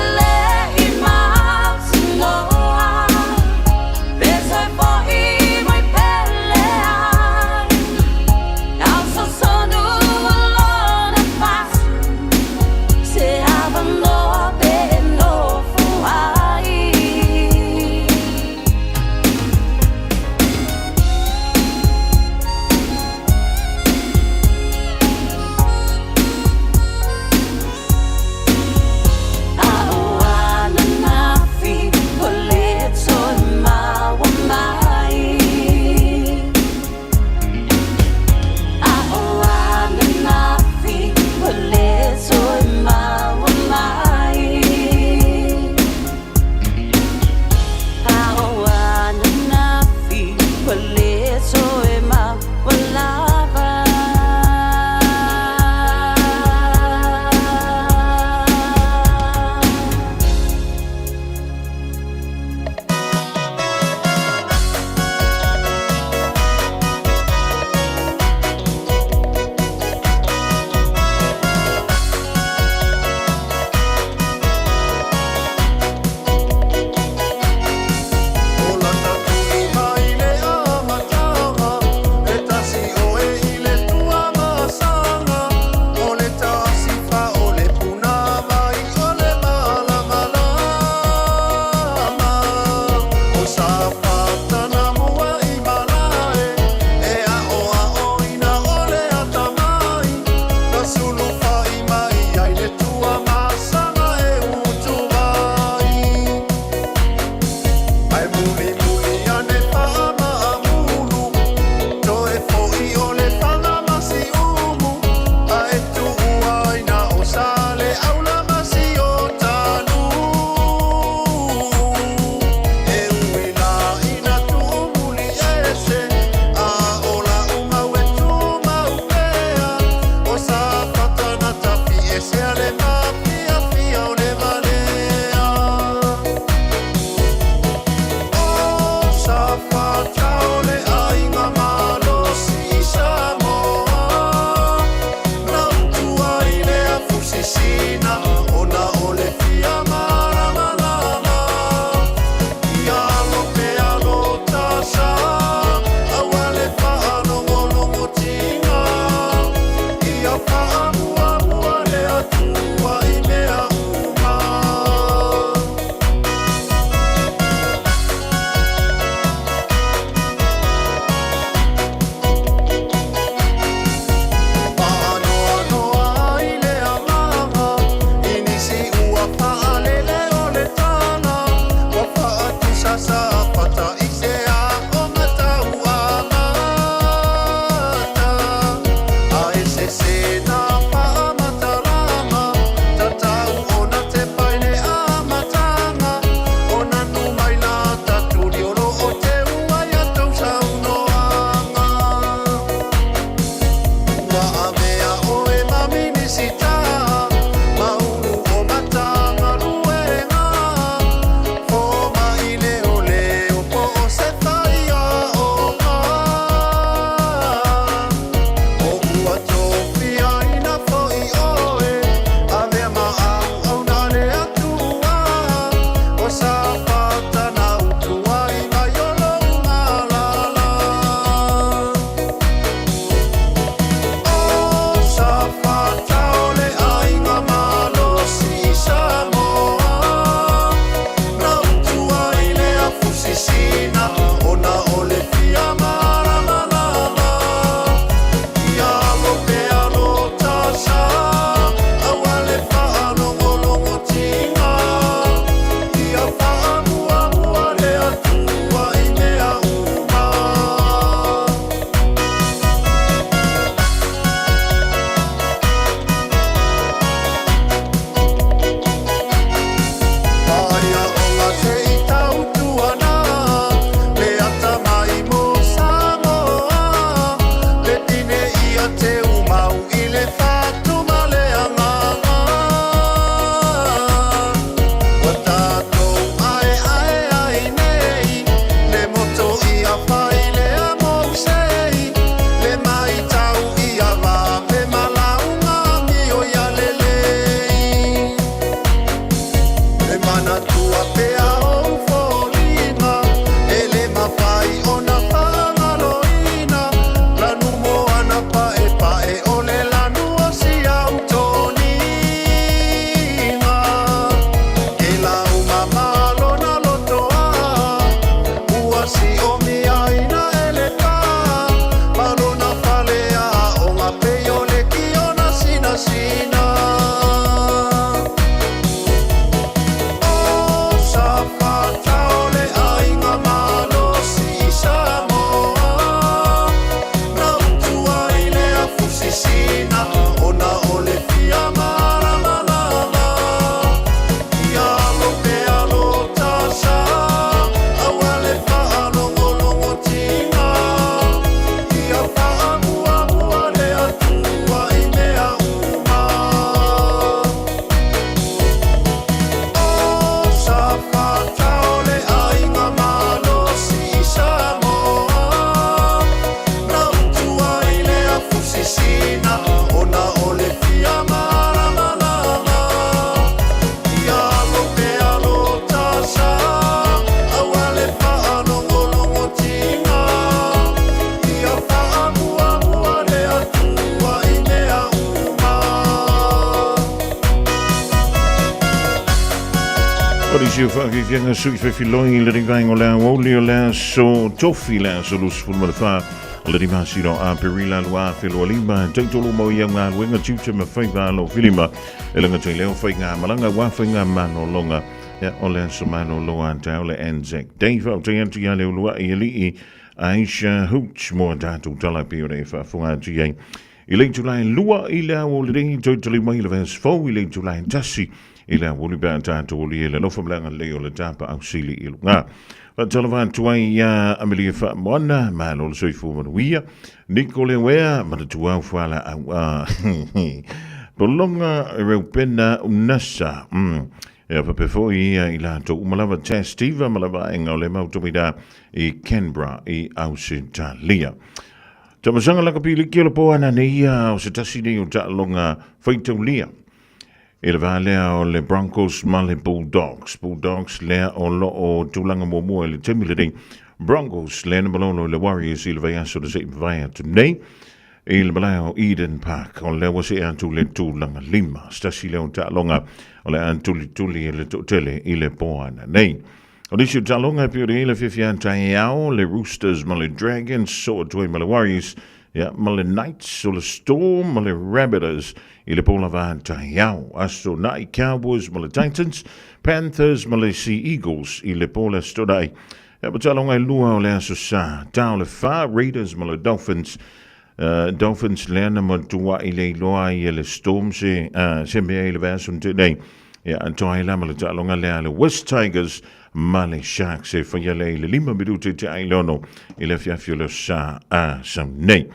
O nisi o faafiafiaga sui fefiloi i le vaega o le aoauli o le aso Tofi le aso 24 o le masina o Aperila 2025, taitolu mau ia galuega tiute ma faiva alo filima e laga tai leo faiga malaga ua faiga malologa ia o le aso malolo a taeao le Anzac Day. Faafetai atu ia le uluai alii Aisha Hooch mo a tatou tala pei ona e faafofoga atu i ai i le itula e 2 i le aoauli nei, toe tali mai le vaiaso fou i le itula e 1 i le aoauli pe a tatou oli ai le alofa ma le agalelei o le tapa ausili i luga. Faatalofa atu ai ia Amelia Faamoana, malo le soifua manuia, Niko Lewea, manatua au fuala au a Polonga Reupena Unasa, Ia faapea foi ia i latou uma lava Tess Steve ma le vaega o le mau tomida i Canberra i Ausetalia. Tamasaga lakapi liki o le po ana nei ia o se tasi nei o taaloga faitaulia i le va lea o le Broncos ma le Bulldogs. Bulldogs lea o lo o tulaga muamua i le taimi lenei. Broncos lea na malolo i le Warriors i le vaiaso na se i mavae atu nei i le malae o Eden Park. O lea ua see atu le tulaga lima. Se tasi lea o taaloga o le a tulituli e le toatele i le po ana nei. O nisi o taaloga e pei ona i ai le afiafi a taeao, le Roosters ma le Dragons, soo atu ai ma le Warriors, ia, ma le Knights, o le Storm ma le Rabbitohs i le po lava a taeao. Aso Nai, Cowboys ma le Titans, Panthers ma le Sea Eagles i le po le aso Toonai. Ia, ma taaloga e lua o le aso Sa, ta o le fa, Raiders ma le Dolphins. Dolphins lea na matuai le iloa ai e le Storm se, se mea i le vaiaso na tea nei. Ia, toa ai la ma le taaloga lea a le West Tigers ma le Sharks e faia lea i le 5 minute te ai le 6 i le afiafi o le sa a sau nei.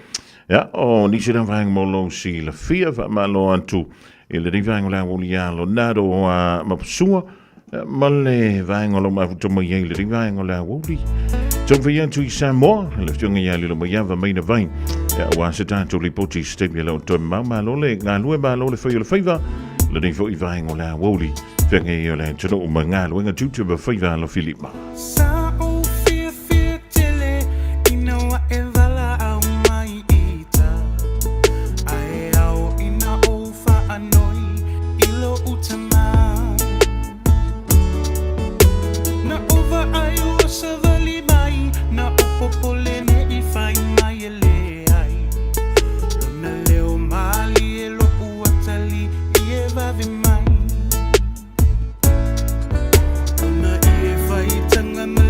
Ia, o nisi na vaega mo lou silafia, faamalo atu i lenei vaega o le aoauli ia Leonardo a Mapusua, ma le vaega o lo o mafuta mai ai lenei vaega o le aoauli. Taumafai atu i Samoa, le afioga ia Lilo Maiava Maina Vai, aua se tatou lipoti i se taimi e le o toe mamao. Malo le galue, malo le fai o le faiva, lenei foi vaega o le aoauli, feagai ai o le atunuu ma galuega tiute ma faiva alofilima. Sa ou fiafia tele ina ua e valaau mai i ta, Ae ao ina ou faanoi i lou tama. Na ou vaai ua savali mai, Na ou popole nei fai mai e leai. Lona leo malie lou atalii e vave mai. Lona ie faitaga ma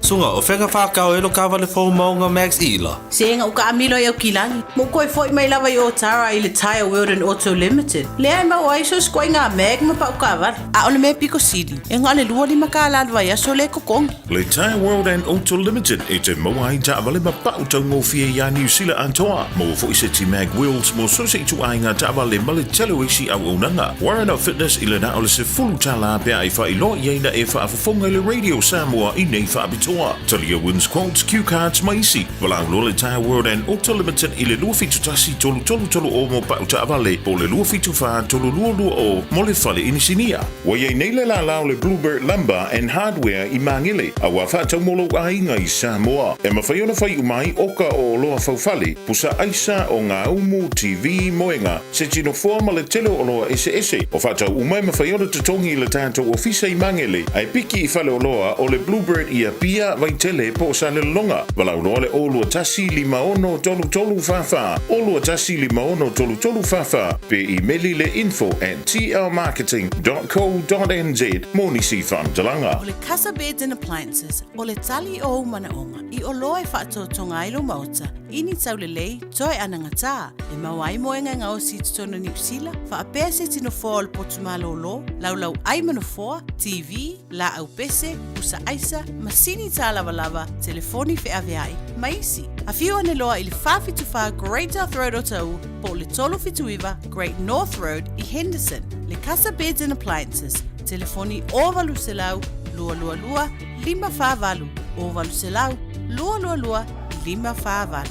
Suga, o fea na whākau e lo kāwale fō maunga Max Ila? Se ga u kaamilo i Aukilani. Mo koe foi mai lava i Otara i le Tyre World and Auto Limited. Lea e maua ai so se ituaiga mag ma pau taavale. A o le mea pito sili, e na o le $25 le vaiaso lea e totogi. Le Tyre World and Auto Limited e te maua ai taavale ma pau taugofie iā Niu Sila atoa. Maua foi seti mag wheels mo so se ituaiga taavale ma le tele o isi auaunaga. Warren Fitness i le na o le $10 pe a e faailoa i ai na e faafofoga i le Radio Samoa i nei faapitoa. Talia wins quotes, cue cards ma isi. Valaau loa le Tyre World and Auto Limited i le 271 3330 mo pau taavale po o le 274 3220 mo le fale inisinia. Ua i ai nei le lālā o le Bluebird Lumber and Hardware i Māgele, a ua faatau mo lou aiga i Samoa. E mafai ona fai uma ai oka o oloa faufale, pusa aisa, ogaumu, TV, moega, se tinofoa ma le tele o oloa eseese. O faatau uma e mafai ona totogi i le tatou ofisa i Māgele, ae piki i faleoloa o le Bluebird i Apia, Vaitele po o Salelologa. Valaau loa le 021 56 33 44, 021 56 33 44, pe imeli le info at tlmarketing.co.nz mo nisi faamatalaga. O le Casa Beds and Appliances, o le tali o ou manaoga i oloa e faatotoga ai lou maota i ni taulelei toe anagatā, e maua ai moega e gaosi i totonu o Niu Sila, faapea se tinofoa o le potu malōlō, laulau ʻai ma nofoa, TV, laau pese, pusa aisa, masini tālavalava, telefoni feaveai, ma isi. Afio ane loa i le 474 Great South Road Otahuhu po o le 379 Great North Road i Henderson. Le Casa Beds and Appliances, telefoni 0800 222 548, 0800 222 548.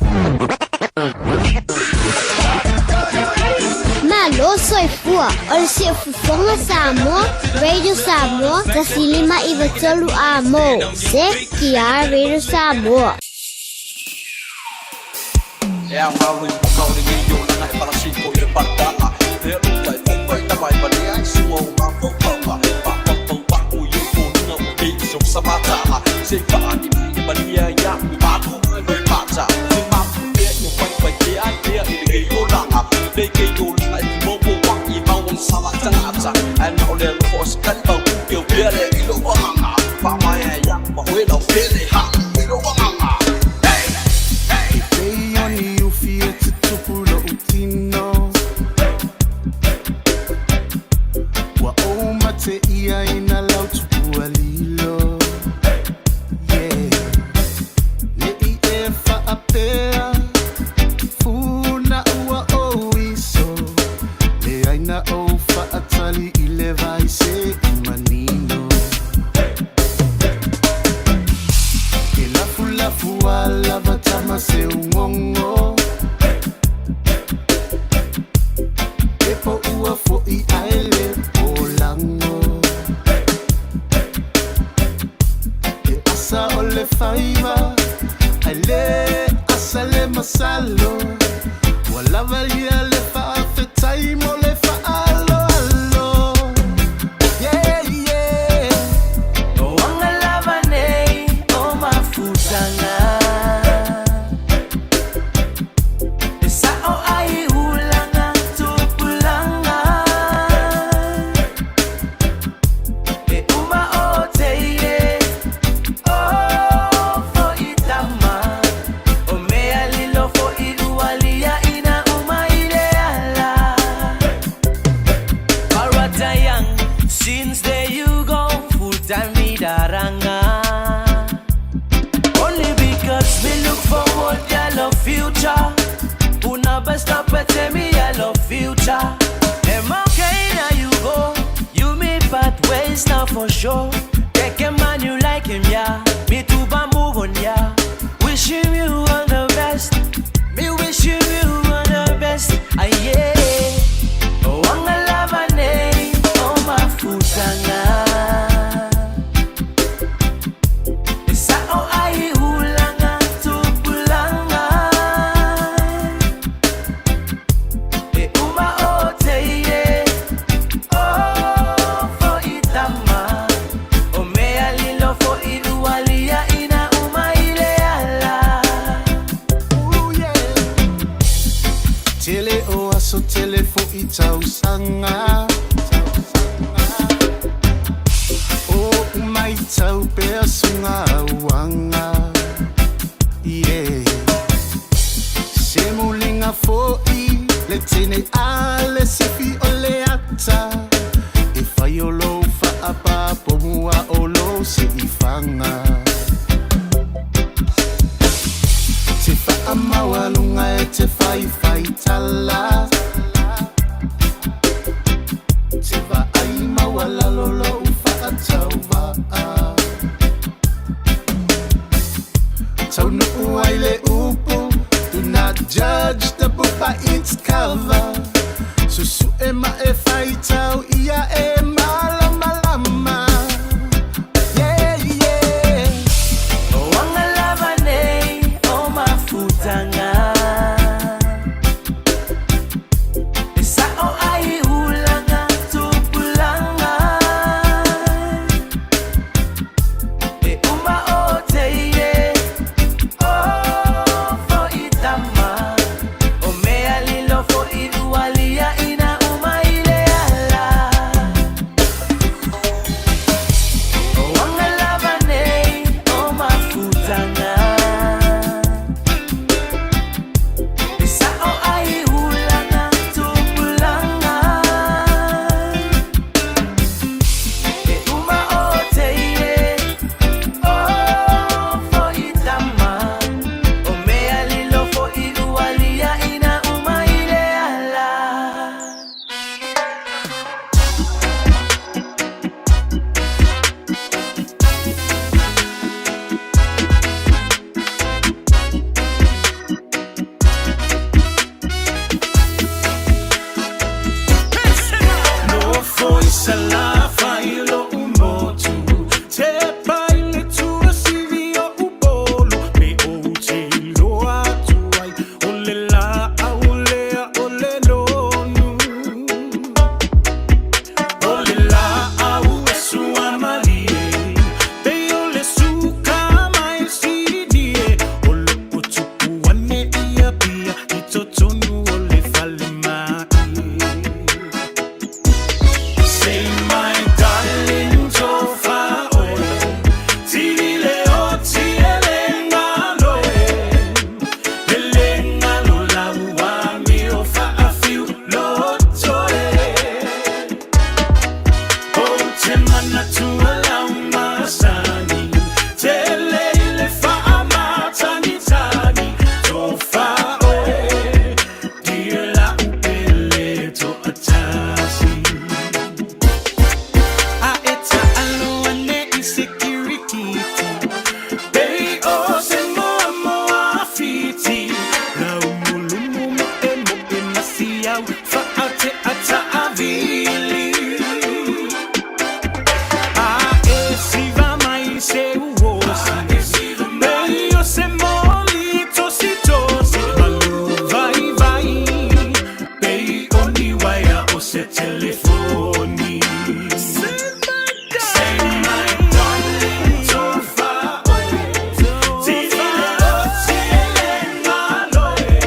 Malo soifua, o le Siufofoga Samoa, Radio Samoa, 105 9 3 A mo, CKR Radio Samoa. E a ngā maka o le ngei o langa e palasi ko i le pataa. Le lupa e pupa i tama e manea i sua o ngā paupauga. Pa pa pau pa o i o kōnunga o kei i so sa mataa. Se i paa ni e mania ia u māku mai noi pata. Se māku pea i o pai pai te ai pea i le ngei o langa. Le ngei o langa e te momo wa i mau ang sa tangata. Ai na o le lofo o se kali pau ku ke o pea le i lo wanganga. Pa mai e ia ma oe lau pele ha i lo wanganga. E pei o ni ufi e tutupu lo'u tino. Ua ou mateia i nā lau tupua lilo. Yeah. Ne'i e faapea, funa ua ou iso. Leai na ou faatali i le vai se'i manino. E lafulafu a lava tama se ugogo. E po ua fo'i ae le polago. E asa o le faiva, ae le asa le masalo. Ua lava ia le faafetai mo le faaaloalo. Yeah, yeah. O anga lava nei o mafutanga. E sa'o ai ulanga tupulanga. E uma o te ie o fo i tama. O mea lilo fo i ualia ina uma i le ala. Paratayang, since there you go, full time me daranga. Only because we look forward, yellow future. Una best up at me yellow future. Em okay now you go, you me part ways now for sure. Take a man you like him, yeah. Me too, but move on, yeah. Wishing you all the best. Me wishing you all the best. Ah, yeah. Oh, anga lava nei, oh mafutanga. E sa'o ai ulanga tupulanga. E uma o te ie, o fo i tama. O mea lilo fo i lua tau pea sunga uanga. Yeah. Se mulinga fo'i le tene a le sifi o le ata. E whai o lou whaapapo mua o lou se i whanga. Te whaamaua lunga e te whai whai tala. Te vaai maua lalo lou whaatauva'a. Taunu'u ai le upu, do not judge the book by its cover. Susu e ma e whaitau ia e malamalama. Yeah, yeah. O anga lava nei o mafutanga. E sa'o ai ulanga tupulanga. E uma o te ie o fo i tama. O mea lilo fo i ualia ina uma i le ala. O anga lava nei o mafutanga. E sa'o ai ulanga tupulanga. E uma o te ie o fo i tama. O mea lilo fo i ualia ina uma i le ala. Nofo i salafa i lo'u motu. Te pai le tua sivi o upolu. Me ou te iloa atu ai o le la'au lea o le lonu. O le la'au e suamalie. Pei o le suka mai sini e. O lo'u tupu ane ia pia i totonu o le falemai. Say my darling, tofa oe. Tini le o ti ele ngalo e. Ele ngalo la ua mi o whaafiu loto e. O te mana tua lau masani. Te leile whaamatani tani. Tofa oe. Dear la upele to atasi. A e ta'aloa ne i security. Pei o se moa moa fiti. Lau mulumu mo e mo e masiau. Whaate a ta'avili. A e siva mai se uosi. Pei o se moli tosi tosi. Malu vai vai. Pei o ni waia o se telefoni. Say my darling, tofa oe. Tini le o ti ele ngalo e.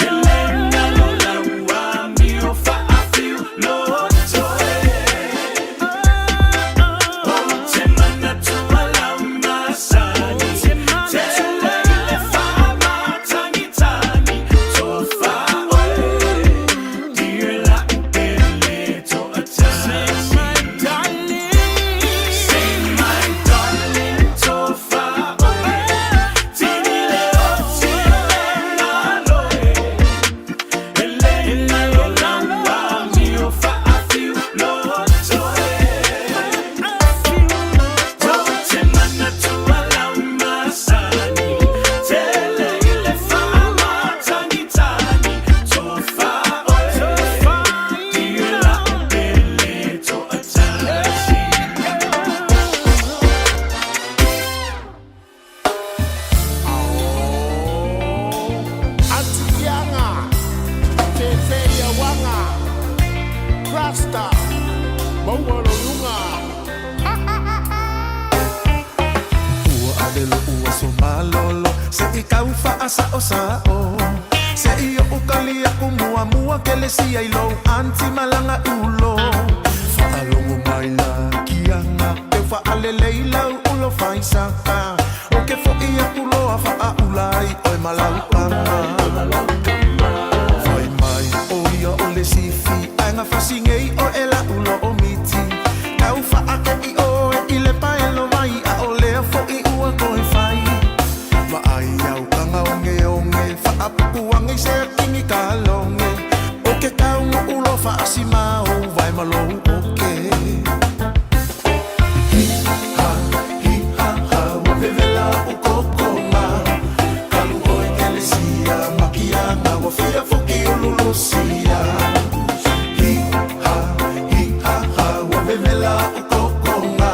Ele ngalo la ua mi o whaafiu loto e. O te mana tua lau masani. Te leile whaamatani tani. Tofa oe. Dear la upele to atasi. Say my darling, tofa oe. Tini le o ti ele ngalo e. Ele ngalo la ua mi o whaafiu loto e. To te mana tua lau masani. Te leile whaamatani tani. Tofa oe. Dear la upele to atasi. Atikianga, Te Wanga, Rasta, Maualolunga. Ua ale lo'u aso malolo Se i kau fa'asa'osa'o Se i o'u kali aku muamua ke le sia i lou anti malanga ulo. Fa'alogo mai la kianga E faalelei lau ulo faisaka O ke foʻi aku loa faaʻula ai oe ma lau kama Fai mai o ia o le sifi Ae fasi nei o e la ulo o miti Kau faake i oe i le paelo vai A o lea foʻi ua koe fai Ma ai au kanga onge onge Faapuku angi se kingi ka longe O ke kau ulo faasima o vai ma lou oke Hi ha, hi ha ha, ua vevela o kokonga Kalu oe kelesia, makianga, ua fia foki o lulusia Hi ha, hi ha ha, ua vevela o kokonga.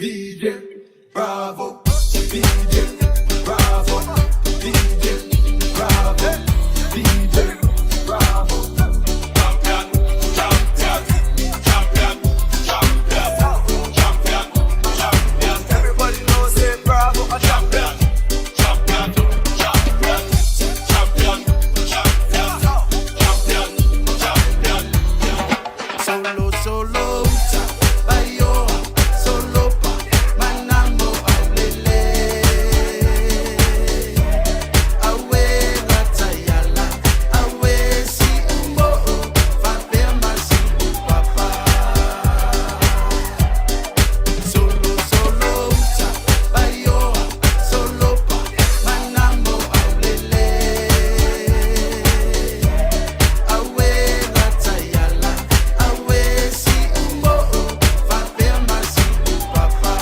DJ Bravo, DJ Bravo, DJ Bravo, DJ Bravo. Champion, champion, champion, champion, champion, champion. Everybody knows it, Bravo, a champion, champion, champion, champion, champion, champion, champion. Solo, solo, uta, bayoa, solo pa, manambo aulele. Awe latayala, awe si umbo, fabe masi papa. Solo, solo, uta, bayoa, solo pa, manambo aulele. Awe latayala, awe si umbo, fabe masi papa.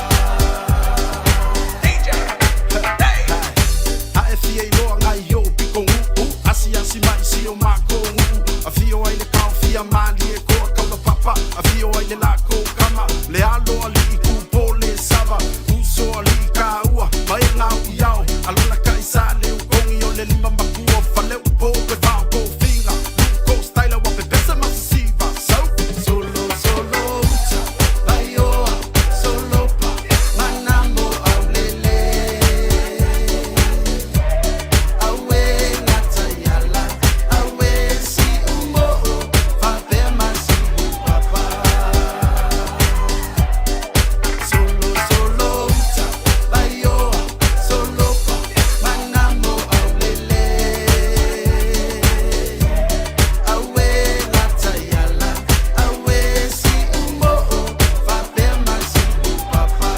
A e fia i loa ngai o piko nguu Asi asi mai si o mako nguu A fio ai le kao fia mali e koa kaula papa A fio ai le lako kama Le alo ali i kupo le sava Uso ali i ka ua Ma e ngau i ao Alona ka i sa le ukongi o le lima makua Fale upo pe vao ko finga Luko styla wa pe pesa masisiva So Solo, solo, uta, bayoa, solo pa, manambo aulele. Awe latayala, awe si umbo, fabe masi papa. Solo, solo, uta, bayoa, solo pa, manambo aulele. Awe latayala, awe si umbo, fabe masi papa.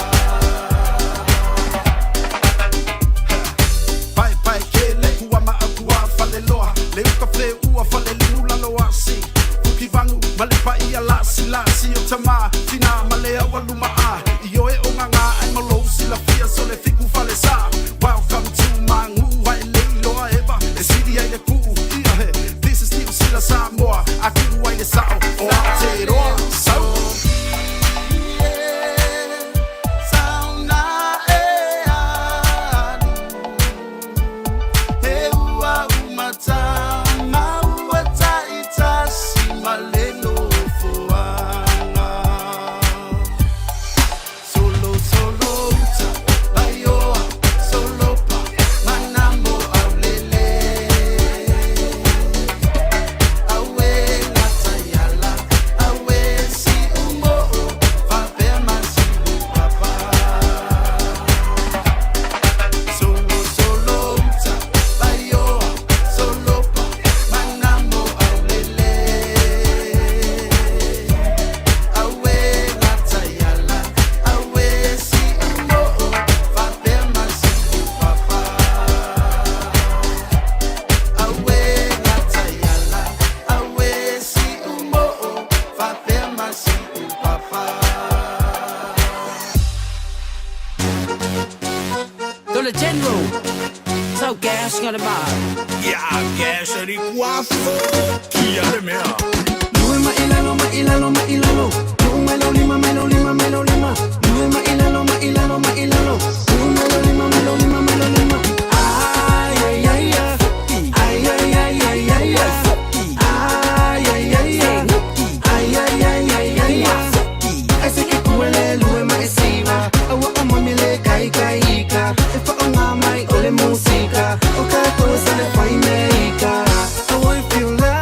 Pae pae ke le kua maa kua fale loa Le uka fe ua fale limu lalo asi Fuki vangu ma le pai a lasi lasi o tama Tina ma le awa luma a I oe o ngā ai malo si la fia so le fiku fale sa Welcome to my ngu ai le iloa eva E siri ai le kuu ia he This is New Sila Samoa A kuu ai le sao o Aotearoa So Sauna e alu, he ua umata, maua taitasi ma le nofoaga. Solo, solo uta, baioa, solo pa, manambo aulele. Awe latayala, awe si umbo, faapea masi papa. Solo, solo, uta, baioa, solo pa, manambo aulele. Awe latayala, awe si umbo, faapea masi papa. Awe latayala, awe si umbo, faapea masi papa. Dole General. So gas got a bar. Ya gas ni kuafu Kia le mea Lue ma ilalo ma ilalo ma ilalo Lue ma lo lima ma lo lima ma lo lima Lue ma ilalo ma ilalo ma ilalo Lue ma lo lima ma lo lima ma lo lima Ay ay ay ay Ay ay ay ay ay ay Ay ay ay ay Ay ay ay ay ay ay Ai se ke kuele lue ma e siva Awa o mami le kai kai ika E fa o ngā mai o le musika O ka koe sa le whai me ika Awa e fiula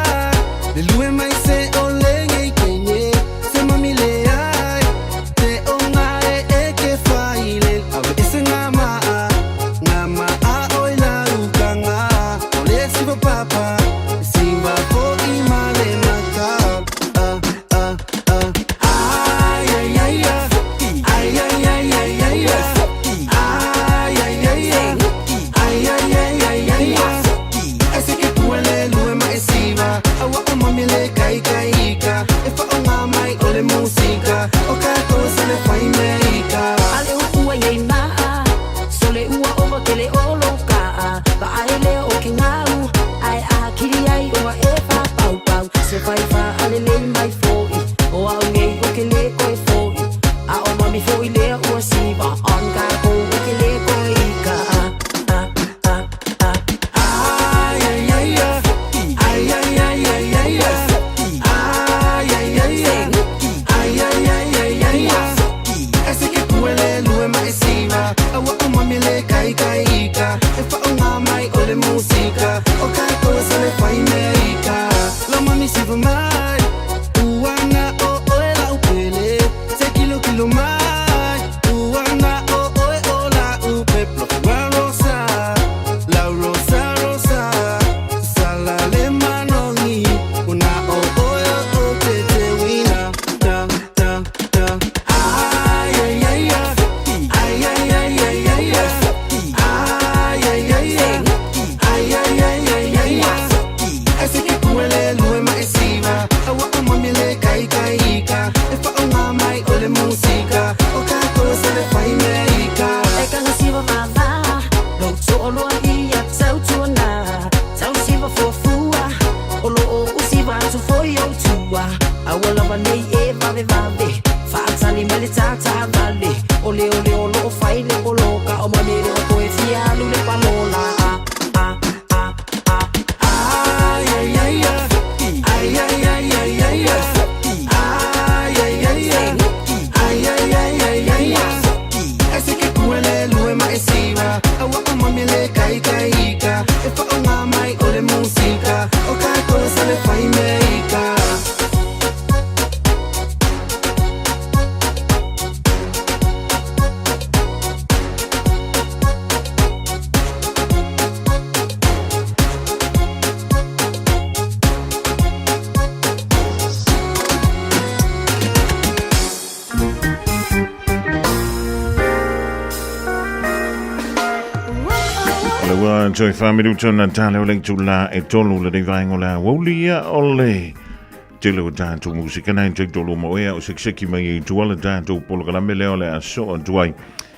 Le lue mai se o le ngei kenye Se mami le ai Te o ngā e e ke whai le Awe e se ngā maa Ngā maa o i la uka ngā O le siva papa Siva fo i ma le maka Ah, ah, ah Ai, ai, ai, ai Ai, ai, ai, ai, ai, ai Ai, ai, ai, ai Ai, ai, ai, ai, ai, ai Ai se ke kuele lue ma e siva Awa o mami le kai kai ika E fa o ngā mai o le musika O ka koe sa le whai me ika Ale ua ye maa, sole ua ova kele o lo kaa. Va ai leo o ke ngau, ai a kiri ai ua e fa pau pau. Se fai fa ale le mai foi, o au nei o ke le koe foi. A o mami foi lea ua si fai le taataavale O leoleo loo fai le poloka O mami e le o toe fia alu le palola A, a, a, a Ai, ai, ai, ai, ai, ai, ai, ai, ai, ai, ai, ai, ai, ai, ai, ai, ai, ai. E se ke kuele lue ma e siwa, aua o mami le kai kai ika, e fa o ngā mai o le musika, o ka koe sa le whai me ika. O le ua toe whaamiruta na tāleo lei tū la e tolu le nei vaenga o le aoauli ia o le tele o tātou musika nei te tolu mo ea o sekiseki mai i tuala tātou polokalame lea o le aso atu ai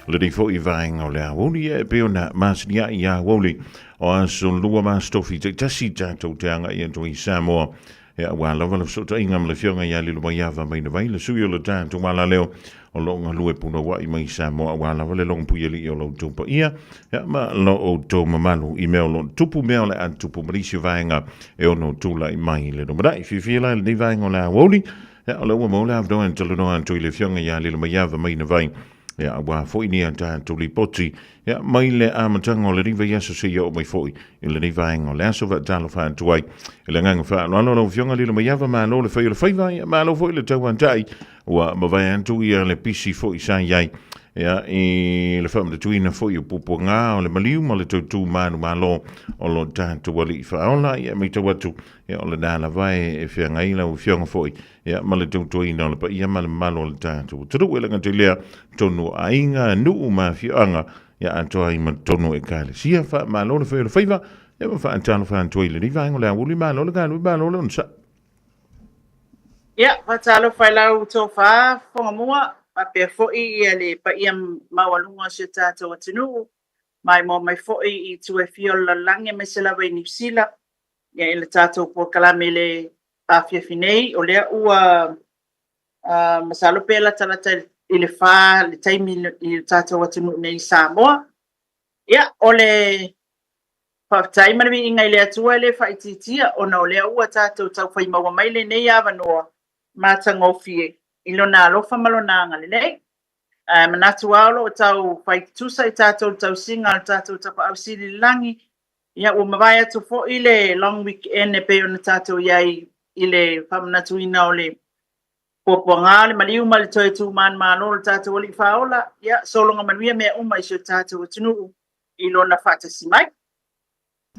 le nei foi vaenga o le aoauli ia e pei ona masani ai i aoauli o aso lua masitofi taitasi tātou te agai atu i Samoa Ia, ua lava le fesootaiga ma le Afioga ia Lilomaiava Mainavai, le sui o le tatou alaleo o lo o galue punouai mai Samoa, aua lava le logopuialii o lo outou paia, ia, ma lo outou mamalu i mea o lo o tupu, mea o le a tupu ma nisi vaega e ono tulai mai i le lumanai. Fiafia la i lenei vaega o le aoauli, ia, o lea ua maua le avanoa e talanoa atu i le Afioga ia Lilomaiava Mainavai, ia, aua foi ni a tatou lipoti, ia, mai le amataga o lenei vaiaso seia oo mai foi i lenei vaega o le aso. Faatalofa atu ai i le agaga faaaloalo lau Afioga Lilomaiava, malo le fai o le faiva, ia, malo foi le tauatai ua mavae atu ia le pisi foi sa i ai, ia, i le faamanatuina foi o puapuaga o le maliu ma le tautu manumalo o lo tatou Alii Faaola. Ia, e matau atu, ia, o lena lava e feagai lau Afioga foi, ia, ma le tautuaina o le paia ma le mamalu o le tatou atunuu, e le gata i lea, tonu o aiga, nuu ma afioaga, ia atoa ai ma totonu o ekalesia. Faamalo le fai o le faiva, ia ma faatalofa atu ai i lenei vaega o le aoauli. Malo le galue, malo le onosai. Ia, faatalofa i lau tofa Fofoga faapea foi ia le paia maualuga o si o tatou atunuu, maimoa mai foi i itu e fia o le lalolagi aemaise lava i Niu Sila, ia i le tatou polokalame i le afiafi nei, o lea ua masalo pe latalata i le fa le taimi i le tatou atunuu nei i Samoa. Ia, o le faafetai ma le viiga i le Atua e le faaitiitia ona o lea ua tatou taufai maua mai lenei avanoa matagofie i Lona alofa ma Lona agalelei. Ae manatu lava o lo o tau fai tutusa i tatou le tausiga a le tatou Tapaau Sili i le Lagi. Ia, ua mavae atu foi le long weekend e pei ona tatou i ai i le faamanatuina o le puapuaga o le maliu ma le toe tu manumalo o le tatou Alii Faaola. Ia, sologa manuia mea uma i si o tatou atunuu i lona faatasi mai.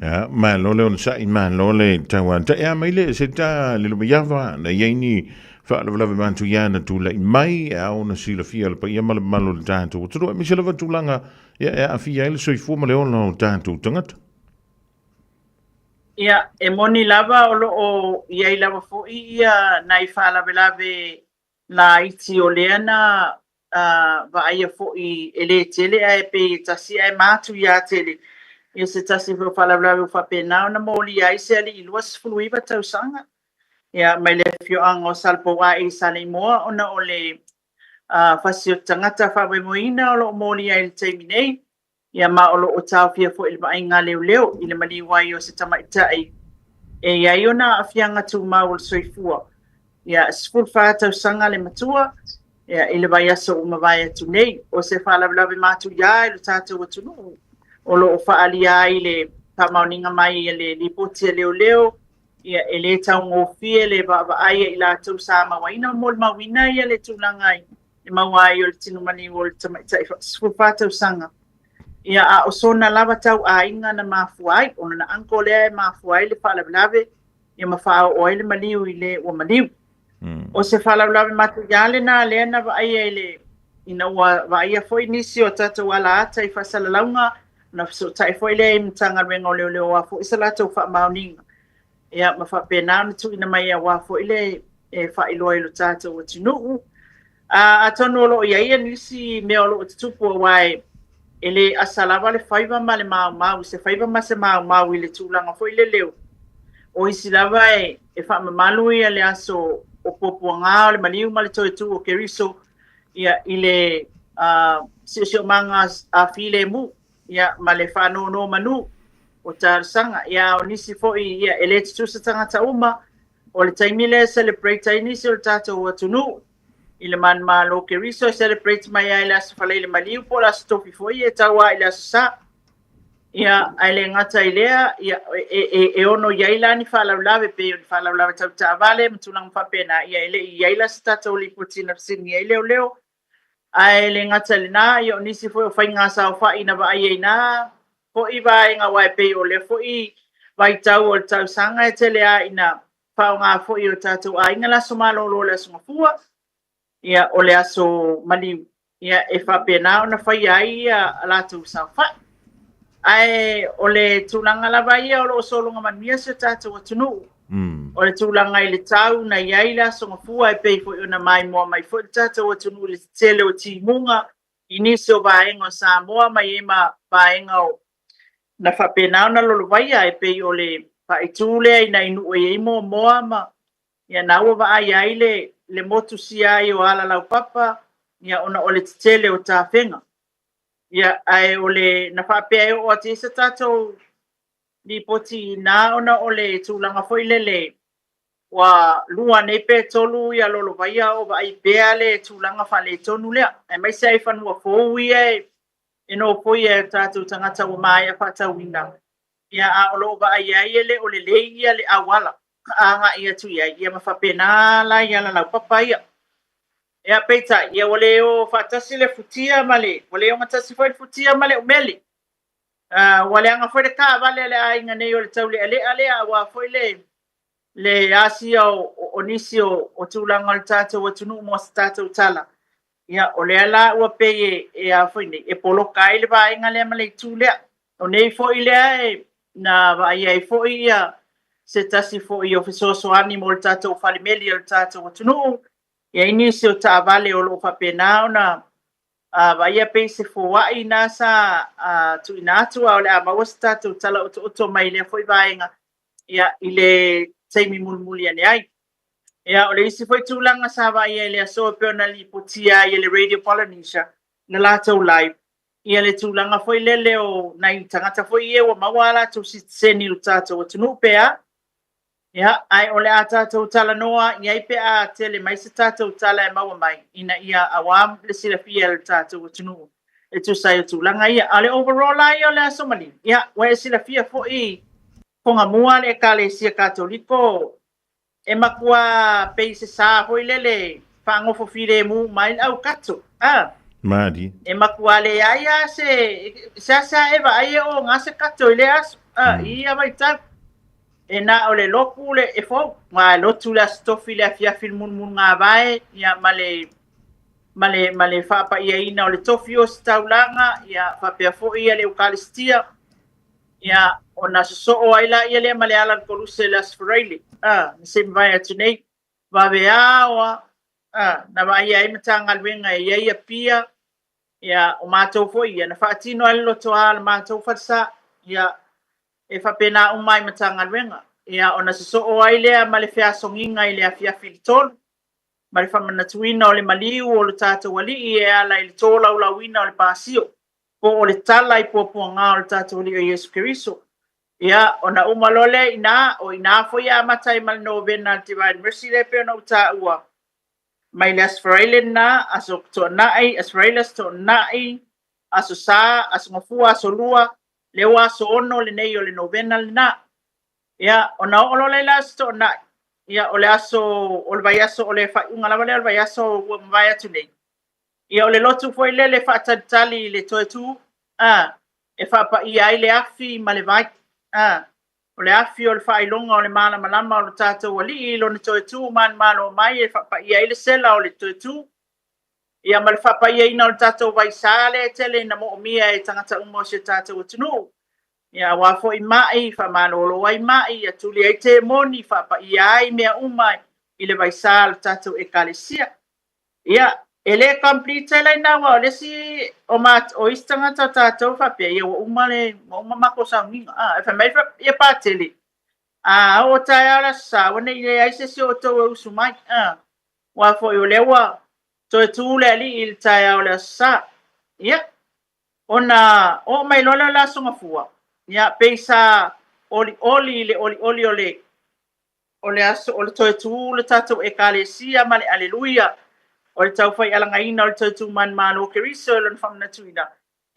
Ia, malo le onosai, malo le tauata'i. A mai le se ta le lomaiava na i ai ni faalavelave matuia na tulai mai e ao ona silafia le paia ma le mamalu o le tatou atunuu, aemaise lava tulaga ia e aafia ai le soifua ma le ola o tatou tagata. Ia, e moni lava o lo o i ai lava foi ia nai faalavelave laiti o lea na vaaia foi e le tele ae pei e tasi ae matu ia tele. Ia se tasi foi o faalavelave ua faapena ona molia ai se alii 29 tausaga ia mai le afioaga o Salepouae i Saleimoa ona o le fasi o le tagata faamoemoeina o lo o molia ai i le taimi nei. Ia ma o lo o taofia foi le vaaiga a leoleo i le maliu ai o se tamaitai e i ai ona aafiaga tumau o le soifua. Ia, 14 tausaga le matua, ia, i le vaiaso ua mavae atu nei. O se faalavelave matuia i lo tatou atunuu o lo o faaalia ai le faamaoniga mai a le lipoti a leoleo, ia, e le taugofie le vaavaai a i latou sa mauaina ma molimauina ia le tulaga i e maua ai o le tino maliu o le tamaitai 14 tausaga. Ia, a o sona lava tau aiga na mafua ai, o lona uncle lea e mafua ai le faalavelave, ia ma faaoo ai le maliu i le ua maliu. O se faalavelave matuia lena lea na vaaia i le, ina ua vaaia foi nisi o tatou alaata i faasalalauga, ona fesootai foi lea i Matagaluega o Leoleo aua foi sa latou faamaoniga. Ia, ma faapena ona tuuina mai aua foi le e faailoa i lo tatou atunuu. Atonu o lo o i ai nisi mea o lo o tutupu aua e le asa lava le faiva ma le maumau, se faiva ma se maumau i le tulaga foi lele o isi lava e faamamalu ia le aso o puapuaga o le maliu ma le toe tu o Keriso. ia, i le siosiomaga filemu, ia, ma le faanonomanu o talosaga. Ia, a o nisi foi, ia, e le tutusa tagata uma, o le taimi lea e celebrate ai nisi o le tatou atunuu i le manumalo o Keriso, e celebrate mai lava i le Aso Faraile maliu po o le Aso Tofi foi e tau lava i le Aso Sa. Ia, ae le gata i lea, ia, e, e, e ono i ai la ni faalavelave, pei o ni faalavelave tau taavale ma tulaga faapena, ia e le i i ai la se tatou lipoti na fesiligia ai leoleo. Ae le gata i lena, ia o nisi foi o faiga saofai na vaaia i na foi vaega, aua e pei o lea foi vaitau o le tausaga e tele lava ina faaaoga foi e o tatou aiga le aso malolo o le Aso Gafua, ia o le aso maliu, ia e faapena ona faia ai ia a latou saofai. Ae o le tulaga lava ia o lo o sologa manuia si o tatou atunuu. O le tulaga i le tau na i ai le Aso Gafua e pei foi ona maimoa mai foi le tatou atunuu i le tetele o timuga i nisi o vaega o Samoa ma i ai ma vaega o na faapena ona lolovaia e pei o le faaitu lea i nai nuu e i ai moamoa ma ia na ua vaaia ai le le motu siai o Alalaupapa ia ona o le tetele o tafega. Ia ae o le na faapea e oo atu i ai se tatou lipoti ina ona o le tulaga foi lele ua lua nei pe tolu ia lolovaia o vaai pea le tulaga faaletonu lea, aemaise ai fanua fou ia e nofoia e tatou tagata ua maea faatauina, ia a o lo o vaai ai e le o lelei ia le auala agai atu i ai, ia ma faapena la i Alalaupapa ia. Ia peitai, ia ua le o faatasi le futia ma le, ua le ogatasi foi le futia ma le umele. Ua leaga foi le taavale a le aiga nei o le taulealea lea aua foi le le asia o nisi o tulaga o le tatou atunuu mo se tatou tala. Ia, o lea la ua pei e, e a foi nei, e poloka ai le vaega lea ma le itu lea. O nei foi lea e na vaaia ai foi ia se tasi foi o fesoasoani mo le tatou falemeli o le tatou atunuu. E i ai nisi o taavale o lo o faapena ona vaaia pei se foai na sa tuuina atu, a o le a maua se tatou tala otooto mai lea foi vaega ia, i le taimi mulimuli ane ai. Ia, o le isi foi tulaga sa vaaia i le aso e pei ona lipotia ai e le Radio Polynesia na latou live, ia le tulaga foi lele o nai tagata foi ia ua maua a latou sitiseni i lo tatou atunuu pe a. Ia, ae o le a tatou talanoa i ai pe a tele mai se tatou tala e maua mai, ina ia auā le silafia e le tatou atunuu e tusa ai o tulaga ia. A o le overall lava ia o le Aso Maliu, ia, ua e silafia foi Fogamua a le Ekalesia Katoliko e matua pei se sa foi lele faagofo filemu uma ai le au kato. A. Malie. E matua leai lava se, seasea e vaai e oga se kato i lea aso. A, i ia vaitau. E na o le lotu le e fou, aua e lotu le Aso Tofi i le afiafi i le mulumulugavae, ia, ma le, ma le, ma le faapaiaina o le tofi o ositaulaga, ia, faapea foi ia le Eukalistia. Ia, ona sosoo ai laia lea ma le ala o le koluse i le Aso Faraile, a, na se i mavae atu nei, vaveao a, a, na vaaia ai Matagaluega e i ai Apia, ia, o matou foi ia, na faatino ai le lotoa o le matou falesa, ia, e faapena uma ai Matagaluega. Ia, ona sosoo ai lea ma le feasogiga i le afiafi i le 3, ma le faamanatuina o le maliu o lo tatou Alii e ala i le tolaulauina o le pasio. po o le tala i puapuaga o le tatou Alii o Iesu Keriso. Ia, ona uma loa lea i ina, o ina foi e amata ai ma le novena a le Divine Mercy lea e pei ona ou taua, mai le Aso Faraile lena, Aso Toonai, Aso Faraile, Aso Toonai, Aso Sa, Aso Gafua, Aso Lua, lea ua aso 6 lenei o le novena lena. Ia, ona oo loa lea i le Aso Toonai, ia, o le aso, o le vaiaso, o le faaiuga lava lea o le vaiaso ua mavae atu nei, Ia o le lotu foi lele faatalitali i le toe tu, a, e faapaia ai le afi ma le vai, a, o le afi o le faailoga o le malamalama o lo tatou Alii i lona toe tu manumalo mai e faapaia ai le sela o le toe tu, ia ma le faapaiaina o le tatou vai sa lea e tele ina moomia e tagata uma o si o tatou atunuu, ia aua foi mai, faamalolo ai mai, ia tuli ai temoni, faapaia ai mea uma i le vai sa o le tatou Ekalesia. Ia, e le complete ai la ina aua o le isi o ma, o isi tagata o tatou faapea, ia ua uma le, ua uma matou sauniga. A, e fai mai ia Patele, a oo taeao le Aso Sa, ua ne i leai se isi o outou e usu mai. A, aua foi o lea ua Toe tu le alii i le taeao o le Aso Sa. Ia, ona oo mai loa lea o le Aso Gafua, ia, pei sa olioli i le olioli o le o le aso o le toe tu le tatou Ekalesia ma le Aleluia o le taufaialagaina o le toe tu manumalo o Keriso e lona faamanatuina.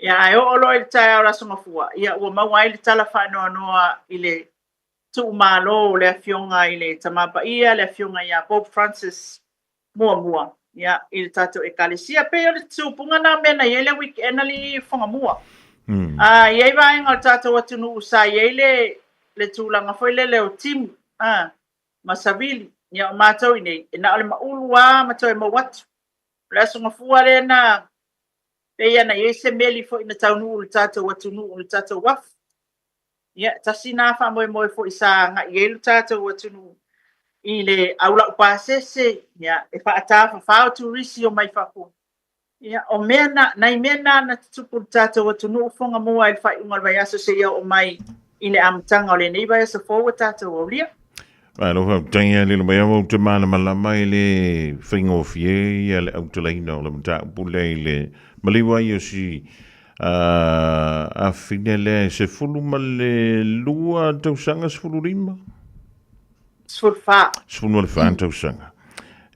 Ia, ae oo loa i le taeao o le Aso Gafua, ia, ua maua ai le tala faanoanoa i le tuumalo o le Afioga i le Tama Paia, le Afioga ia Pope Francis muamua, ia, i le tatou Ekalesia. Pei o le tupuga na o mea na i ai le weekend alii Whangamua. A i ai vaega o le tatou atunuu sa i ai le, le tulaga foi lele o timu, a, ma savili. Ia, o matou i nei, e na o le maulu lava ma toe mou atu. O le Aso Gafua lea na, pei ona i ai se meli foi na taunuu i le tatou atunuu, i le tatou uafu. Ia, tasi na faamoemoe foi sa agai i ai lo tatou atunuu i le au laupasese, ia, e faatafafao turisi o mai fafo. Ia, o mea na, nai mea na na tutupu i le tatou atunuu Whangamua i le faaiuga o le vaiaso seia oo mai i le amataga o lenei vaiaso fou ua tatou aulia. Malo faafetai ia lilo mai au te malamalama i le faigofie ia le autalaina o le mataupu lea i le maliu ai o si afafine lea e 12 tausaga 15? 14. 14 tausaga.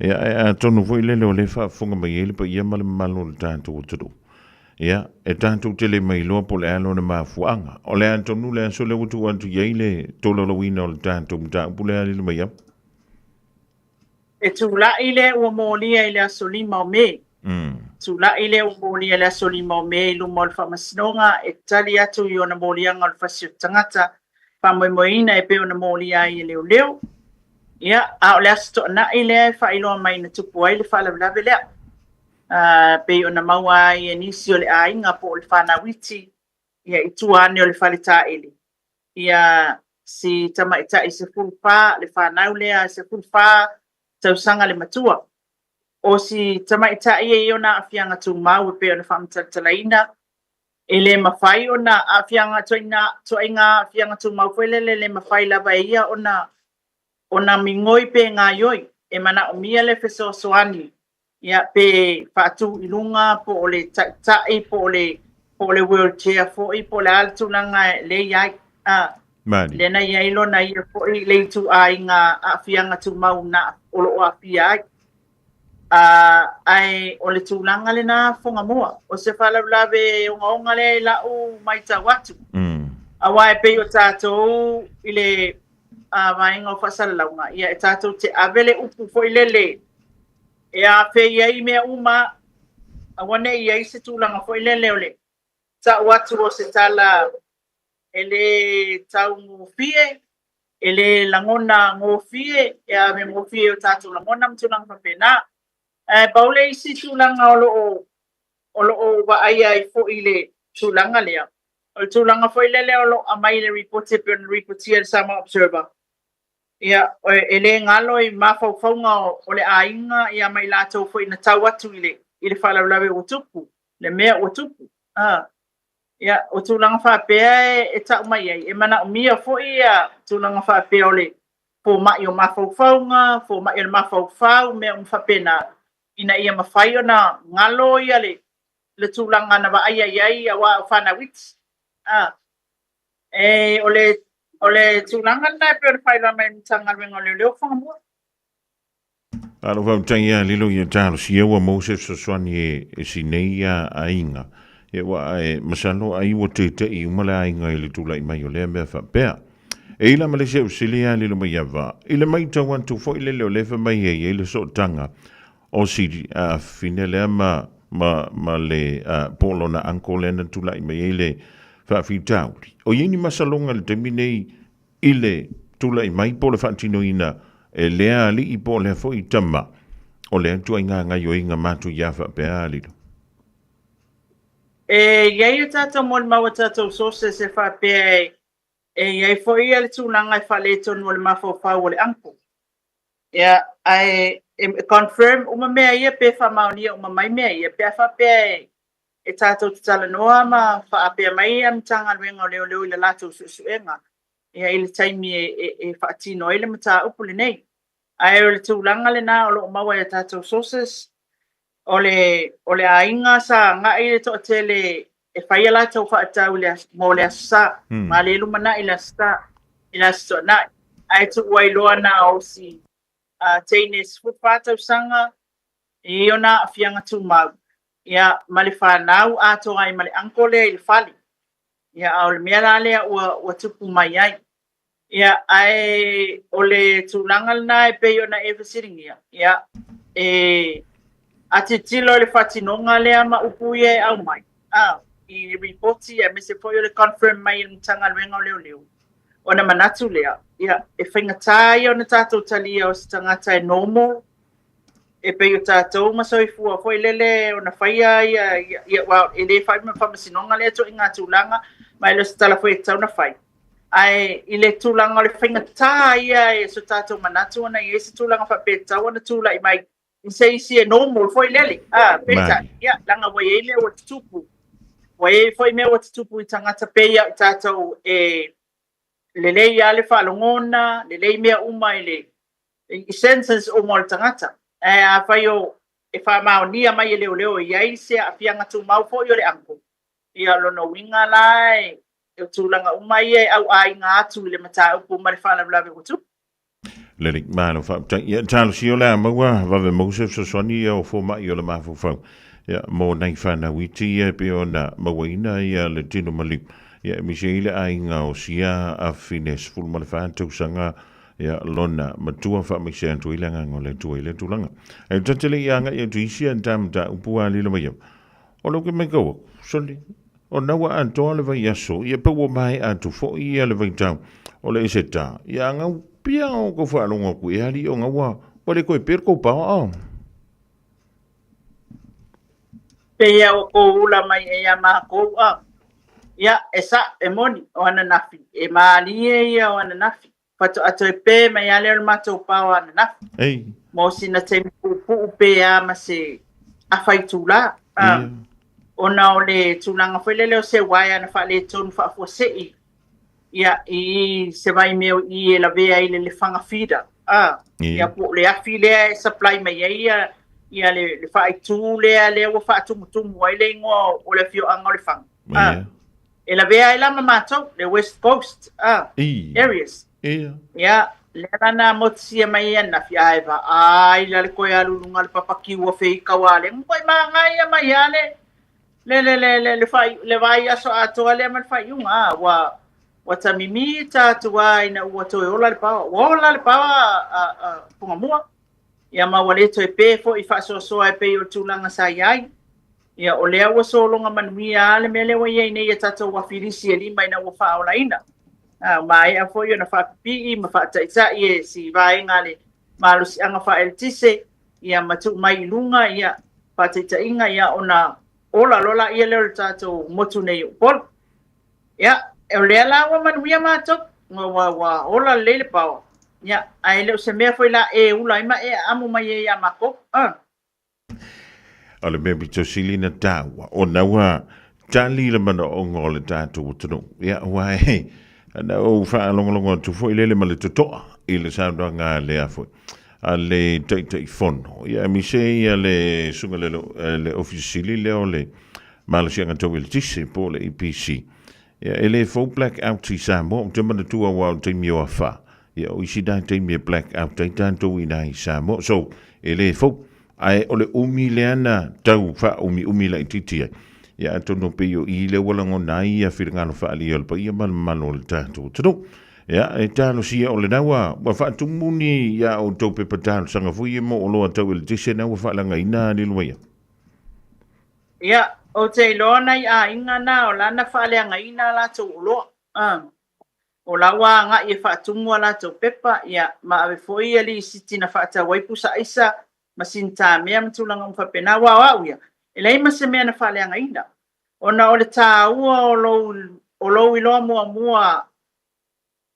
Ia, e atonu foi lele o le faafofoga mai ai le paia ma le mamalu o le tatou atunuu. Ia, e tatou te le mailoa po o le a lona mafuaaga. O le a tonu le aso lea ua tuu atu i ai le tolaulauina o le tatou mataupu lea alii mai au? E tula'i lea ua molia i le aso 5 o Me. Tula'i lea ua molia i le aso 5 o Me i luma o le Faamasinoga e tali atu i ona moliaga o le fasi o le tagata faamoemoeina e pei ona molia ai e leoleo. Ia, a o le aso Toonai lea e faailoa mai na tupu ai le faalavelave lea. Pei ona maua ai e nisi o le aiga po o le fanau iti, ia, i tua ane o le fale taele. Ia, si tamaitai 14, le fanau lea 14 tausaga le matua. O si tamaitai e i ona aafiaga tumau e pei ona faamatalatalaina, e le mafai ona aafiaga, tuaiga aafiaga tumau foi lele e le mafai lava e ia ona ona migoi pe gaioi. E manaomia le fesoasoani, ia, pe faatu i luga po o le taitai po o le po o le wheelchair foi po o le a le tulaga lea e i ai. A, lea na i ai lona ia foi le ituaiga aafiaga tumau na o lo o aafia ai. A, ae o le tulaga lena Whangamua. O se faalavelave ogaoga lea i lau matau atu. Aua e pei o tatou i le vaega o faasalalauga, ia e tatou te ave le upu foi lele e afei ai mea uma, aua ne i ai se tulaga foi lele o le tau atu o se tala e lē taugofie, e lē lagona gofie, e ave gofie i o tatou lagona ma tulaga faapena. Ae pau le isi tulaga o lo o o lo o vaaia ai foi i le tulaga lea, o le tulaga foi lele o lo o aumai i le ripoti e pei ona ripotia e le Samoa Observer, ia, e le galo i mafaufauga o le aiga ia ma i latou foi na tau atu i le i le faalavelave ua tupu, le mea ua tupu. A, ia, o tulaga faapea e tau mai ai, e manaomia foi ia tulaga faapea o le fomai o mafaufauga, fomai o le mafaufau, mea uma faapena, ina ia mafai ona galo ia le le tulaga na vaaia i ai aua o fanau iti. A, e, o le, o le tulaga lena e pei ona faailoa mai e le Matagaluega o Leoleo Whangamua. Malo faafetai ia lilo ia talosia ua maua se fesoasoani e si nei ia aiga. Ia ua e masalo ai ua tete'i uma le aiga i le tulai mai o lea mea faapea. E i la ma le isi au fesili ia lilo mai ava, i le maitau atu foi lele o lea fai mai e i ai le sootaga o si afafine lea ma ma ma le po o lona uncle lea na tulai mai ai le faafitauli. O i ai ni masaloga i le taimi nei i le tulai mai po o le faatinoina e lea alii po o lea foi tama o lea ituaiga gaioiga matuia faapea lilo? E i ai a tatou molimau a tatou sources e faapea e i ai foi le tulaga e faaletonu o le mafaufau o le uncle. Ia, ae e confirm uma mea ia pe faamaonia uma mai mea ia, pe a faapea e tatou te talanoa ma faapea mai ia Matagaluega o Leoleo i le latou suesuega ia i le taimi e faatino ai le mataupu lenei. Ae o le tulaga lena o lo o maua e tatou sources. O le, o le aiga sa agai le toatele e fai a latou faatau i le aso, mo le Aso Sa, ma le lumanai i le Aso Sa, i le Aso Toonai. Ae tuu ai loa na o si teine 14 tausaga i ona aafiaga tumau, ia, ma le fanau atoa ai ma le uncle lea i le fale. Ia, a o le mea la lea ua, ua tupu mai ai. Ia, ae o le tulaga lena e pei ona e fesiligia, ia, e, a tilotilo i le faatinoga lea ma upu ia e aumai, a, i ripoti aemaise foi o le confirm mai e le Matagaluega o Leoleo, ona manatu lea, ia, e faigata ia ona tatou talia o se tagata e normal, e pei o tatou ma soifua foi lele ona faia ia, ia, ia well, e le fai ma faamasinoga lea ituaiga tulaga, ma e le o se tala foi e tatau ona fai. Ae i le tulaga o le faigata ia e so tatou manatu ona i ai se tulaga faapea e tatau ona tulai mai i se isi e normal foi lele, a, peitai, ia, leaga ua i ai mea ua tutupu. Ua i ai foi mea ua tutupu i tagata pei a i tatou e lelei lava le faalogona, lelei mea uma i le i senses uma o le tagata. Ae afai o e faamaonia mai e leoleo e i ai se aafiaga tumau foi o le uncle, ia o lona uiga la e o tulaga uma ia e auaiga atu i le mataupu ma le faalavelave ua tupu. Lelei, malo faafetai. Ia, talosia o le a maua vave maua se fesoasoani ia o fomai o le mafaufau. Ia, mo nai fanau iti ia e pei ona mauaina ia le tino maliu. Ia, e misi ai le aiga o sia afine 14 tausaga ia lona matua faamaise atu ai le agaga o le Atua i lea tulaga. Ae ta te le i agai atu i isi a ta mataupu a lilo mai au. O lou ke maitau aku, sole, ona ua atoa le vaiaso, ia pe ua maea atu foi ia le vaitau o le Eseta, ia ngau pia o kou faalogo aku e ali o ngau ua ua le koe pe le kou paoa o. Pehea ua kou ula mai e ia mākou a? Ia, e sa, e moni, o ananafi, e mālie ia o ananafi. Faatoa toe pē mai lava lea o le matou pao ananafi. Ei. Mo sina taimi puupuu pe a ma se afa itulā. Ia. Ona o le tulaga foi lele o se uaea na faaletonu faafuasei ia i se vaimea o i e lavea ai le lefaga feeder. Ia. Ia po o le afi lea e supply mai ai ia ia le, le faaitu lea lea ua faatumutumu ai le igoa o le afioaga o Lefaga. Ia. E lavea ai la ma matou, le West Coast areas. Ia. Ia, lea la na motusia mai ai ananafi, ae vaai la le koe alu i luga o le papa kiu a feika ua le koe magaia mai lava le le le le le le fai le vaiaso atoa lea ma le faaiuga, a ua ua tamimita atu lava ina ua toe ola le paoa. Ua ola le paoa a Pugamua. Ia ma ua le toe pē foi faasoasoa e pei o le tulaga sa i ai. Ia, o lea ua sologa manuia lava le mea lea ua i ai nei i a tatou afi lisi e lima ina ua faaolaina. A, ua maea foi ona faapipii ma faataitai e si vaega a le malosiaga faaeletise, ia ma tuu mai i luga, ia, faataitaiga, ia, ona ola loa laia lea o le tatou motu nei o Upolu. Ia, o lea la ua manuia matou, ua, ua, ua ola lelei le paoa. Ia, ae le o se mea foi la e ula ai ma e aamo mai ai ia makou. Uh. O le mea pito sili na tāua, ona ua tali le manaoga o le tatou atunuu. Ia, ua e, na ou faalogologo atu foi lele ma le totoa i le saunoaga a lea foi, a le Taitaifono. Ia, aemaise ia le susuga i le, le Ofisa Sili lea o le Malosiaga Tau Eletise po o le EPC. Ia, e le fou black out i Samoa, ou te manatua aua o le taimi o afa. Ia, o isi na taimi e black out ai tatou i ina i Samoa. So, e le fou. Ae o le umi lea na tau faaumiumi laitiiti ai. Ia, atonu pei o i lea ua lagona ai ia finagalo faaalia o le paia ma le mamalu o le tatou atunuu. Ia, e talosia o lena ua, ua faatumu ni ia outou pepa talosaga foi ia mo oloa tau eletise na ua faalagaina Lilumaia. Ia, ou te iloa nai aiga na o la na faaleagaina a latou oloa. O la ua agai e faatumu a latou pepa, ia, ma ave foi ia lisiti na faatau ai pusa aisa ma sinitamea ma tulaga uma faapena, aua o au ia, e leai ma se mea na faaleagaina, ona o le taua o lou, o lou iloa muamua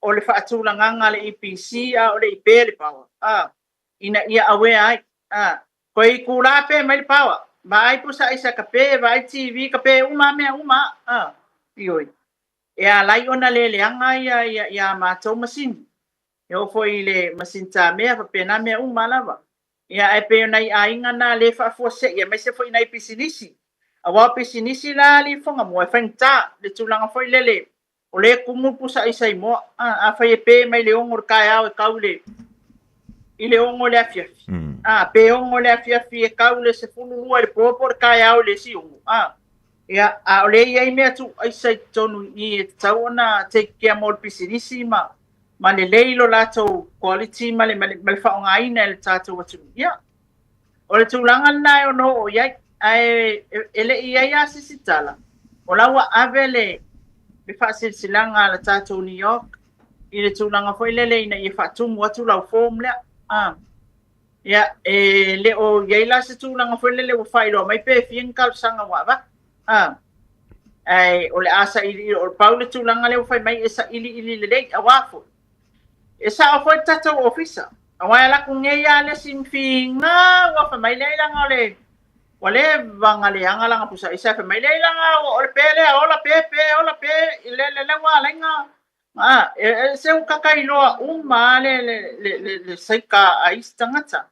o le faatulagaga a le EPC a o le i pē le paoa, ina ia aware ai, Koe i kūlā pē mai le paoa. Vaai pusa aisa ka pē, vaai TV ka pē uma a mea uma a. Ioe. E alai ona le leaga ia ia a matou masini. E oo foi i le masini tamea faapena mea uma lava. Ia, ae pei o nai aiga na lē faafuasei aemaise foi nai pisinisi. Aua o pisinisi la alii Fogamua e faigata le tulaga foi lele o lea e tumu le pusa aisa i moa. A, afai e pe mai le 6 i le taeao e tau i le i le 6 i le afiafi. A, pe 6 i le afiafi e tau i le 12 i le po po o le taeao i le isi 6. A, ia, a o lea e i ai mea tuu aisa i totonu i i e tatau ona take care mo le pisinisi ma ma lelei lo latou quality ma le ma le ma le faaaogaina e le tatou atunuu. Ia, o le tulaga lena e ono oo i ai, ae e le i i ai lava se isi tala, o la ua ave le le faasilasilaga a le tatou New York i le tulaga foi lele ina ia faatumu atu lau form lea. A, ia, e le o i ai la se tulaga foi lele ua faailoa mai pe fia ni talosaga ua avatu. A, ae o le a sailiili, o le pau le tulaga lea ua fai mai e sailiili lelei, aua foi, e sao foi le tatou ofisa, aua e alu atu nei lava le isi finau ua fai mai leai leaga o le, ua leva ona leaga lana pusa aisa, ae fai mai leai leaga o le pe lea, ola pe, pe, ola pe, le, le, le ua ala ai ona, a, e, se ua taka iloa uma lava le, le, le, le, le saika a isi tagata.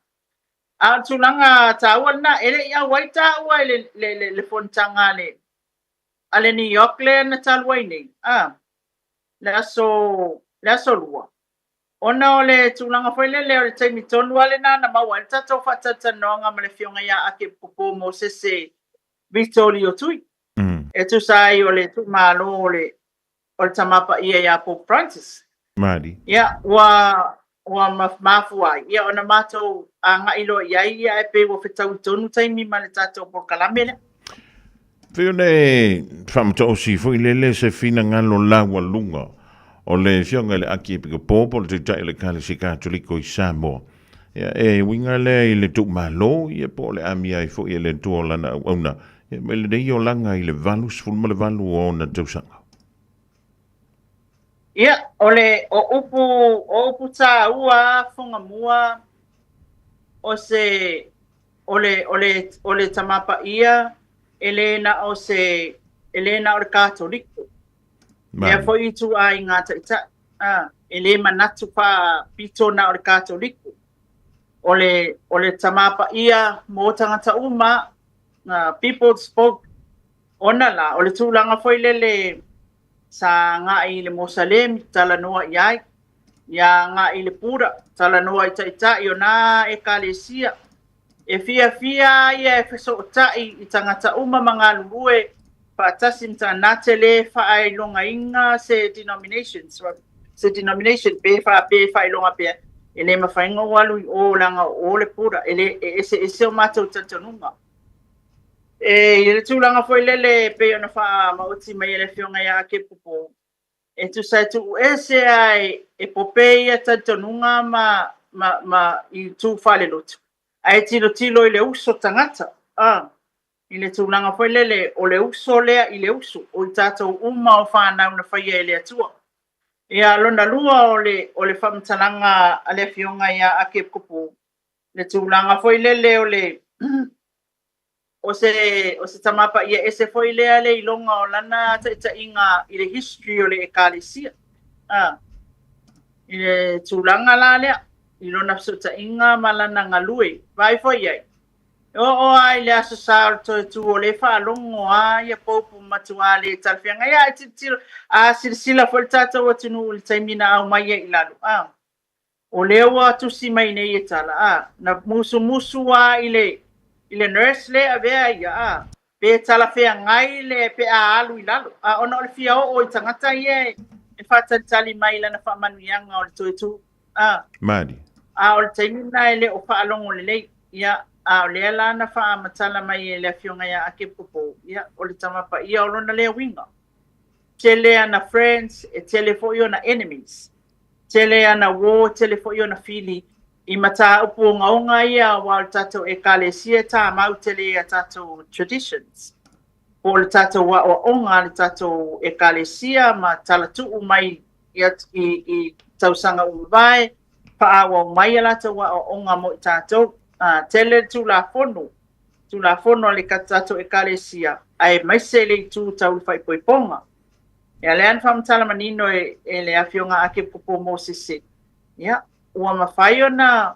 A o le tulaga taua lena, e le i auai taua i le, le, le, le fonotaga a le, a le New York lea na talu ai nei, a, le aso, le aso Lua, ona o le tulaga foi lele o le taimi tonu lava lena na maua ai le tatou faatalatalanoaga ma le Afioga ia Akepopo Mosese Vito Liotui, e tusa ai o le tuumalo o le, o le Tama Paia ia Pope Francis. Malie. Ia, ua, ua mafua ai, ia, ona matou agai loa i ai, ia, ae pei ua fetaui tonu taimi ma le tatou polokalame lea. Pei ona e faamatoosi foi lele se finagalo laualuga o le Afioga i le Akiepikopo po o le Taitai o le Ekalesia Katoliko i Samoa. Ia, e uiga lea i le tuumalo, ia, po o le amia ai foi e le Atua o Lana auauna, ia, mai lenei olaga i le 88 o ona tausaga. Ia, o le, o upu, o upu tāua Fogamua, o se, o le, o le, o le Tama Paia, e le na o se, e le na o le Katoliko. Lea foi ituaiga taitai, a, e le manatu faapito na o le Katoliko. O le, o le Tama Paia mo tagata uma, People's Pope, ona la, o le tulaga foi lele sa agai i le Mosalemi, talanoa i ai, ia agai i le Buddha, talanoa i taitai o nā ekalesia. E fiafia a ia e fesootai i tagata uma ma galulue faatasi ma tagata na te le faailogaina se denominations, se denomination pe fa pe faailoga pea, e le mafai ona ou alu i o leaga o o le Buddha, e le e eseese o matou talitonuga. E i le tulaga foi lele e pei ona faamaoti mai e le Afioga ia Akepopo, e tusa e tuu ese a e pope ia talitonuga ma, ma, ma i tū faalelotu, ae tilotilo i le uso tagata, a, i le tulaga foi lele o le uso lea i le uso, o i tatou uma o fanau na faia e le Atua. Ia, lona lua o le, o le faamatalaga a le Afioga ia Akepopo, le tulaga foi lele o le o se o se tama paia ese foi lea le iloga o lana taitaiga i le history o le ekalesia. A, i le tulaga la lea, i lona fesootaiga ma lana galue, vaai foi i ai. E oo lava i le Aso Sa o le toe tu o lea e faalogo lava ia Pope matua le talafeagai. Ia, e tilotilo, a silasila foi le tatou atunuu i le taimi na aumai ai i lalo, a, O lea ua tusi mai nei e tala, a, na musumusu a i le, i le nurse lea e avea ia, a, pe talafeagai le, pe a alu i lalo, a, ona o le fia oo i tagata ia e, e faatalitali mai i lana faamanuiaga o le toe tu, a. Malie. A o le taimi lena e le o faalogo lelei, ia, a o lea la na faamatala mai e le Afioga ia Akepopo, ia, o le Tama Paia o lona lea uiga. Tele ana friends, e tele foi ona enemies. Tele ana uō, tele foi ona fili i mataupu ogaoga ia aua o le tatou Ekalesia e tāmau tele i a tatou traditions, po o le tatou aoaoga a le tatou Ekalesia ma talatuu mai i, i, i tausaga ua mavae, faaauau mai a latou aoaoga mo i tatou. Tele le Tulafono, Tulafono a le tatou Ekalesia, aemaise le itu tau le faaipoipoga. Ia lea na faamatala manino e, e le Afioga Akepopo Mosese, ia, ua mafai ona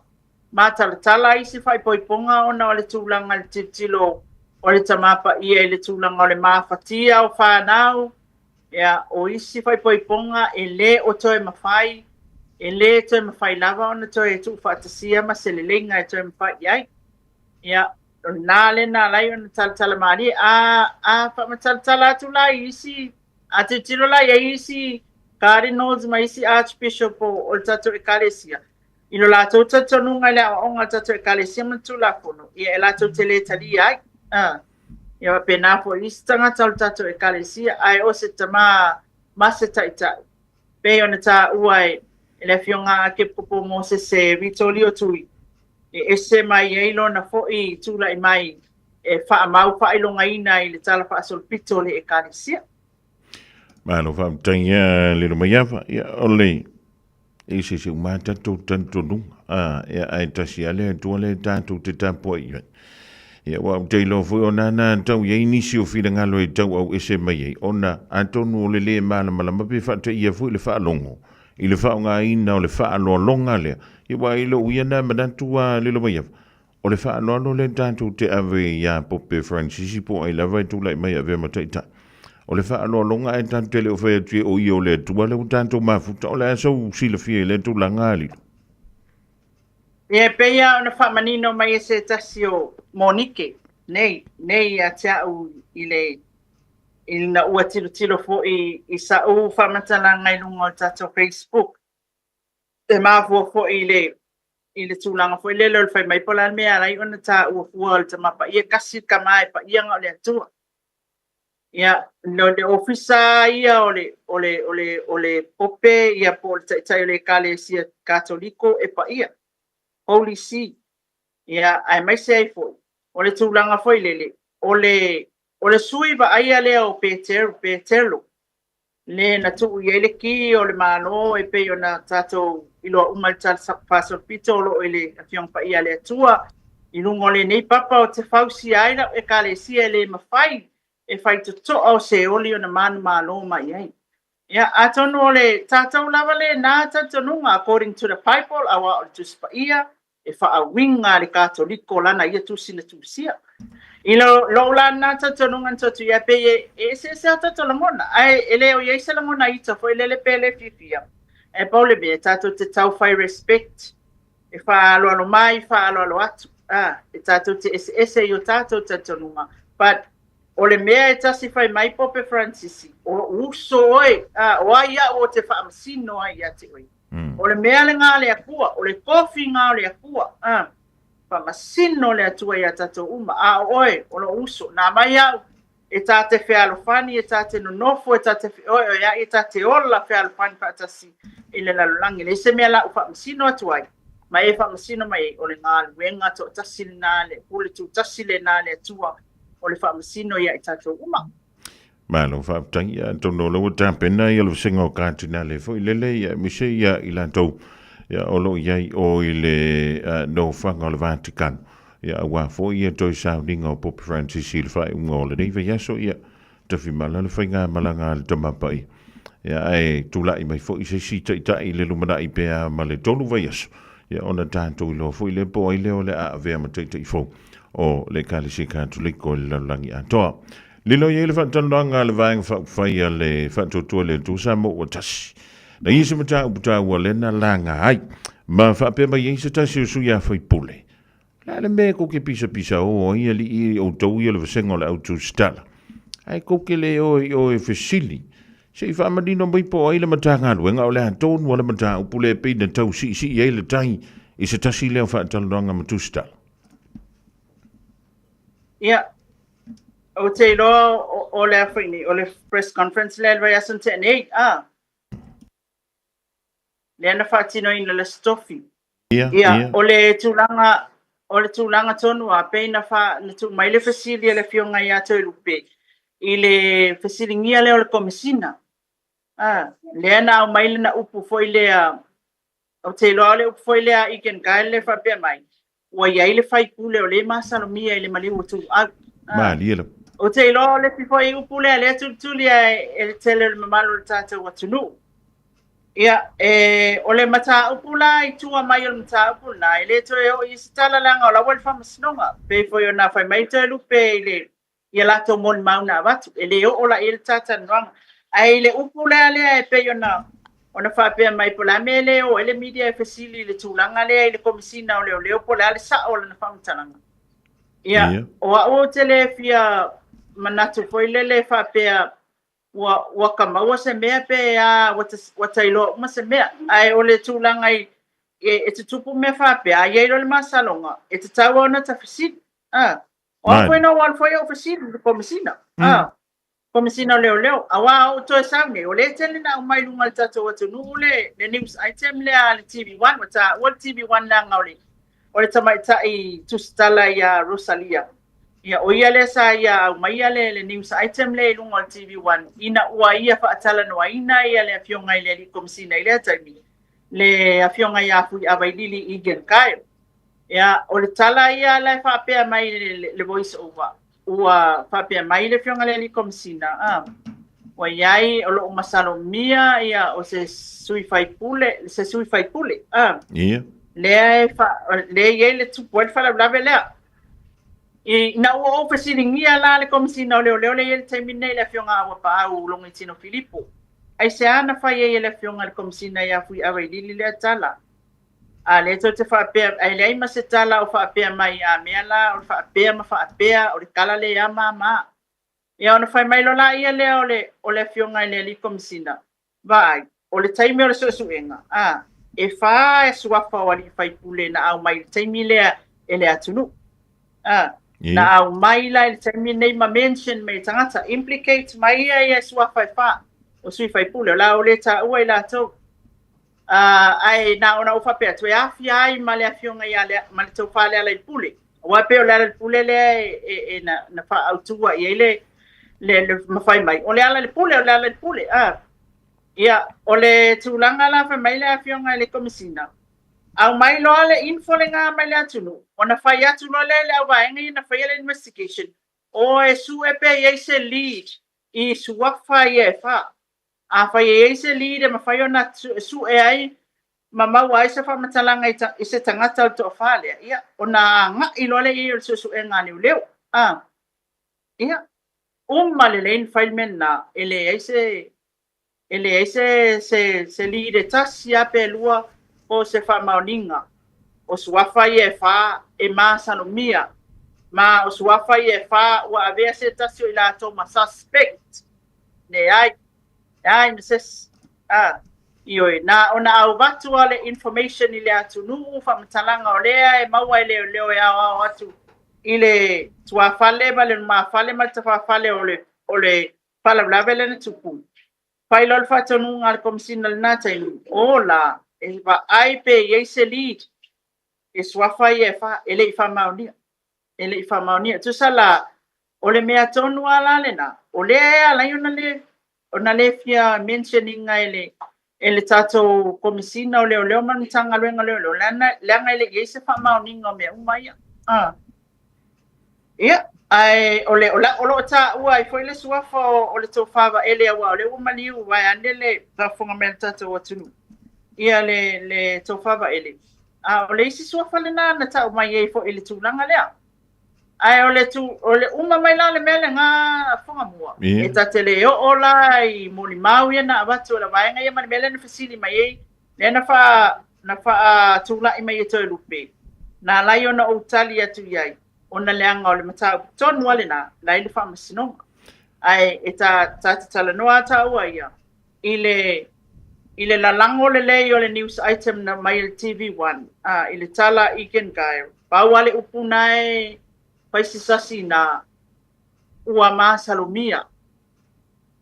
matalatala isi faaipoipoga ona o le tulaga i le tilotilo o le Tama Paia i le tulaga o le mafatia o fanau. Ia, o isi faaipoipoga e lē o toe mafai, e lē toe mafai lava ona toe tuufaatasia ma se leleiga e toe mafai i ai. Ia, o lena lea na ala ai ona talatala malie. A, a faamatalatala atu la i isi, a tilotilo la i ai isi Cardinals ma isi Archbishop o le tatou Ekalesia, i lo latou talitonuga i le aoaoga a le tatou Ekalesia ma le Tulafono, ia e latou te lē talia ai. A, ia faapena foi isi tagata o le tatou Ekalesia, ae o se tamā ma se taitai, pei ona taua e le Afioga a Akepopo Mosese Vitolio Tui, e ese mai ai lona foi tulai mai e faamau faailogaina i le Tala Faasolopito o le Ekalesia. Malo faafetai ia Lilomaiava. Ia o le e se se uma tatou talitonuga. A, ia ae tasi lava le Atua lea tatou te tapuai i ai. Ia ua ou te iloa foi ona na tau i ai nisi o finagalo e tau auese mai ai, ona atonu o le lē malamalama pe faataia foi le faalogo i le faaaogaina o le faaaloaloga lea. Ia aua i lou ia na manatu a Lilomaiava, o le faaaloalo lea tatou te ave iā Pope Fransisi po o ai lava e tulai mai e avea ma taitai. O le faaaloaloga ae tatou te le o fai atu i ai o ia o le Atua lea ua tatou mafuta. O le a sou silafia i lea tulaga a Lilo? Ia, e pei lava ona faamanino mai e se tasi o monike nei, nei ia te au i le, ina ua tilotilo foi i sa'u faamatalaga i luga o le tatou Facebook, e mafua foi i le, i le tulaga foi lele o le fai mai po o le a le mea e ala ai ona taua fua o le Tama Paia, tasi le tama e paia na o le Atua. Ia, no le ofisa ia o le, o le, o le, o le Pope ia po o le Taitai o le Ekalesia Katoliko e paia, Holy See. Ia, aemaise ai foi, o le tulaga foi lele, o le, o le sui vaaia lea o Peteru, Petelo, le na tuu i ai le ki o le Malo e pei ona tatou iloa uma i le Tala Faasolopito o lo o i le Afioga Paia a le Atua i luga o lenei papa ou te fausia ai lau Ekalesia e le mafai e faitotoa o Seoli ona manumalo mai ai. Ia, atonu o le tatou lava lena talitonuga according to the Bible aua o le Tusi Paia e faauiga a le Katoliko lana ia tusi na tusia. I lo, lou la lena talitonuga na tuu ia, pei e, e eseese a tatou lagona, ae e le o i ai se lagona ita foi lele pe le fiafia. Ae pau le mea, tatou te tau fai respect, e faaaloalo mai, faaaloalo atu, a, e tatou te eseese i o tatou talitonuga. But, o le mea e tasi fai mai Pope Fransisi, o lou uso oe, a, o ai au ou te faamasino ai ia te oe. O le mea lena a le Atua, o le tofiga o le Atua, a, faamasino le Atua iā tatou uma, a o oe, o lou uso, na aumai au, e ta te fealofani, e ta te nonofo, e ta te feoeoeaʻi, e ta te ola fealofani faatasi i le lalolagi. E leai se mea la u faamasino atu ai, ma e faamasino mai ai, o le galuega toatasi lena, le pule tutasi lena a le Atua, o le faamasino iā i tatou uma. Malo faafetai ia atonu o lea ua tapena ia le vasega o Katinale foi lele ia aemaise ia i latou ia o lo o i ai o i le nofoaga o le Vatikano ia aua foi ia toe sauniga o Pope Francis i le faaiuga o lenei vaiaso ia tafimala le faigamalaga a le Tama Paia ia ae tulai mai foi se isi taitai i le lumanai pe a ma le 3 vaiaso ia ona tatou iloa foi lea po o ai lea o le a avea ma taitai fou o le Ekalesia Katoliko i le lalolagi atoa. Lilo i ai le faatalanoaga a le Vaega Faaupufai a le Faatuatua i le Atua Samoa ua tasi. Na i ai se mataupu taua lea na laga ai, ma faapea mai ai se tasi o sui usufono, O le a le mea e kou te pisapisa o ai alii outou ia o le vasega o le au tusitala? Ae kou te le o i o e fesili, se i faamanino mai po o ai le Matagaluega o le a tonu a le mataupu lea e pei na tau siisii ai le tai i se tasi lea o faatalanoaga ma tusitala. Ia, ou te iloa o le a foi nei, o le press conference lea i le vaiaso na tea nei, a, lea na faatinoina le Aso Tofi. Ia, Ia, o le tulaga, o le tulaga tonu lava, pei na fa, na tuu mai le fesili a le Afioga ia Toelupe i le fesiligia lea o le Komesina, a, lea na aumai lana upu foi lea, Ou te iloa o le upu foi lea a Egan Guile lea e faapea mai, ua i ai le faipule o lea e masalomia i le maliu o Tuuau. Malie lava. Ou te iloa o le isi foi upu lea, lea e tulituli e le tele o le mamalu o le tatou atunuu. Ia, e, o le mataupu la i tua mai o le mataupu lena, e le toe oo i ai se tala leaga o la ua i le faamasinoga. Pei foi ona fai mai Toelupe i le i a latou molimau na avatu, e le oo la i ai le ta talanoaga. Ae i le upu lea lea e pei ona ona faapea mai po o le a mea e le o ai le media e fesili i le tulaga lea i le Komesina o Leoleo po o le a le sao o lana faamatalaga. Ia, o au ou te le fia manatu foi lele faapea ua ua ka maua se mea pe a ua ua ta iloa uma se mea. Ae o le tulaga i e, e tutupu mea faapea, a i ai loa le masaloga, e tatau lava ona ta fesili. A, o au foi na ou alu foi ou fesili i le Komesina. A, Komesina o Leoleo, aua ou toe sau nei, o lea e tele na aumai i luga o le tatou atunuu le, le news item lea a le TV1, ua taua le TV1 leaga o le, o le tamaitai tusitala ia Rosalia. Ia, o ia lea sa ia aumaia le, le news item lea i luga o le TV1, ina ua ia faatalanoaina ia le afioga i le Alii Komesina i lea taimi, le afioga ia Fuiavailili Egan Kyle. Ia, o le tala ia la e faapea mai le, le, le voice over, ua faapea mai le afioga i le Alii Komesina, a, ua i ai, o lo o masalomia ia o se sui faipule, se sui faipule, a, Ia. lea e fa, lea e i ai le tupu ai le faalavelave lea. Ina ua ou fesiligia la le Komesina o Leoleo lea e i ai i le taimi lenei le Afioga ia Auapaau Logoitino Filipo, aisea na fai ai e le Afioga i le Komesina ia Fuiavailili lea tala? A lea tou te faapea, ae leai ma se tala o faapea mai, a mea la o le faapea ma faapea, o le tala le ama ma. Ia ona fai mai loa laia lea o le, o le Afioga i le Alii Komesina, Vaai, o le taimi o le suesuega, a, e fa suafa o alii faipule na aumai i le taimi lea e le atunuu. A, na aumai la i le taimi lenei ma mention mai e tagata, implicate mai ia ia suafa e fa o sui faipule, o la o le taua i latou. A, ae na ona ou faapea atu, e aafia ai ma le afioga ia le, ma le tofa Lealailepule. Aua e pei o Lealailepule lea e, e, e na, na faaautua i ai le, le, le mafai mai. O Lealailepule, o Lealailepule, a. Ia, o le tulaga la fai mai le afioga i le Komesina, aumai loa le info lena mai le atunuu, ona fai atu loa lea i le auvaega ia na faia le investigation, o e sue pe i ai se lead i suafa ia e fa. Afai e i ai se lead e mafai ona sue ai ma maua ai se faamatalaga i se tagata o le toafa lea, ia, ona agai loa lea i ai o le suesuega a leoleo. A, ia, uma lelei ona fai le mea lena, e leai se, e leai se, se, se lead e tasi lava pe lua po o se faamaoniga. O suafa ia e fa e masalomia, ma o suafa ia e fa ua avea se tasi o i latou ma suspect. Leai, leai ma se isi. A, ioe, na ona avatu lava le information i le atunuu, faamatalaga o lea e maua e leoleo e aoao atu i le tuafale ma le lumafale ma le tafafale o le, o le faalavelave lea na tupu. Fai loa le faatonuga a le Komesina i lena taimi, ola, e vaai pe i ai se lead e suafa ia e fa, e le i faamaonia. E le i faamaonia. Tusa la, o le mea tonu lava la lena, o lea e ala ai ona le, ona le fia mention ina e le, e le tatou Komesina o Leoleo ma le Matagaluega o Leoleo, leaga, leaga e le i i ai se faamaoniga o mea uma ia. Ah. Ia, ae o le, o, la, o lo o taua ai foi le suafa o, o le Tofa Vaele aua o lea ua maliu vaeane le faafofoga mai a le tatou atunuu. Ia le, le Tofa Vaele. A o le isi suafa lena na tau mai ai foi i le tulaga lea. Ae o le, tu, o le uma mai la le mea lena Fugamua. E ta te le oo la i molimau ia na avatu e le vaega ia ma le mea lea na fesili mai ai, lea na faa, na faatulai mai e Toelupe, na ala ai ona ou tali atu i ai, ona leaga o le mataupu tonu lava lena, la i le faamasinoga. Ae e ta, ta te talanoa lava tāua ia, i le i le lalago lelei o le news item na mai e le TV1 a i le tala a Egan Guile, pau lava le upu na e fai se sasi na ua masalomia.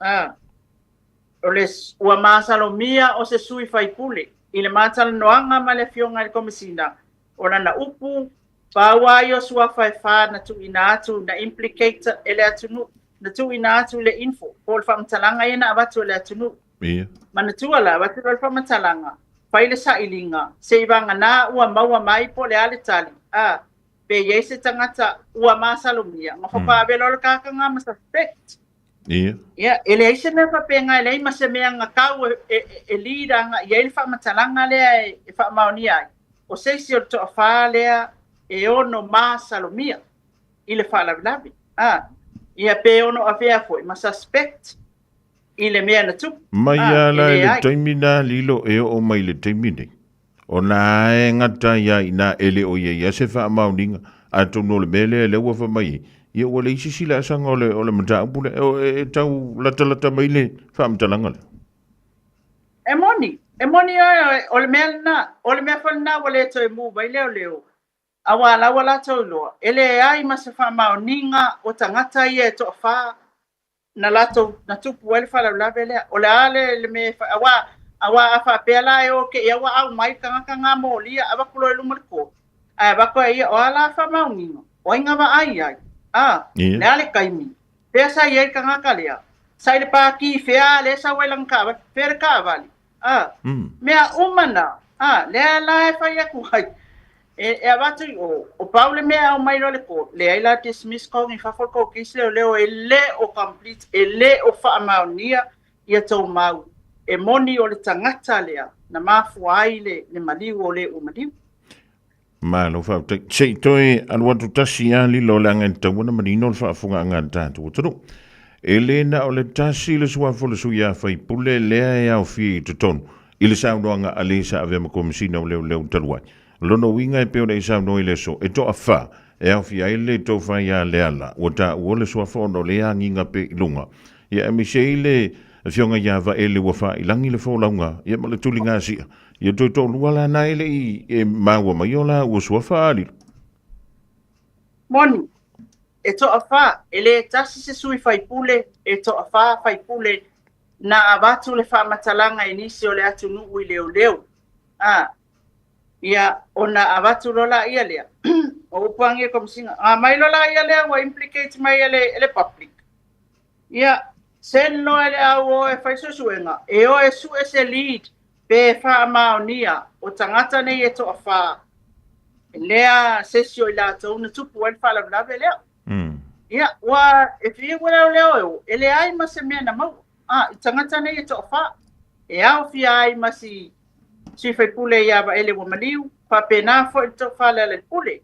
A, o le ua masalomia o se sui faipule i le matalanoaga ma le afioga i le Komesina, o lana upu, pau lava ia o suafa e fa na tuuina atu na implicate e le atunuu, na tuuina atu i le info, po o le faamatalaga ia na avatu e le atunuu. Ia. Manatua la, avatu loa le faamatalaga, fai le sailiga, seivaganā ua maua mai po o le a le tali, a, pe i ai se tagata ua masalomia, gafa paavela o le kakanga ma suspect. Ia. Ia, e leai se mea faapena, e leai ma se mea na tau e, e, e lead agai i ai le faamatalaga lea e, e faamaonia ai. O se isi o le toafā lea e ono masalomia i le faalavelave. A, ia pe ono avea foi ma suspect i le mea na tupu. Mai A, a e la i le leai. taimi na lilo e oo mai i le taimi nei. Ona e gata ia ina e le o ia ia se faamaoniga, atonu o le mea lea lea ua fai mai ai, ia ua leai se isi laasaga o le, o le mataupu lea, o, e, e tau latalata mai le faamatalaga lea. E moni, e moni oe, o le mea lena, o le mea foi lena ua le toe move ai leoleo, auā la ua latou iloa, e leai ma se faamaoniga o tagata ia e toafā na latou na tupu ai le faalavelave lea. O le a le, le mea e fai, auā, auā a faapea la e o te i au ua au mai le tagata na molia, avatu loa i luma o le court, ae avatu e ia, o a la faamaoniga, o ai na vaai ai, a, Ia. le a le taimi, fea sa i ai le tagata lea, sa i le pākī fea lea e sau ai lana taavale, fea le taavale, a, mea uma na, a, lea la e fai atu ai, e, e avatu i o, o pau le mea e aumai loa le court, leai la dismiss kou i fafo le kou case leoleo e le o complete, e le o faamaonia ia tou mau, e moni o le tagata lea na mafua ai le, le maliu o le ua maliu. Malo faafetai. Se i toe alu atu tasi lava lilo leaga e tatau ona manino le faafofogaaga a le tatou atunuu. E le na o le tasi le suafa o le sui usufono lea e aofia i totonu i le saunoaga a le sa avea ma Komesina o Leoleo talu ai. O lona uiga e pei ona e saunoa i le aso, e toafa e aofia ai le tofa ia Leala ua taua le suafa ona o lea agiga pea i luga. Ia aemaise ai le Afioga ia Vaele ua faailagi le folauga ia ma le tuligasia. Ia toe toalua la na e le i e maua mai o la ua suafa a lilo. Moni, e toafā, e le tasi se sui faipule, e toafā faipule na avatu le faamatalaga i nisi o le atunuu i leoleo. A, ia, ona avatu loa laia lea, o upu a ia Komesina, a mai loa laia lea ua implicate mai e le, e le public. Ia, send loa e le au o e fai suesuega, e o e sue se lead pe faamaonia o tagata nei e toafā, lea se isi o i latou na tupu ai le faalavelave lea. Ia, ua e fiu ua leoleo e o, e leai ma se mea na maua, a, i tagata nei e toafā, e aofia ai ma si sui faipule ia Vaele ua maliu, faapena foi le tofa Lealailepule.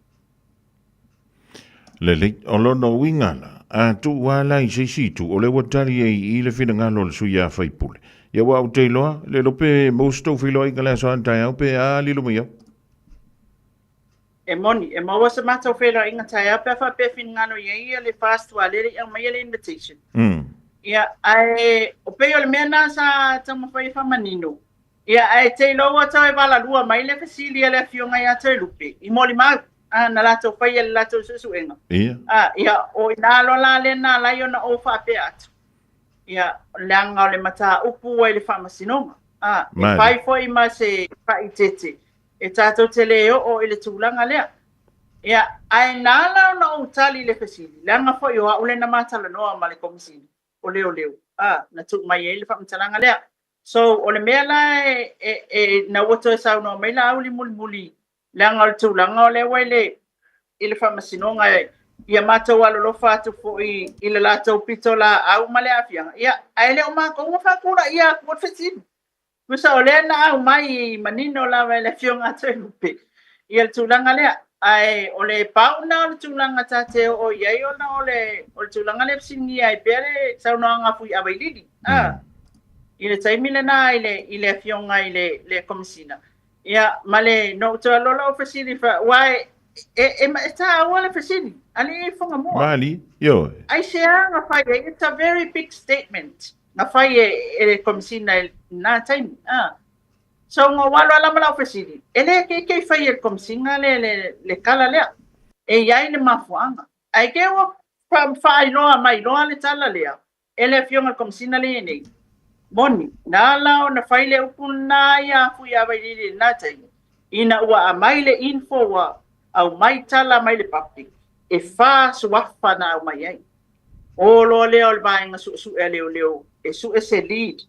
Lelei, o lona uiga la, a tuu lava la i se isi itu, o lea ua tali ai i i le finagalo o le sui usufono. Ia aua ou te iloa, le iloa pe maua se tou feiloaiga i le aso a taeao pe a lilo mai au. E moni, e maua se matou feiloaiga taeao pe a faapea e finagalo i ai ia le FAST aua lea e le i aumaia le invitation. Ia, ae o pei o le mea lena sa taumafai e faamanino, Ia, ae te iloa ua toe valalua mai le fesili a le Afioga ia Toelupe i molimau, a, na latou faia i le latou suesuega. Ia. A, ia, o ina loa la lea na ala ai ona ou faapea atu, ia, leaga o le mataupu ua i le faamasinoga. A, e Malie. fai foi ma se faaeteete e tatou te le oo i le tulaga lea. Ia, ae na ala ona ou tali i le fesili, leaga foi o au lea na ma talanoa ma le Komesina o Leoleo, a, na tuu mai ai le faamatalaga lea. So, o le mea la e, e, e na ua toe saunoa mai Laauli mulimuli, leaga o le tulaga o lea ua i le, i le faamasinoga e, ia matou alolofa atu foi i le latou pitolaau ma le aafiaga, ia, ae le o matou na faatulaia atua le fesili. Tusa o lea na aumai manino lava e le Afioga a Toelupe ia le tulaga lea. Ae o le pau lena o le tulaga ta te oo i ai ona o le, o le tulaga lea e fesiligia ai pea le saunoaga a Fuiavailili. A, i le taimi lena i le, i le afioga i le, le Komesina. Ia, ma le, na ou toe alu loa ou fesili, fa, aua e, e, e, e tāua le fesili, alii e fonga mua. Mali, ioe. Aisea na fai ai, it's a very big statement na fai e, e le Komesina i lena taimi. A. So, na ou alu lava ma lau fesili, e le keikei fai e le Komesina le, le, le tala lea. E i ai le mafuaaga. Ae ke ua faailoa mai loa le tala lea, e le Afioga i le Komesina lea e i ai nei. Moni, na ala ona fai le upu lena ia Fuiavailili i lena taimi, ina ua aumai le info ua aumai tala mai le public, e fa suafa na aumai ai. O loa lea o le vaega suesue a leoleo e sue se lead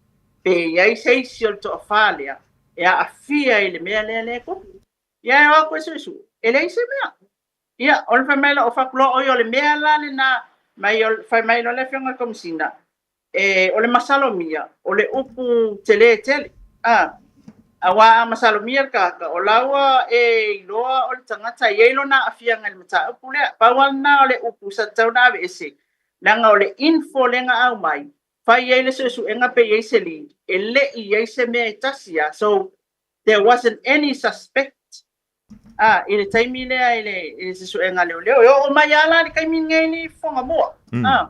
pe i ai se isi o le toafa lea e aafia i le mea lea lea e tupu. Ia e o atu e suesue, e leai se mea. Ia, o le fai mai la o Fakuloa, oi o le mea la lena, mai o, fai mai loa le Afioga i le Komesina, E, o le masalomia, o le upu telē tele, a. Auā a masalomia le tagata, o la ua e iloa o le tagata e i ai lona aafiaga i le mataupu lea. Pau lava lena o le upu sa tatau ona aveese, leaga o le info lea na aumai, fai ai le suesuega pe i ai se lead, e le i i ai se mea e tasi lava. So, there wasn't any suspect a, i le taimi lea i le, i le suesuega a leoleo. E oo mai lava la i le taimi lenei i Fuagamua. A.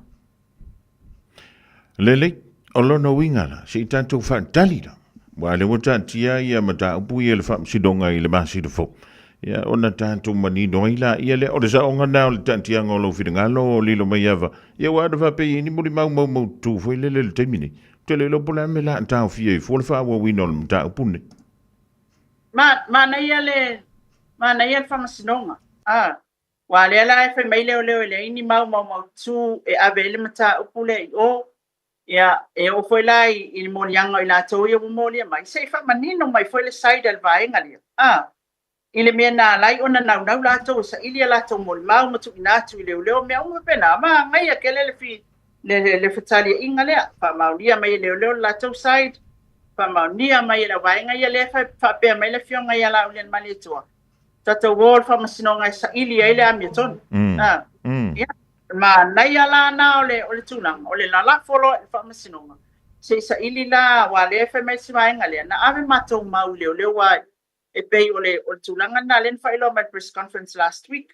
Lelei, o lona uiga la, se i tatou faatali la, aua o lea ua taatia ia mataupu ia i le Faamasinoga i le masina fou, ia ona tatou manino ai laia lea. O le saoga lena o le taatiaga o lou finagalo o lilo mai ava, ia aua ana faapea i ai ni molimau maumaututu foi lele i le taimi nei, ou te le iloa po o le a le mea o le a taofia ai fua le faaauauina o le mataupu lenei. Ma, manaia le, manaia le Faamasinoga. A, aua o lea la e fai mai leoleo e leai ni mau maumaututu e ave ai le mataupu lea i o. Ia, e oo foi la i, i le moliaga o i latou ia ua molia mai, se i faamanino mai foi le side a le vaega lea. A, i le mea na ala ai ona naunau latou e saili a latou molimau ma tuuina atu i leoleo, mea uma faapena. Manaia tele le fi, le, le, le fetaliaiga lea, faamaonia mai e leoleo le latou side, faamaonia mai e le auvaega ia lea e faapea mai le afioga ia Laaulialemalietoa, tatou o i le faamasinoga e saili ai le amiotonu. Ah, ia, manaia la na o le, o le tulaga, o le lalafo loa i le faamasinoga, se i saili la, aua o lea e fai mai si vaega lea, na ave matou mau i leoleo aua e pei o le, o le tulaga lena lea na faailoa mai i le press conference last week,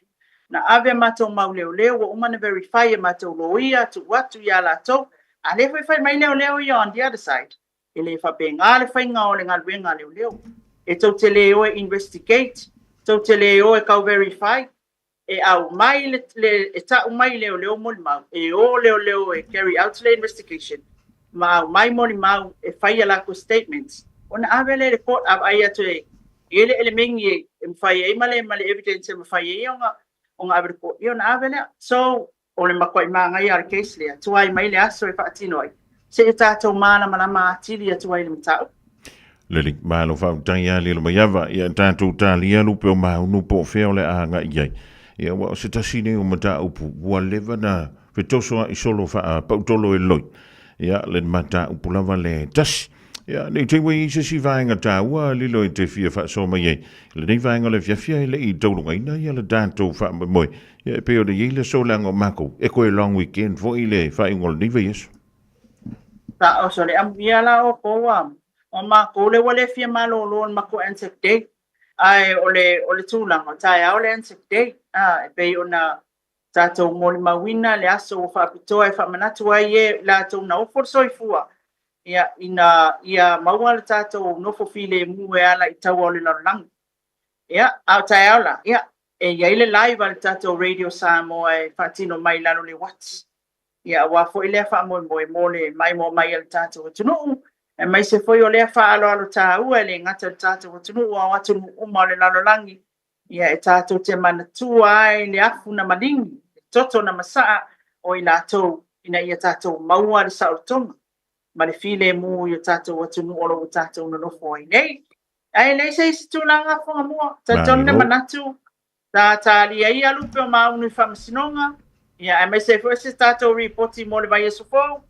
na ave a matou mau leoleo, ua uma ona verify e matou loia, tuu atu ia latou, a lea foi e fai mai leoleo ia on the other side, E le faapena le faiga o le galuega a leoleo. E tou te le o e investigate, tou te le o e tau verify, e aumai le, le, e tau mai leoleo molimau, e o leoleo e carry out le investigation, ma aumai molimau e fai a latou statements, ona ave lea i le court, a vaai atu e i ai le elemegi e, e mafai ai ma le, ma le evidence e mafai ai ona, ona ave i le court, ia ona ave lea. So, O le matuai manaia o le case lea, tuai mai le aso e faatino ai, seia tatou malamalama atili atu ai i le mataupu. Lelei, malo faafetai ia lilo mai ava, ia tatou talia lupe o maunu po o fea o le a agai i ai. Ia aua o se tasi nei o mataupu ua leva na fetosoa'i solo faapautolo e loi. Ia le mataupu lava le tasi. Ia, nei te i ua i ai se isi vaega taua lilo e te fia faasoa mai ai. Lenei vaega o le afiafi e le i taulugaina ia le tatou faamoemoe. Ia, e pei ona i ai le aso leaga o makou, e koe long weekend foi le faaiuga o lenei vaiaso. Taoso le amuia la outou a o makou lea ua le fia malolo i le matou Anzac Day ae o le o le tulaga o taeao le Anzac Day a e pei ona tatou molimauina le aso ua faapitoa e faamanatu ai e i latou na ofo le soifua ia ina ia maua le tatou nofo filemu e ala i taua o le lalolagi. Ia, a o taeao la, ia, e i ai le live a le tatou Radio Samoa e faatino mai i lalo o le uati. Ia, aua foi lea faamoemoe mo le maimoa mai a le tatou atunuu, aemaise foi o lea faaaloalo taua e le gata i le tatou atunuu a o atunuu uma o le lalolagi, ia e tatou te manatua ai le afu na maligi, le toto na masaa o i latou ina ia tatou maua le saolotoga ma le filemu i o tatou atunuu o lo o ua tatou nonofo ai nei. Ae leai se isi tulaga Fuagamua. Talitonu le manatu, sa talia ia lupe o Maunu i Faamasinoga, ia aemaise ai foi se tatou ripoti mo le vaiaso fou,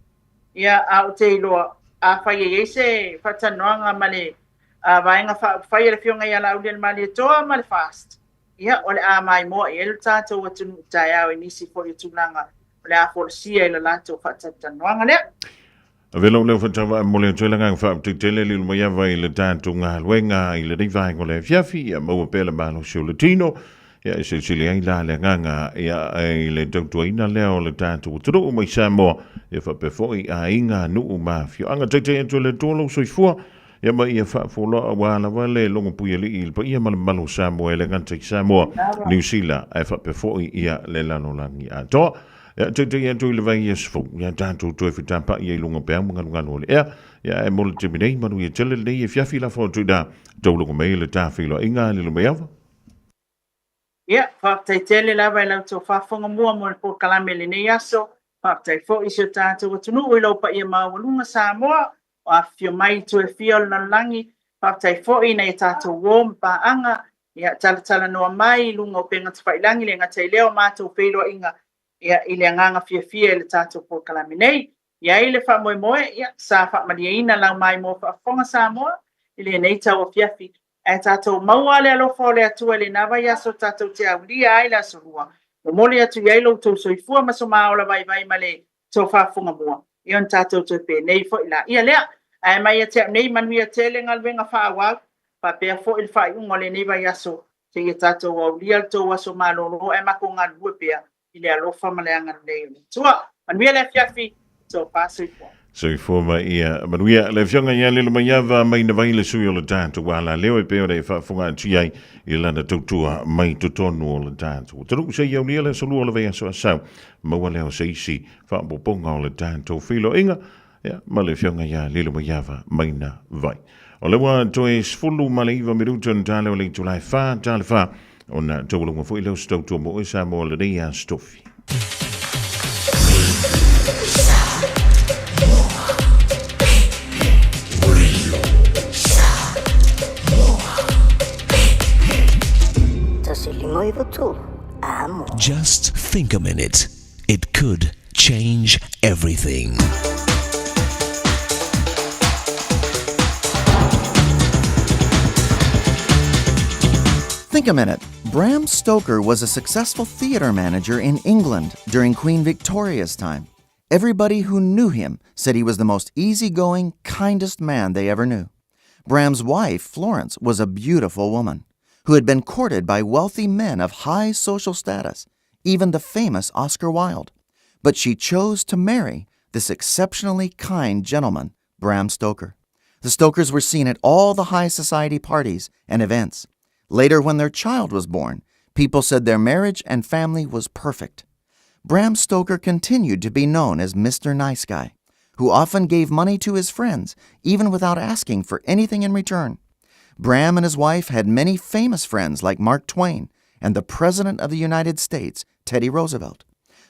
ia a ou te iloa, afai e i ai se faatalanoaga ma le Vaega Faaupufai a le Afioga ia Laaulialemalietoa ma le FAST, ia o le a maimoa i ai lo tatou atunuu taeao i nisi foi o tulaga o le a folasia i le latou faatalatalanoaga lea. Ave lou leo faatauvaa e momoli atu ai le agaga faafetai tele lilo mai ava i le tatou galuega i lenei vaega o le afiafi, ia maua pea le malosi o le tino, ia e silisili ai la le agaga ia i le tautuaina lea o le tatou atunuu mai Samoa, ia faapea foi aiga, nuu ma afioaga. Taitai atu e le Atua lou soifua, ia ma ia faafoloa aua lava le logopuialii i le paia ma le mamalu o Samoa e le gata i Samoa, Niu Sila ae faapea foi ia le lalolagi atoa. Ia taitai atu i le vaiaso fou, ia tatou toe fetapa'i ai i luga o peau ma galugalu o le ea. Ia ae mo le taimi nei, manuia tele lenei afiafi lafo atu i ina taulaga mai le tafeiloaiga a Lilomaiava. Ia, faafetai tele lava i la outou faafofoga mua mo le polokalame i lenei aso. Faafetai foi i si o tatou atunuu i lou paia maualuga Samoa, o afifio mai i itu e fia o le lalolagi. Faafetai foi i nai a tatou uo ma paaga, ia, talatalanoa mai i luga o upega tafailagi, le gata i lea o matou feiloaiga, ia, i le agaga fiafia i le tatou polokalame nei. I ai le faamoemoe, ia, sa faamalieina lau maimoa faafofoga Samoa i lenei tauafiafi. Ae tatou maua le alofa o le Atua i lena vaiaso tatou te aulia ai le Aso Lua. Momoli atu i ai lo outou soifua ma so ma ola vaivai ma le tofa fugamua, ia ona tatou toe penei foi laia lea. Ae mai ia te au nei, manuia tele galuega faaauau, faapea foi le faaiuga o lenei vaiaso, seia tatou aulia le tou aso malolo ae matou galulue pea i le alofa ma le agalelei o le Atua. Manuia le afiafi, tofa soifua. Soifua ma ia manuia. Le Afioga ia Lilomaiava mai na vai le sui o le tatou alaleo e pei ona e faafofoga atu i ai i lana tautua mai totonu o le tatou atunuu. Seia aulia le aso lua o le vaiaso asau, maua lea o se isi faaopoopoga o le tatou feiloaiga ia, ma le Afioga ia Lilomaiava mai na vai. O le ua toe 19 minuta na tale o le itula e 4 tale 4 ona taualuga foi lea o se tautua mo oe Samoa lenei Aso Tofi. Just think a minute. It could change everything. Think a minute. Bram Stoker was a successful theater manager in England during Queen Victoria's time. Everybody who knew him said he was the most easygoing, kindest man they ever knew. Bram's wife, Florence, was a beautiful woman who had been courted by wealthy men of high social status, even the famous Oscar Wilde. But she chose to marry this exceptionally kind gentleman, Bram Stoker. The Stokers were seen at all the high society parties and events. Later, when their child was born, people said their marriage and family was perfect. Bram Stoker continued to be known as Mr. Nice Guy, who often gave money to his friends, even without asking for anything in return. Bram and his wife had many famous friends like Mark Twain and the President of the United States, Teddy Roosevelt.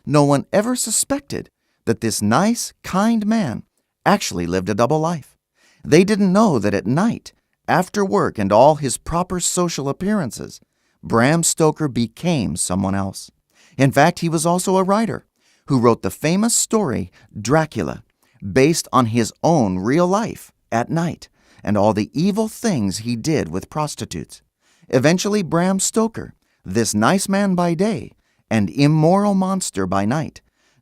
No one ever suspected that this nice, kind man actually lived a double life. They didn't know that at night, after work and all his proper social appearances, Bram Stoker became someone else. In fact, he was also a writer who wrote the famous story Dracula, based on his own real life at night and all the evil things he did with prostitutes. Eventually, Bram Stoker, this nice man by day and immoral monster by night,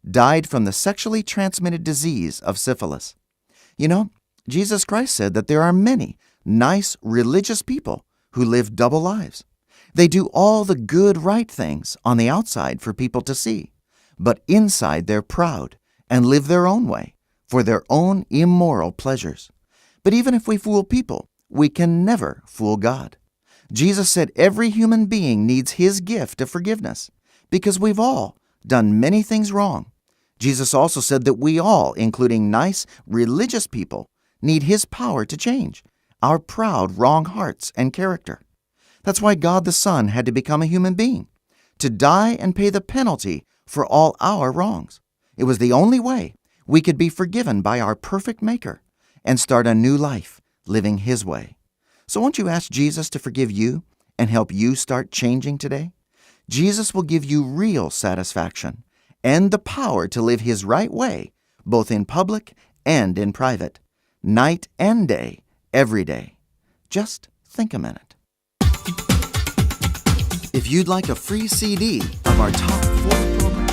died from the sexually transmitted disease of syphilis. You know, Jesus Christ said that there are many nice religious people who live double lives. They do all the good, right things on the outside for people to see, but inside they're proud and live their own way for their own immoral pleasures. But even if we fool people, we can never fool God. Jesus said every human being needs his gift of forgiveness because we've all done many things wrong. Jesus also said that we all, including nice religious people, need his power to change our proud, wrong hearts and character. That's why God the Son had to become a human being, to die and pay the penalty for all our wrongs. It was the only way we could be forgiven by our perfect Maker and start a new life living His way. So, won't you ask Jesus to forgive you and help you start changing today? Jesus will give you real satisfaction and the power to live His right way, both in public and in private, night and day, every day. Just think a minute. If you'd like a free CD of our top 40 programs,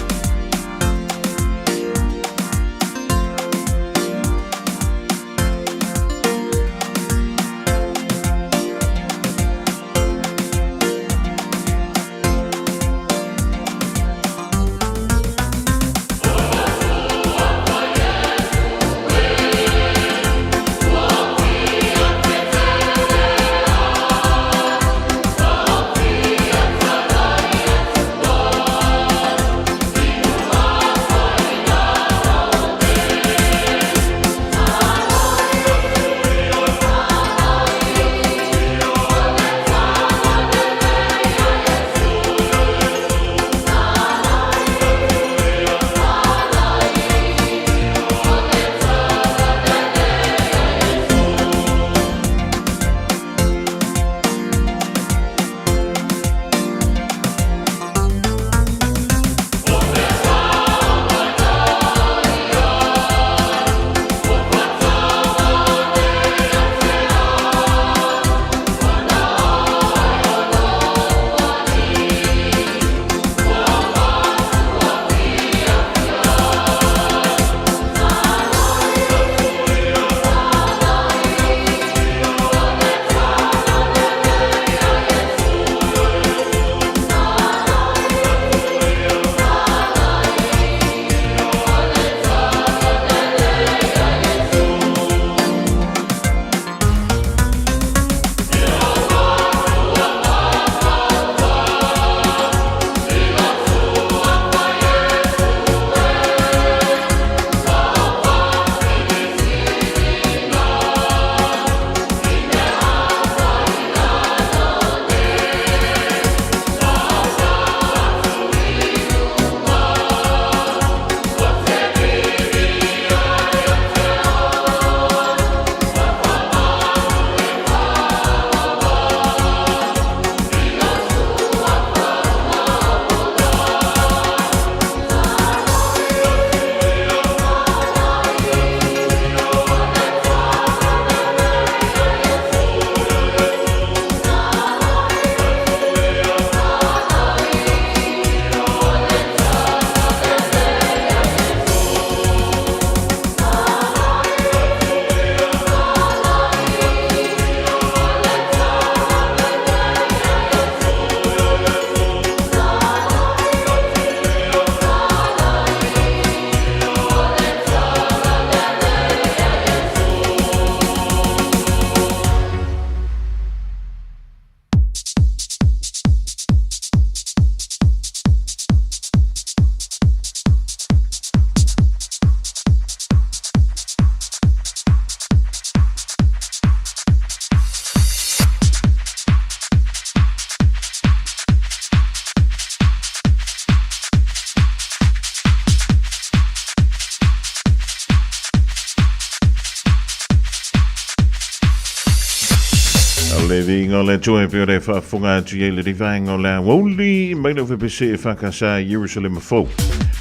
le viiga o le Atua e pei ona e faafofoga atu i ai lenei vaega o le aoauli mai lau fepese e FKS Ierusalema Fou.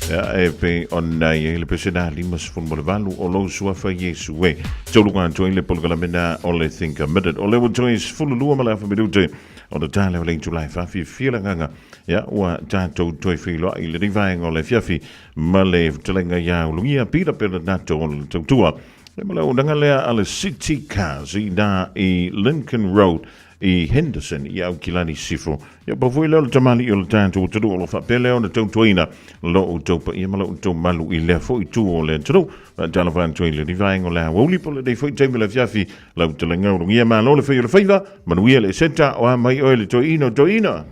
Ia, e pei ona i ai le pese na 58 o lou suafa Iesu e. Tauluga atu ai le polokalame na o le Think a Minute. O lea ua toe 12 ma le afa minute ona tale o le itula e faafiafia le agaga. Ia, ua tatou toe feiloai i lenei vaega o le afiafi ma le fetalaiga ia Ulugia Pita Perenato o le tautua. Le malaunaga lea a le City Cars i ina i Lincoln Road i Henderson i Aukilani Sisifo. Ia pau foi lea o le tamalii o le tatou atunuu o lo o faapea lea ona tautuaina lo outou paia ma lo outou malu i lea foi itu o le atunuu. Faatalofa atu ai i lenei vaega o le aoauli po o lenei foi taimi o le afiafi lau fetalaiga Ulugia malo le fai o le faiva, manuia le Eseta o a mai oe le toeaina o toeaina.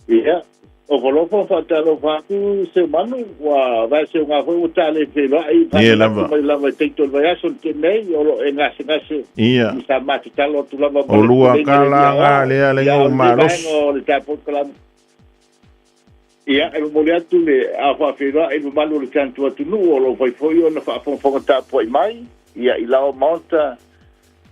Ia, o Folofa faatalofa atu Seumanu, ua vaeseuga foi ua ta le feiloai Ie lava. mai lava i taito o le vaiaso le tele nei, o lo o e gasegase Ia. i sa ma tatalo atu lava ma O le lua pulega kala le nga aoao. lea le Ia, ngou o lenei malosi. vaega o le tatou kalamu. Ia, e momoli atu le a faafeiloai i le mamalu o le tatou atunuu o lo o fai foi ona faafogafoga tapuai mai, ia, i lao maota,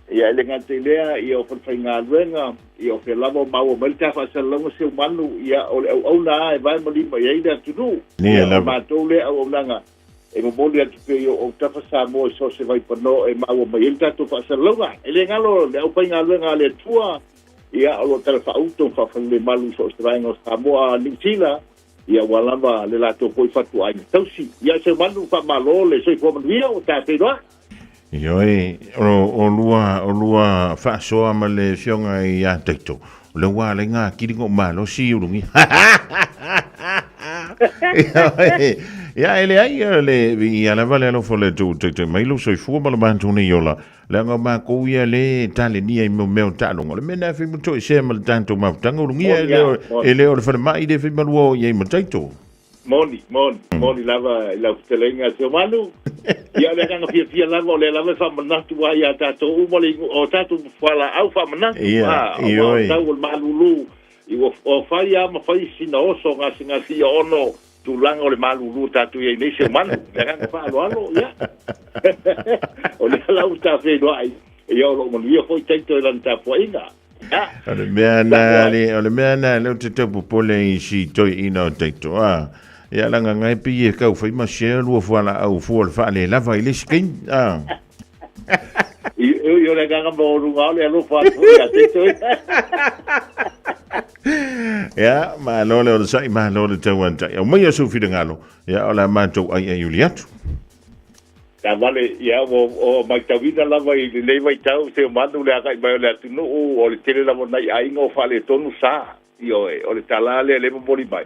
Ia, e le gata i lea, ia, o falefaigaluega, ia, o fea lava o maua mai le ta faasalalauga seumanu, ia, o le auauna lava e vae ma lima i ai le atunuu. Ia Ia, o lava. matou lea auaunaga e momoli atu pea i o autafa Samoa i so o se vaipanoa e maua mai ai le tatou faasalalauga. E le galo le aufaigaluega a le Atua, ia, o lo o talafaauto ma faafalelemalu i so o se vaega o Samoa a Niu Sila, ia, ua lava le latou foi fatuaiga tausi. Ia, seumanu, faamalo le soifua manuia, ua ta feiloai. Ioe, o, o lua, o lua faasoa ma le afioga ia Taito, o le ua alai ngā kiri ngō malosi i urungi. Ioe, ia e le ai le i alava le alofa o le Atua ua taitai mai lou soifua ma lo matou nei ola, leaga o makou ia le talenia i mea o taaloga. O le mea lena e fai ma toesea ma le tatou mafutaga ulugia, e le o, e le o le falemai le fai malua o i ai ma Taito. Moni, moni, moni lava i lau fetalaiga Seumanu. Ia, o le agaga fiafia lava, o lea lava e faamanatu ai ia tatou uma le o tatou fualaau faamanatu. Ia, a, ioe. aua o tau o le malulu, i ua o fai lava ma fai sina oso gasegase ia ono tulaga o le malulu o tatou i ai nei Seumanu. Le agaga faaaloalo, ia. O lea la ua ta feiloai, ia o lo o manuia foi Taito i lana tapuaiga. O le mea na le, o le mea na leo te tau popole i si toeaina o Taito, a. Ia langa ngai pi e kau whai ma share lua fua la au fua le whaale lava i le isi kaimi, a. I, i o le agaga maualuga o le alofa atu foi ia Taito. Ia, malo le onosai, malo le tauantai. Aumaia sou finagalo, ia o le a matou aiai uli atu. Taavale, ia, ua ua matauina lava i lenei vaitau Seumanu le agai mai o le atunuu, o le tele lava o nai aiga ua faaletonu sa. Ioe, o le tala lea lea e momoli mai,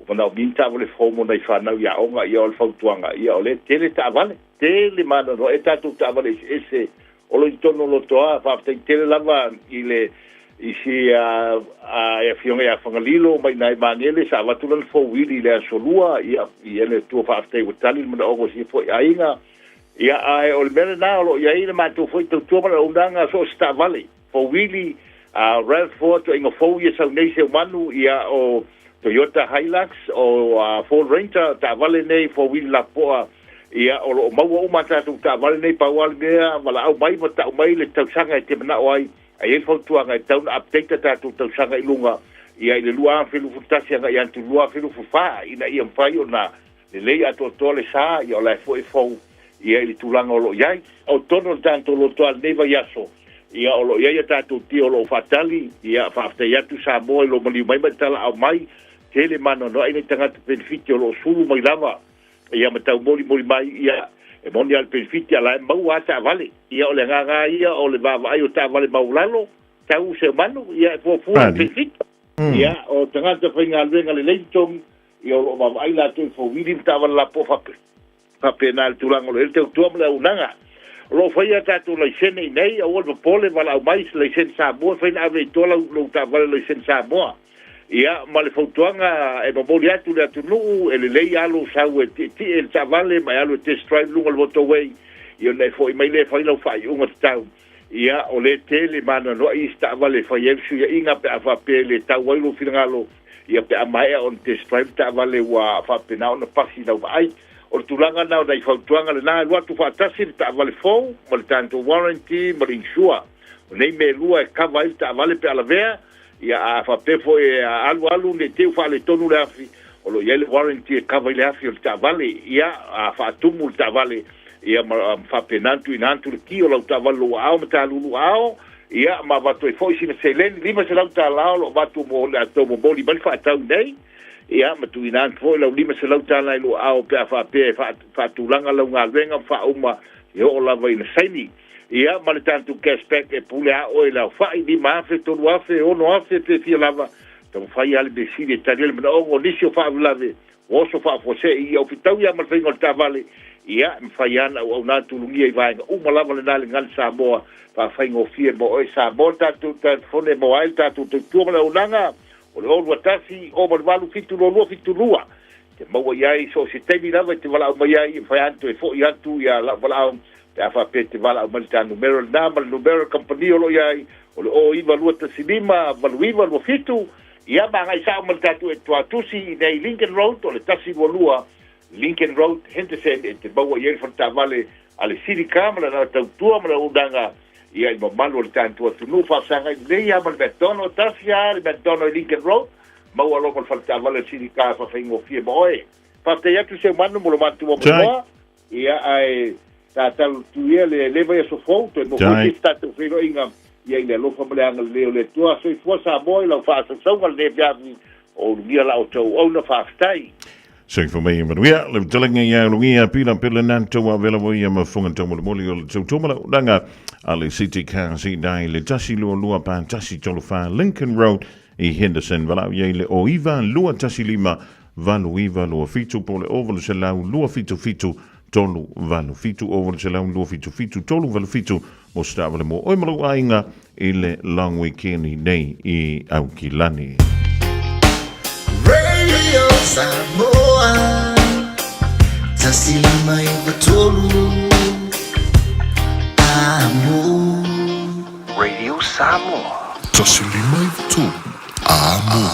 ua manaomia ni taavale fou mo nai fanau i aoga, ia o le fautuaga, ia o lea e tele taavale, tele mananoa e tatou taavale eseese o lo o i totonu o Lotoa. Faafetai tele lava i le i si a a e afioga ia Fagalilo mai i ina i Magele, sa avatu lana fouwili i le aso Lua, ia, i le Atua faafetai ua tali le manaoga o si foi aiga. Ia, ae o le mea lena o lo o i ai le matou foi tautua ma le auaunaga so o se taavale, fouwili, a RAV4, ituaiga fou ia sau nei Seumanu, ia, o Toyota Hilux, o Ford Ranger, taavale nei fouwili lapoa, Ia, o lo o maua uma a tatou taavale nei, pau lava le mea, valaau mai ma tau mai le tausaga e te manao ai. A i ai le fautuaga, e tatau ona update a tatou tausaga i luga, ia, i le 2021 agai atu i le 2024, ina ia mafai ona lelei atoatoa le sa, ia, o la e foi e fou, ia, i le tulaga o lo o i ai. O totonu o le tatou lotoa i lenei vaiaso, ia, o lo o i ai a tatou tio o lo o faatali, ia, faafetai atu Samoa i lou maliu mai ma e talaau mai, tele maanoanoa i nai tagata penefiti o lo o sulu mai lava Ia ma taumolimoli mai, ia, e moni lava le penefiti, a o la e maua lava taavale. Ia, o le agaga lava ia o le vaavaai o taavale maualalo, tau seumanu, ia, e fuafua le penefiti. Ia, o tagata faigaluega lelei totogi, ia, o lo o vaavaai latou i fouwili ma taavale lapoa faapena i le tulaga o lo o i ai le tautua ma le auaunaga. O lo o faia a tatou laisene i inei, aua le popole, valaau mai se laisene Samoa, e fai ona ave i tua lau taavale laisene Samoa. Ia, ma le fautuaga e momoli atu i le atunuu, e lelei lava lou sau e tietie i le taavale ma e alu e test drive i luga o le motorway, ia ona e foi mai lea e fai lau faaiuga tatau. Ia, o lea e tele maanoanoa i isi taavale e fai ai le fesuiaiga pe a faapea e le tau ai lou finagalo, ia pe a maea ona test drive le taavale ua faapena ona pasi i lau vaai. O le tulaga lena o nai fautuaga lena, alu atu faatasi le taavale fou ma le tatou warranty ma le insure. O nei mea e lua e kava ai le taavale pe a lavea, ia a faapea foi e alualu ne i te i ua faaletonu le afi, o lo o i ai le warranty e kava ai le afi o le taavale. Ia, a faatumu le taavale, ia ma faapena ona tuuina atu le ki o lau taavale i lou aao ma ta lulu aao, ia ma avatu ai foi sina seleni $500 o lo o avatu mo le a tou momoli mai le faatau nei, ia ma tuuina atu foi lau $500 i lou aao pe a faapea e faatulaga lau galuega ma faauma e oo lava ina saini. Ia ma le tatou cash back e pule a oe i le aofai, $5,000, $3,000, $6,000 pe fia lava, taumafai lava le mea sili e tali ai le manaoga o nisi o faalavelave, ua oso faafuasei ia fetaui lava ma le faiga o le taavale, ia, e mafai lava ona auauna atu ulugia i vaega uma lava lena i le Gale Samoa, faafaigofie mo oe Samoa le tatou telefone e maua ai le tatou tautua ma le auaunaga o le 021 088 722 72. E te maua i ai so o se taimi lava e te valaau mai ai, e mafai lava ona toe foi atu ia lau valaau pe a faapea e te valaau mai i le ta numera lena ma le numera o le kamupani o lo o i ai, o le 09215 8927. Ia ma agai sao ma le tatou etoatusi i nei Lincoln Road, o le 122 Lincoln Road, Henderson, e te maua i ai le faletaavale a le Silica ma lana tautua ma le auaunaga ia i mamalu o le tatou atunuu. Faafesagai lelei lava ma le McDonald, tasi lava le McDonald i Lincoln Road, maua loa ma le faletaavale a le Silica e faafaigofie ma oe. Faafetai atu Seumanu mo lo matou avanoa, ia ae tatalo atu ia le le vaiaso fou toe maua foi se isi tatou feiloaiga ia i le alofa ma le agalelei o le Atua. Soifua Samoa i lau faasausauga i lenei afiafi o ulugia la outou auauna. Faafetai. Soifua mai ia manuia le fetalaiga ia ulugia pila pila na tou avela voi ia mafunga taumolimoli o le tautua ma le auaunaga a le City Cars i dai le 122 pa 134 Lincoln Road i Henderson. Valaau i ai le o 9 215 8927 po o le 800 277 387 800 277 387 mo se taavale mo oe ma lou aiga i le long weekend nei i Aukilani. Radio Samoa 153 Amo. Radio Samoa. 153 Amo.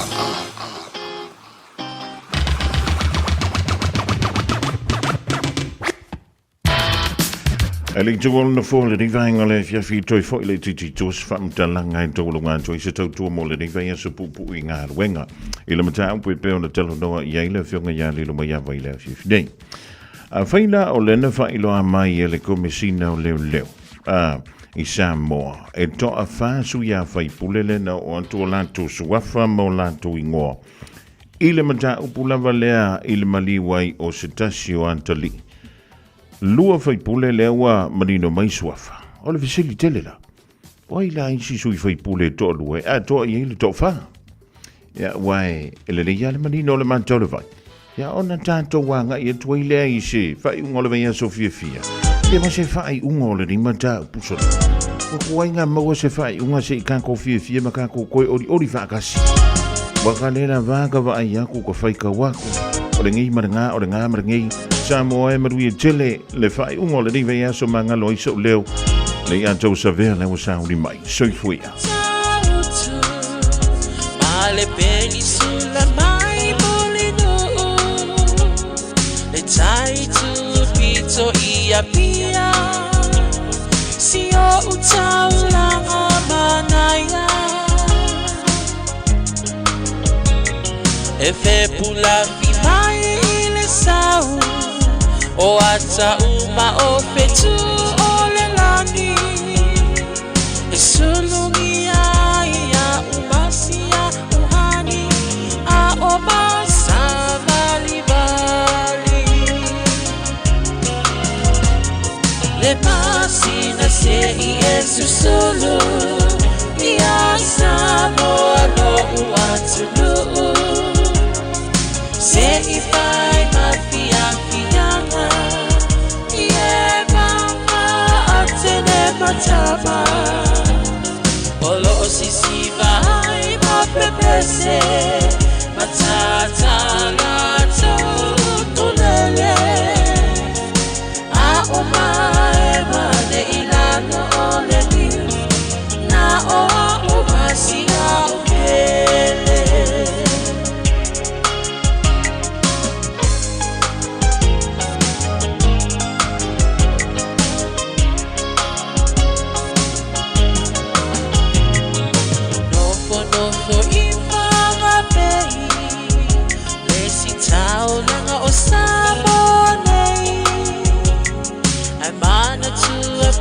E le itu o le nofoa lenei vaega o le afiafi toe foi le titi tua se faamatalaga e taualoga atu ai se tautua mo lenei vaiaso puupuu i galuega. I le mataupu e pei ona talanoa i ai le Afioga ia Lilomaiava i le afiafi nei. Afai la o lena faailoa mai e le Komesina o Leoleo a i Samoa e toafa sui a faipule lena o atu o latou suafa ma o latou igoa i le mataupu lava lea i le maliu ai o se tasi o atalii. Lua faipule lea ua manino mai suafa. O le fesili tele la, o ai la isi sui faipule e toalua e atoa i ai le toafa? Ia, aua e lelei lava le manino o le matau o le vai. Ia, ona tatou agai atu ai lea i se faaiuga o le vaiaso fiafia. Ia ma se faaiuga o lenei mataupu sona. Ua kuai ngā maua se faaiuga se i kākou fiafia ma kākou koe olioli faatasi. Ua ka le la vā ka vaai aku ka whaikau aku. O le ngei ma le ngā, o le ngā ma le ngei. Samoa e manuia tele le faaiuga o lenei vaiaso magalo ai so'u leo le ia tou savea le ua sauni mai. Soifua ia. Ma le penisula mai Mulinuu Le tai tupito i Apia Si o'u taulaga manaia E fepulafi mai i le sau O ata uma o fetu o le lani E sulugia ai a'u masia uhani A o masavalivali Le masina se'i e susulu Ia Samoa lo'u atunuu Se'i fai ma fiafiaga I e mama Atene ma Tama O lo'o sisiva ai ma pepese Ma tata latou tulele A o mae wale i lalo o le liu Na o a'u masia o pele.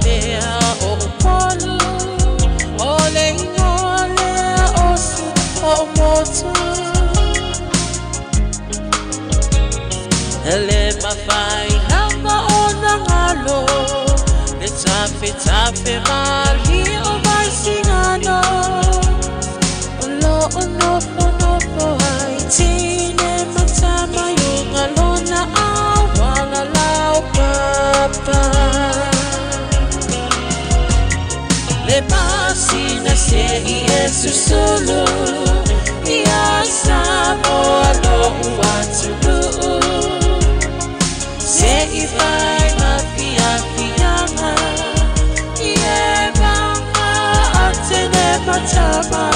pea o Upolu O le ingoa lea o si o motu Le mafai lava ona galo Le tafetafe malie o Vaisigano O loo nofonofo ai Tine ma tama i uga lona auala laupapa Le masina se'i e susulu Ia Samoa lo'u atunuu Se'i fai ma fiafiaga I e maga a tine ma tama.